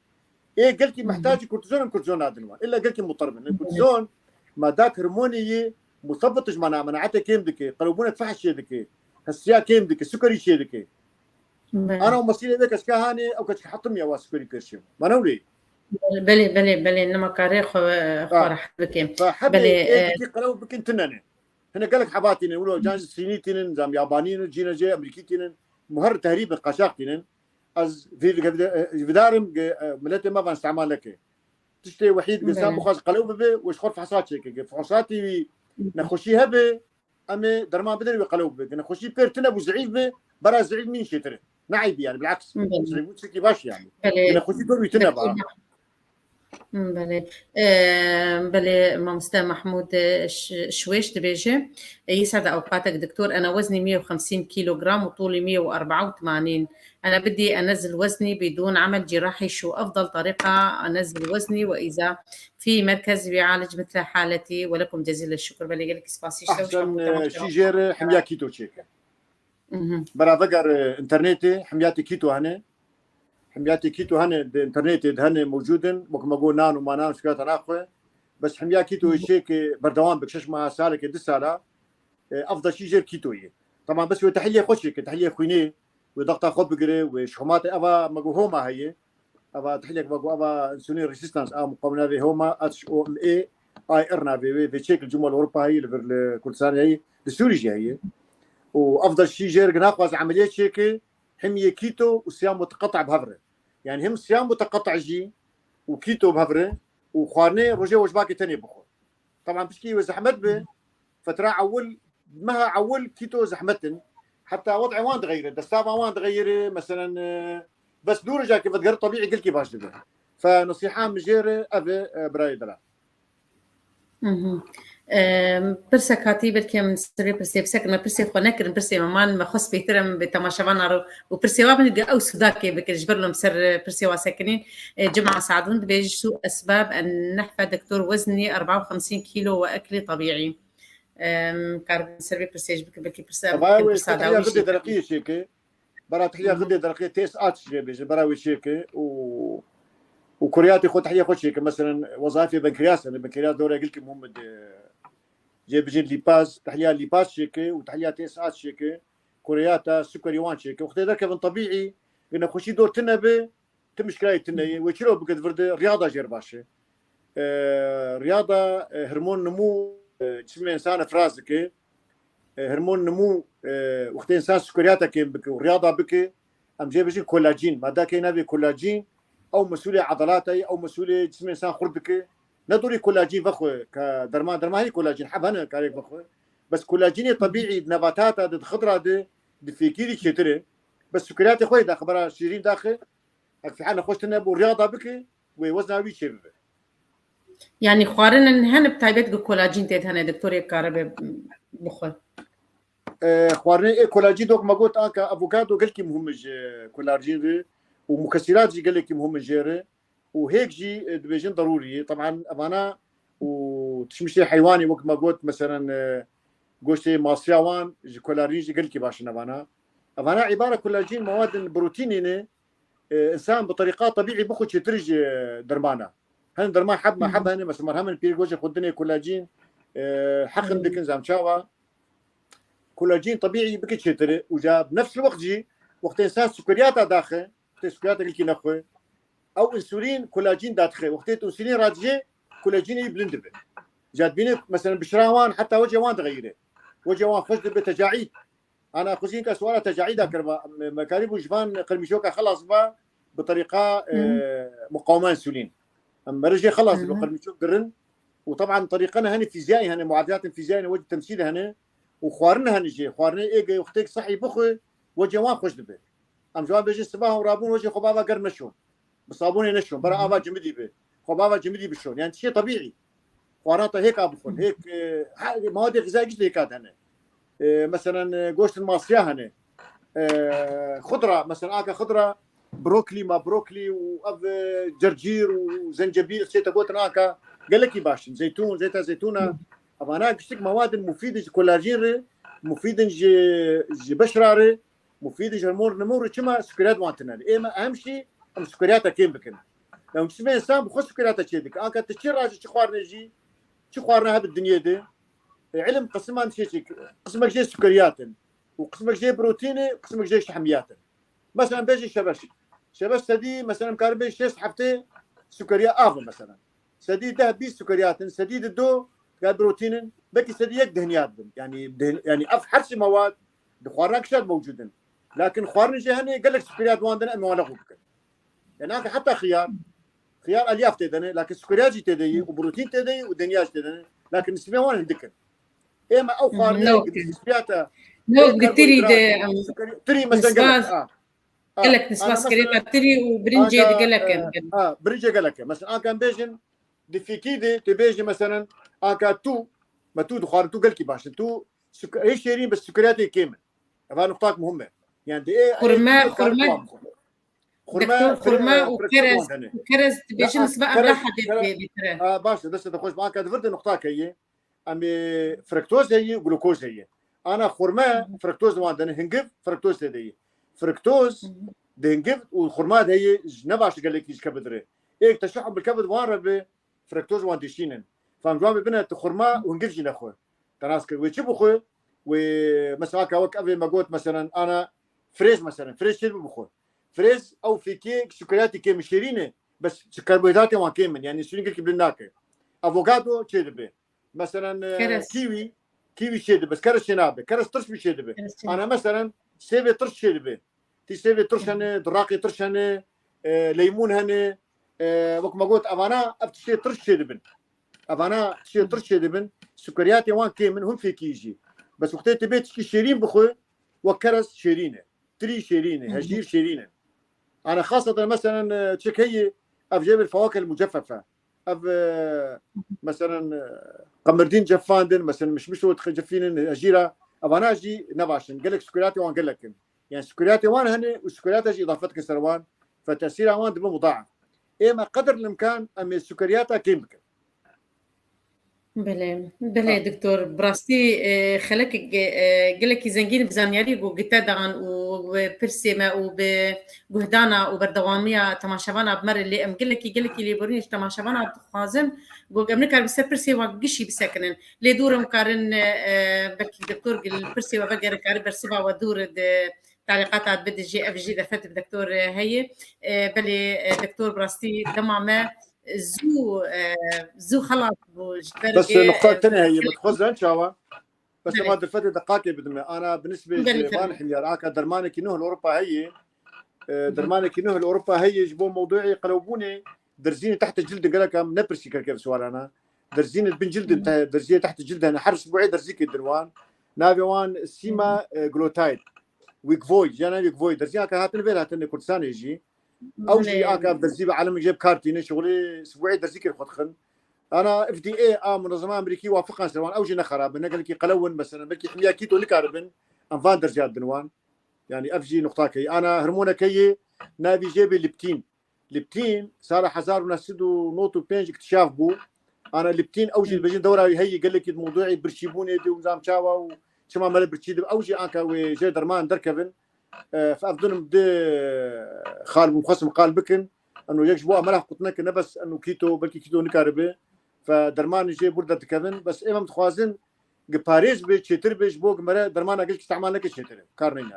Ê gelkî mihtacî kortîzon in, kortîzon nadin wan. Îlla gelkî muter bin. Kortîzon madak hormonê yê musebbit ji mana, menaetê kêm dike, qelewbûnek fehş çê dike, hestiya kêm dike, sukerî çê dike. Ana û mesîlê vê keçika hanê, ew keçika hetim ya wa sukerî pêşê. Mana wê? Belê, belê, belê, nema karê xwe, xwe rehet bikim. Belê, ê, e, dikî qelew bikin tine ne. Hine gelek heba tînin, wilo can ji Sînî tînin, zam Yabanî ne, cîne jê Amerîkî tînin. Muher tehrîb qaçax tînin. Ez vî-, vî-, vidarim ge, e, miletê me van îstemal neke. Tiştê wehîd ge, zam bixwaz qelew bibe, we ji xwe fehsa çêke. Ge fehsatî wî nexweşî hebe, em ê derman bidin wê qelew bibe. Nexweşî pêr tine bû, zeîf be, bera zeîf mîn çêtir e. Ne eybî yani, bilaks. Zeîf bû çekî baş yani. Nexweşî pêr wî tine ba. Belê. E, belê, mamoste Mahmûd, e, Ş-, Şwêş dibêje, e, yî ser de ewqatek doktor, ena weznî mî û xemsîn kîlogram û tûlî mî û erba û temanîn. Ena bidî, ena zil weznî bidûn emel cîrahî şu efdal tarîqa ena zil weznî we îza في مركز ويعالج مثل حالتي، ولكم جزيل الشكر. Belê gelek spasî ji te û ji hemû temaşevanê. Şî jêr hemya kîto çêke. Bera veger, e, înternetê hemyatê kîto hene. Hemyatê kîto hene, di înternetê de hene, mewcûd in. Wek me got nan û manan û şikayeta naxwe. Bes hemya kîto çêke berdewam bik şeş meha, saleke, du sala. E, ev da şî jêr kîto ye. Tamam, bes wê tehliyê xwe çêke, tehliyê xwînê, wê daxta xwe bigire, wê şixumatê eva me got homa heye. Eva tehliyek me got eva insulin resistance, a muqawimê navê homa, H O M A, I R navê wê, vê çêk li Cumhur Ewropa heye, li vir li Kurdistanê heye, li Sûrî jî heye. Û ev da şî jêr ge naxwaze emeliyê çêke, him yê kîto û siyam muteqettî bi hev re. Yani him siyam muteqettî jî û kîto bi hev re û xwarinê rojê wecbakê tenê bixwe. Taban pişkî wê zehmet be, fetra ewil, meha ewil kîto zehmet in. Heta wed'ê wan dixeyire, destava wan dixeyire, meselen, e, bes dû rojakê vedigere tebîî gelkî baş dibe. Fe nesîha min jê re ev e, e, birayê dira. Mhm. Em, pirsek hatî, belkî em ser vê pirsê bisekin, me pirsê xwe nekirin, pirsê me man, me xwest bêtir em bi temaşevana re û pirsê wa bin, ew sûdakê bikin, ji ber lom ser, e, pirsê wa sekinîn. E, Cuma Sadun dibêje, şu esbab en nehfe doktor weznî erba û xemsîn kîlo we eklî tebîî. Em, kar bin ser vê pirsê jî bikin, belkî pirsa, Eva bikin wê pirsa dawî jî. Dereqiyê çêke. Bera tehliya xidê derqê T S H jê bêje, bera wê çêke û, û kuriyatê xwe, tehliya xwe çêke. Meselen, wezayfê benkriyas hene, benkriyas dewre gelkî muhim e, cêbicên lîpaz, tehliya lîpaz çêke û tehliya T S H çêke, kuriyata, sukerî wan çêke. Wextê derkevin tebîî, nexweşî dor tine be, ti mişkilayê tine ye. Wê çilo bike, di vir de riyada jêr baş e. E, riyada, e, hormon nimû, e, cismê însan ifraz dike. E, hormon nimû, e, wextê însan sukeriyata kêm bike û riyada bike, em jê bijin kolajîn. Madakê navê kolajîn, ew mesûlê edelata ye, ew mesûlê cismê însan xurt dike. Ne dorî kolajîn vexwe, ke derman, derman heyî kolajîn, heb hene karê vexwe. Bes kolajînê tebîî di nebatata de, di xidra de, di fêkî de çêtir e. Bes sukeriyatê xwe yê daxe, bera şîrîn daxe, Ev fiha nexweş tune bû, riyada bike, wê wezna wî çêbibe. Yanî xwarinên hene bi taybet ku kolajîn tê de hene, doktorê karibe bixwe. E, xwarinê ê kolajîn dok me got anka avokado gelkî muhim e ji kolajîn re û mukesîrat jî gelekî muhim e jê re û hêk jî, e, dibêjin derûrî ye. Teban evana û tişmişê heywanî wek me got, meselen, e, goştê masiya wan ji kolajîn jî gelkî baş in evana. Evana îbara kolajîn mewadin protînî ne, e, însan bi terîqa tebîî bixwe çêtir ji dermana. Hin derman heb me, heb hene, mesela merhemên pîrê gojê xwe dinê kolajîn, e, heqin dikin zam çawa. Kolajîn tebîî bike çêtir e. Û ca bi nefs wext jî, wextê însan sukeriyata daxe, wextê sukeriyata gelkî nexwe, ew însulîn kolajîn dadixê. Wextê tu însulîn radijê, kolajînê wî bilind dibe. Ca dibîne, mesela bişira wan, heta wecê wan dixeyire. Wecê wan xweş dibe, tecaîd. Ana xwezîn ke suala tecaîda kiriba, me, me karîbû ji van qirmîşoka xelas ba bi terîqa, e, muqawema însulîn. Em merê jê xelas dibe, qirmîşok girin. Û teban terîqene hene fîzyayî hene, muaddilatên fîzyayî hene, wecî temsîl hene. Û xwarin hene jê. Xwarinê ê ge wextêk sehî bixwe, wecê wan xweş dibe. Em ji wan bêjin sibahan rabûn rojê xwe bi ava germ neşon. Bi sabûnê neşon. Bera ava cimidî bi. Xwe bi ava cimidî bişon. Yani tiştê tebîî. Xwaran te hêka bixwin. Hêk, e, he, mewedê xizayê giş hêka hene. E, meselen, e, goştin masiya hene. E, xudra, meselen, aka xudra, brokli, ma brokli û ev, e, cercîr û zencebîl, çê te gotin aka, gelekî baş in. Zeytûn, zeyta zeytûna. Evana giştik mewadin mufîd in ji kolajîn re, mufîd in ji, ji beşra re, mufîd in ji hormon nimo re, çima sukeriyat wan tine. Ê me ehem jî em sukeriyata kêm bikin. Ya çima însan bi xwe sukeriyata çê dike. Anka tu çi rajî çi xwarine jî, çi xwarine hebe dinyê de. E, ilim qisiman çê çê, qismek jê sukeriyat in. Û qismek jê protîn e, qismek jê şehmiyat in. Mesela bêjin şebeş. Şebeş sedî, mesela em karin bêjin şêst heftê sukeriya av e mesela. Sedî deh bîst sukeriyat in, sedî di do ya protîn in, belkî sedî yek dehniyat bin. Yani, deh-, yani ev her çi mewad di xwarina kişat mewcud in. Lakin xwarin jê hene gelek sukeriyat wan din em wan lexwe bikin. Yani anka heta xiyar, xiyar elyaf tê de ne, lakin sukeriyat jî tê de ye, û protîn tê de ye, û dehniyat jî tê de ne. Lakin nisbê wan hindik in. Ê me ew xwarinê Nok. Sukeriyata, Nok, ê bi tirî de, karbonhîdrat, em, sukeri-, tirî mesela nisba gelek, ha. Ha, gelek nisba ana sukeriyata mesela, tirî û birincê anka, de gelek e, in. Ha, birincê gelek e. Mesela anka em bêjin, di fîkî de, tê bêjin mesela, anka tu, me tu dixwarin, tu gelkî baş in. Tu suke-, ê şêrîn bi sukeriyatê kêm in. Eva nuqtak muhim e. Yani di ê, Xurme, ê, ê, xurme, xurme, doktor, xurme û kerez, û kerez dibêjin nisba em kerez, daha kerez, bêtir e. Ha, baş e, destê te xweş be. Anka di vir de nuqtak heye. Em ê fruktoz heye, glukoz heye. Ana xurme fruktoz wan dene, hingiv fruktoz tê de ye. Fruktoz di hingiv û xurma de heye, ji ne baş gelekî ji kevir re. Êk teşeḥum bi kevir wan re bi fruktoz wan dişînin. Fam ji wan bibine tu xurma û hingiv jî nexwe. Te nas kir. Wê çi bixwe? Wê mesela ka wek evê me got, meselen, ana frêz, meselen, frêz çê dibe bixwe. Frêz ew fêkê sukeriyatê kêm şêrîn e, bes karbohîdratê wan kêm in, yani însulîn gelkî bilind nake. Avokado çê dibe. Meselen, e, Kerez. Kiwî, kiwî çê dibe, bes kerez çê nabe. Kerez tirş bî çê dibe. Kerez çê. Ana meselen sêvê tirş çê dibe. Tî sêvê tirş hene, diraqê tirş hene, e, leymûn hene, e, wek me got, evana ev tiştê tirş çê dibin. Evana tiştê tirş çê dibin, sukeriyatê wan kêm in, hûn fêkî jî. Bes wextê tu bê tişkî şêrîn bixwe, wek kerez şêrîn e. Tirî şêrîn e, hejîr şêrîn e. Ana xaseten meselen, e, çi heye, ev jê bir fawake muceffefe. Ev, e, meselen, e, qemirdîn cefandin, meselen mişmiş û dixecefînin, hejîra, evana jî ne baş in. Gelek sukeriyatê wan gelek in. Yani sukeriyatê wan hene û sukeriyata jî îdafe dikin ser wan. Fe tesîra wan dibe mudaaf. Ê me qedir limkan em ê sukeriyata kêm bikin. Belê, belê, Ha. doktor. Bi rastî, e, xelekek, e, gelekî zengîn bi zanyarî ku gite dan û bi pirsê me û bi guhdana û berdewamiya temaşevana bi me re lê em gelekî, gelekî lêborînê ji temaşevana dixwazin ku em nikarin bi ser pirsê wa gişî bisekinin. Lê dûr em karin, e, e, belkî doktor gil pirsê we vegere kare bersiva we dûr di talîqata bide jî, ev jî derfet bi doktor, e, heye. E, belê, e, doktor bi rastî dema me zû, e, zû xelas bû ji ber Bes vê, nuqta e, tenê heye, min dixwest zanî çawa? Bes Belê. Dema derfetê deqakê bidime. Ana bi nisbê Belê, ji van tabii. Hilyar, aka dermanekî nuh li Ewropa heye. E, Hı hı. Dermanekî nuh li Ewropa heye ji bo mewduî qelewbûnê, derzînê tehte cildin, gelek em ne pirsî kerke bi sualana. Derzînê bin cildin, Hı hı. te-, derzîyê tehte cildin hene. Her sibûê derzîkê din wan. Navê wan sîma, Hı hı. e, glotide. Wigvoid, ya ne Wigvoid. Derziya ke hatin vêr hatin Kurdistanê jî. Ew jî Belê. Aka derzî bi alim jê bi kar tîne, şixulê sibûê derzîkê xwe dixin. Ana F D A a munezema Amerîkî wafiqan ser wan, ew jî ne xerab in, ne gelekî qelew in, mesela, belkî himiya kîto nikaribin, em van derziya din wan. Yani ev jî nuqtak heye. Ana hormonek heye, navî jê bê liptîn. Liptîn, sala hezar û neh sed û nod û pênc iktişaf bû. Ana liptîn, ew jî Hı. dibêjin dewra wî heye, gelekî di mewduî birçîbûnê de û nizam çawa û çima mele birçî dibe. Ew jî anka wê jê derman derkevin. E, fe ev dunim di xal bûm, xwestim qal bikin. Eno yek ji bo em mela xwe qut neke, ne bes eno kîto, belkî kîto nikaribe. Fe dermanê jê burada dikevin. Bes ê em dixwazin gi parêz be, çêtir be, ji bo gi mere dermana gelkî îstehmal neke çêtir e. Kar neyne.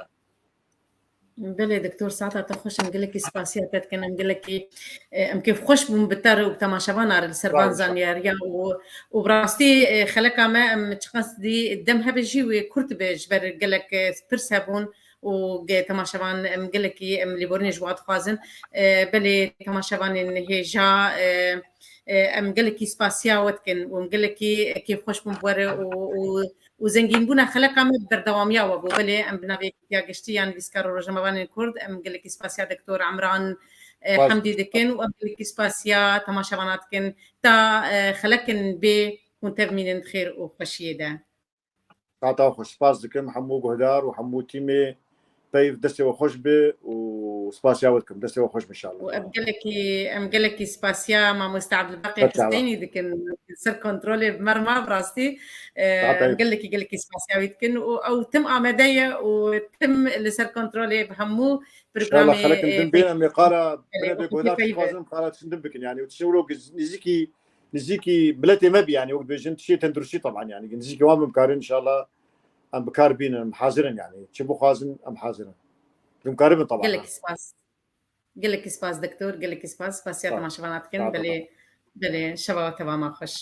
Belê, doktor, saeta te xweş, em gelekî spasiya te dikin, em gelekî, e, em kêfxweş bûn bi te re û bi temaşevana re li ser van Sağ ol. Zanyariya û, û bi rastî, e, xeleka me em çiqas dî dem hebe jî wê kurt be ji ber gelek, e, pirs hebûn û ge-, temaşevan em gelekî em lêborînê ji wa dixwazin. E, belê temaşevanên hêja, e, e, em gelekî spasiya we dikin û em gelekî kêfxweş bûn bi we re û, û û zengînbûna xeleka me bi berdewamiya we bû. Belê em bi navê Yekîtiya Giştî ya Nivîskar û Rojnamevanên Kurd, em gelekî spasiya Doktor Emran, e, Spas. Hemdî dikin û em gelekî spasiya temaşevana dikin. Ta, e, xelekin bê hûn tev mînin di xêr û xweşiyê de. Saeta xweş, spas dikim hemû guhdar û hemû tîmê peyv, destê we xweş be û spasiya we dikim. Destê we xweş be inşallah. Û em gelekî, em gelekî spasiya mamoste Abdulbaqî Hesteynî dikin, ser kontrolê bi me re ma bi rastî. E, em gelekî, gelekî spasiya wî dikin û ew tim amade ye û tim li ser kontrolê bi hemû programê, xelekin din e, bên, em ê qala bine bê guhdar dixwazin, em qala tiştin din bikin. Yani, tiştin wilo nizîkî nizîkî miletê me bî, yani wek dibêjin tiştê tenduristî taban, yani nizîkî wan bim karin inşallah em bi kar bînin, em hazir in yani. Çi bixwazin em hazir in. Em karibin taban. Gelekî spas. Gelekî spas doktor, gelekî spas. Spasiya temaşevana dikin. Belê, belê, şeva we tevama xweş.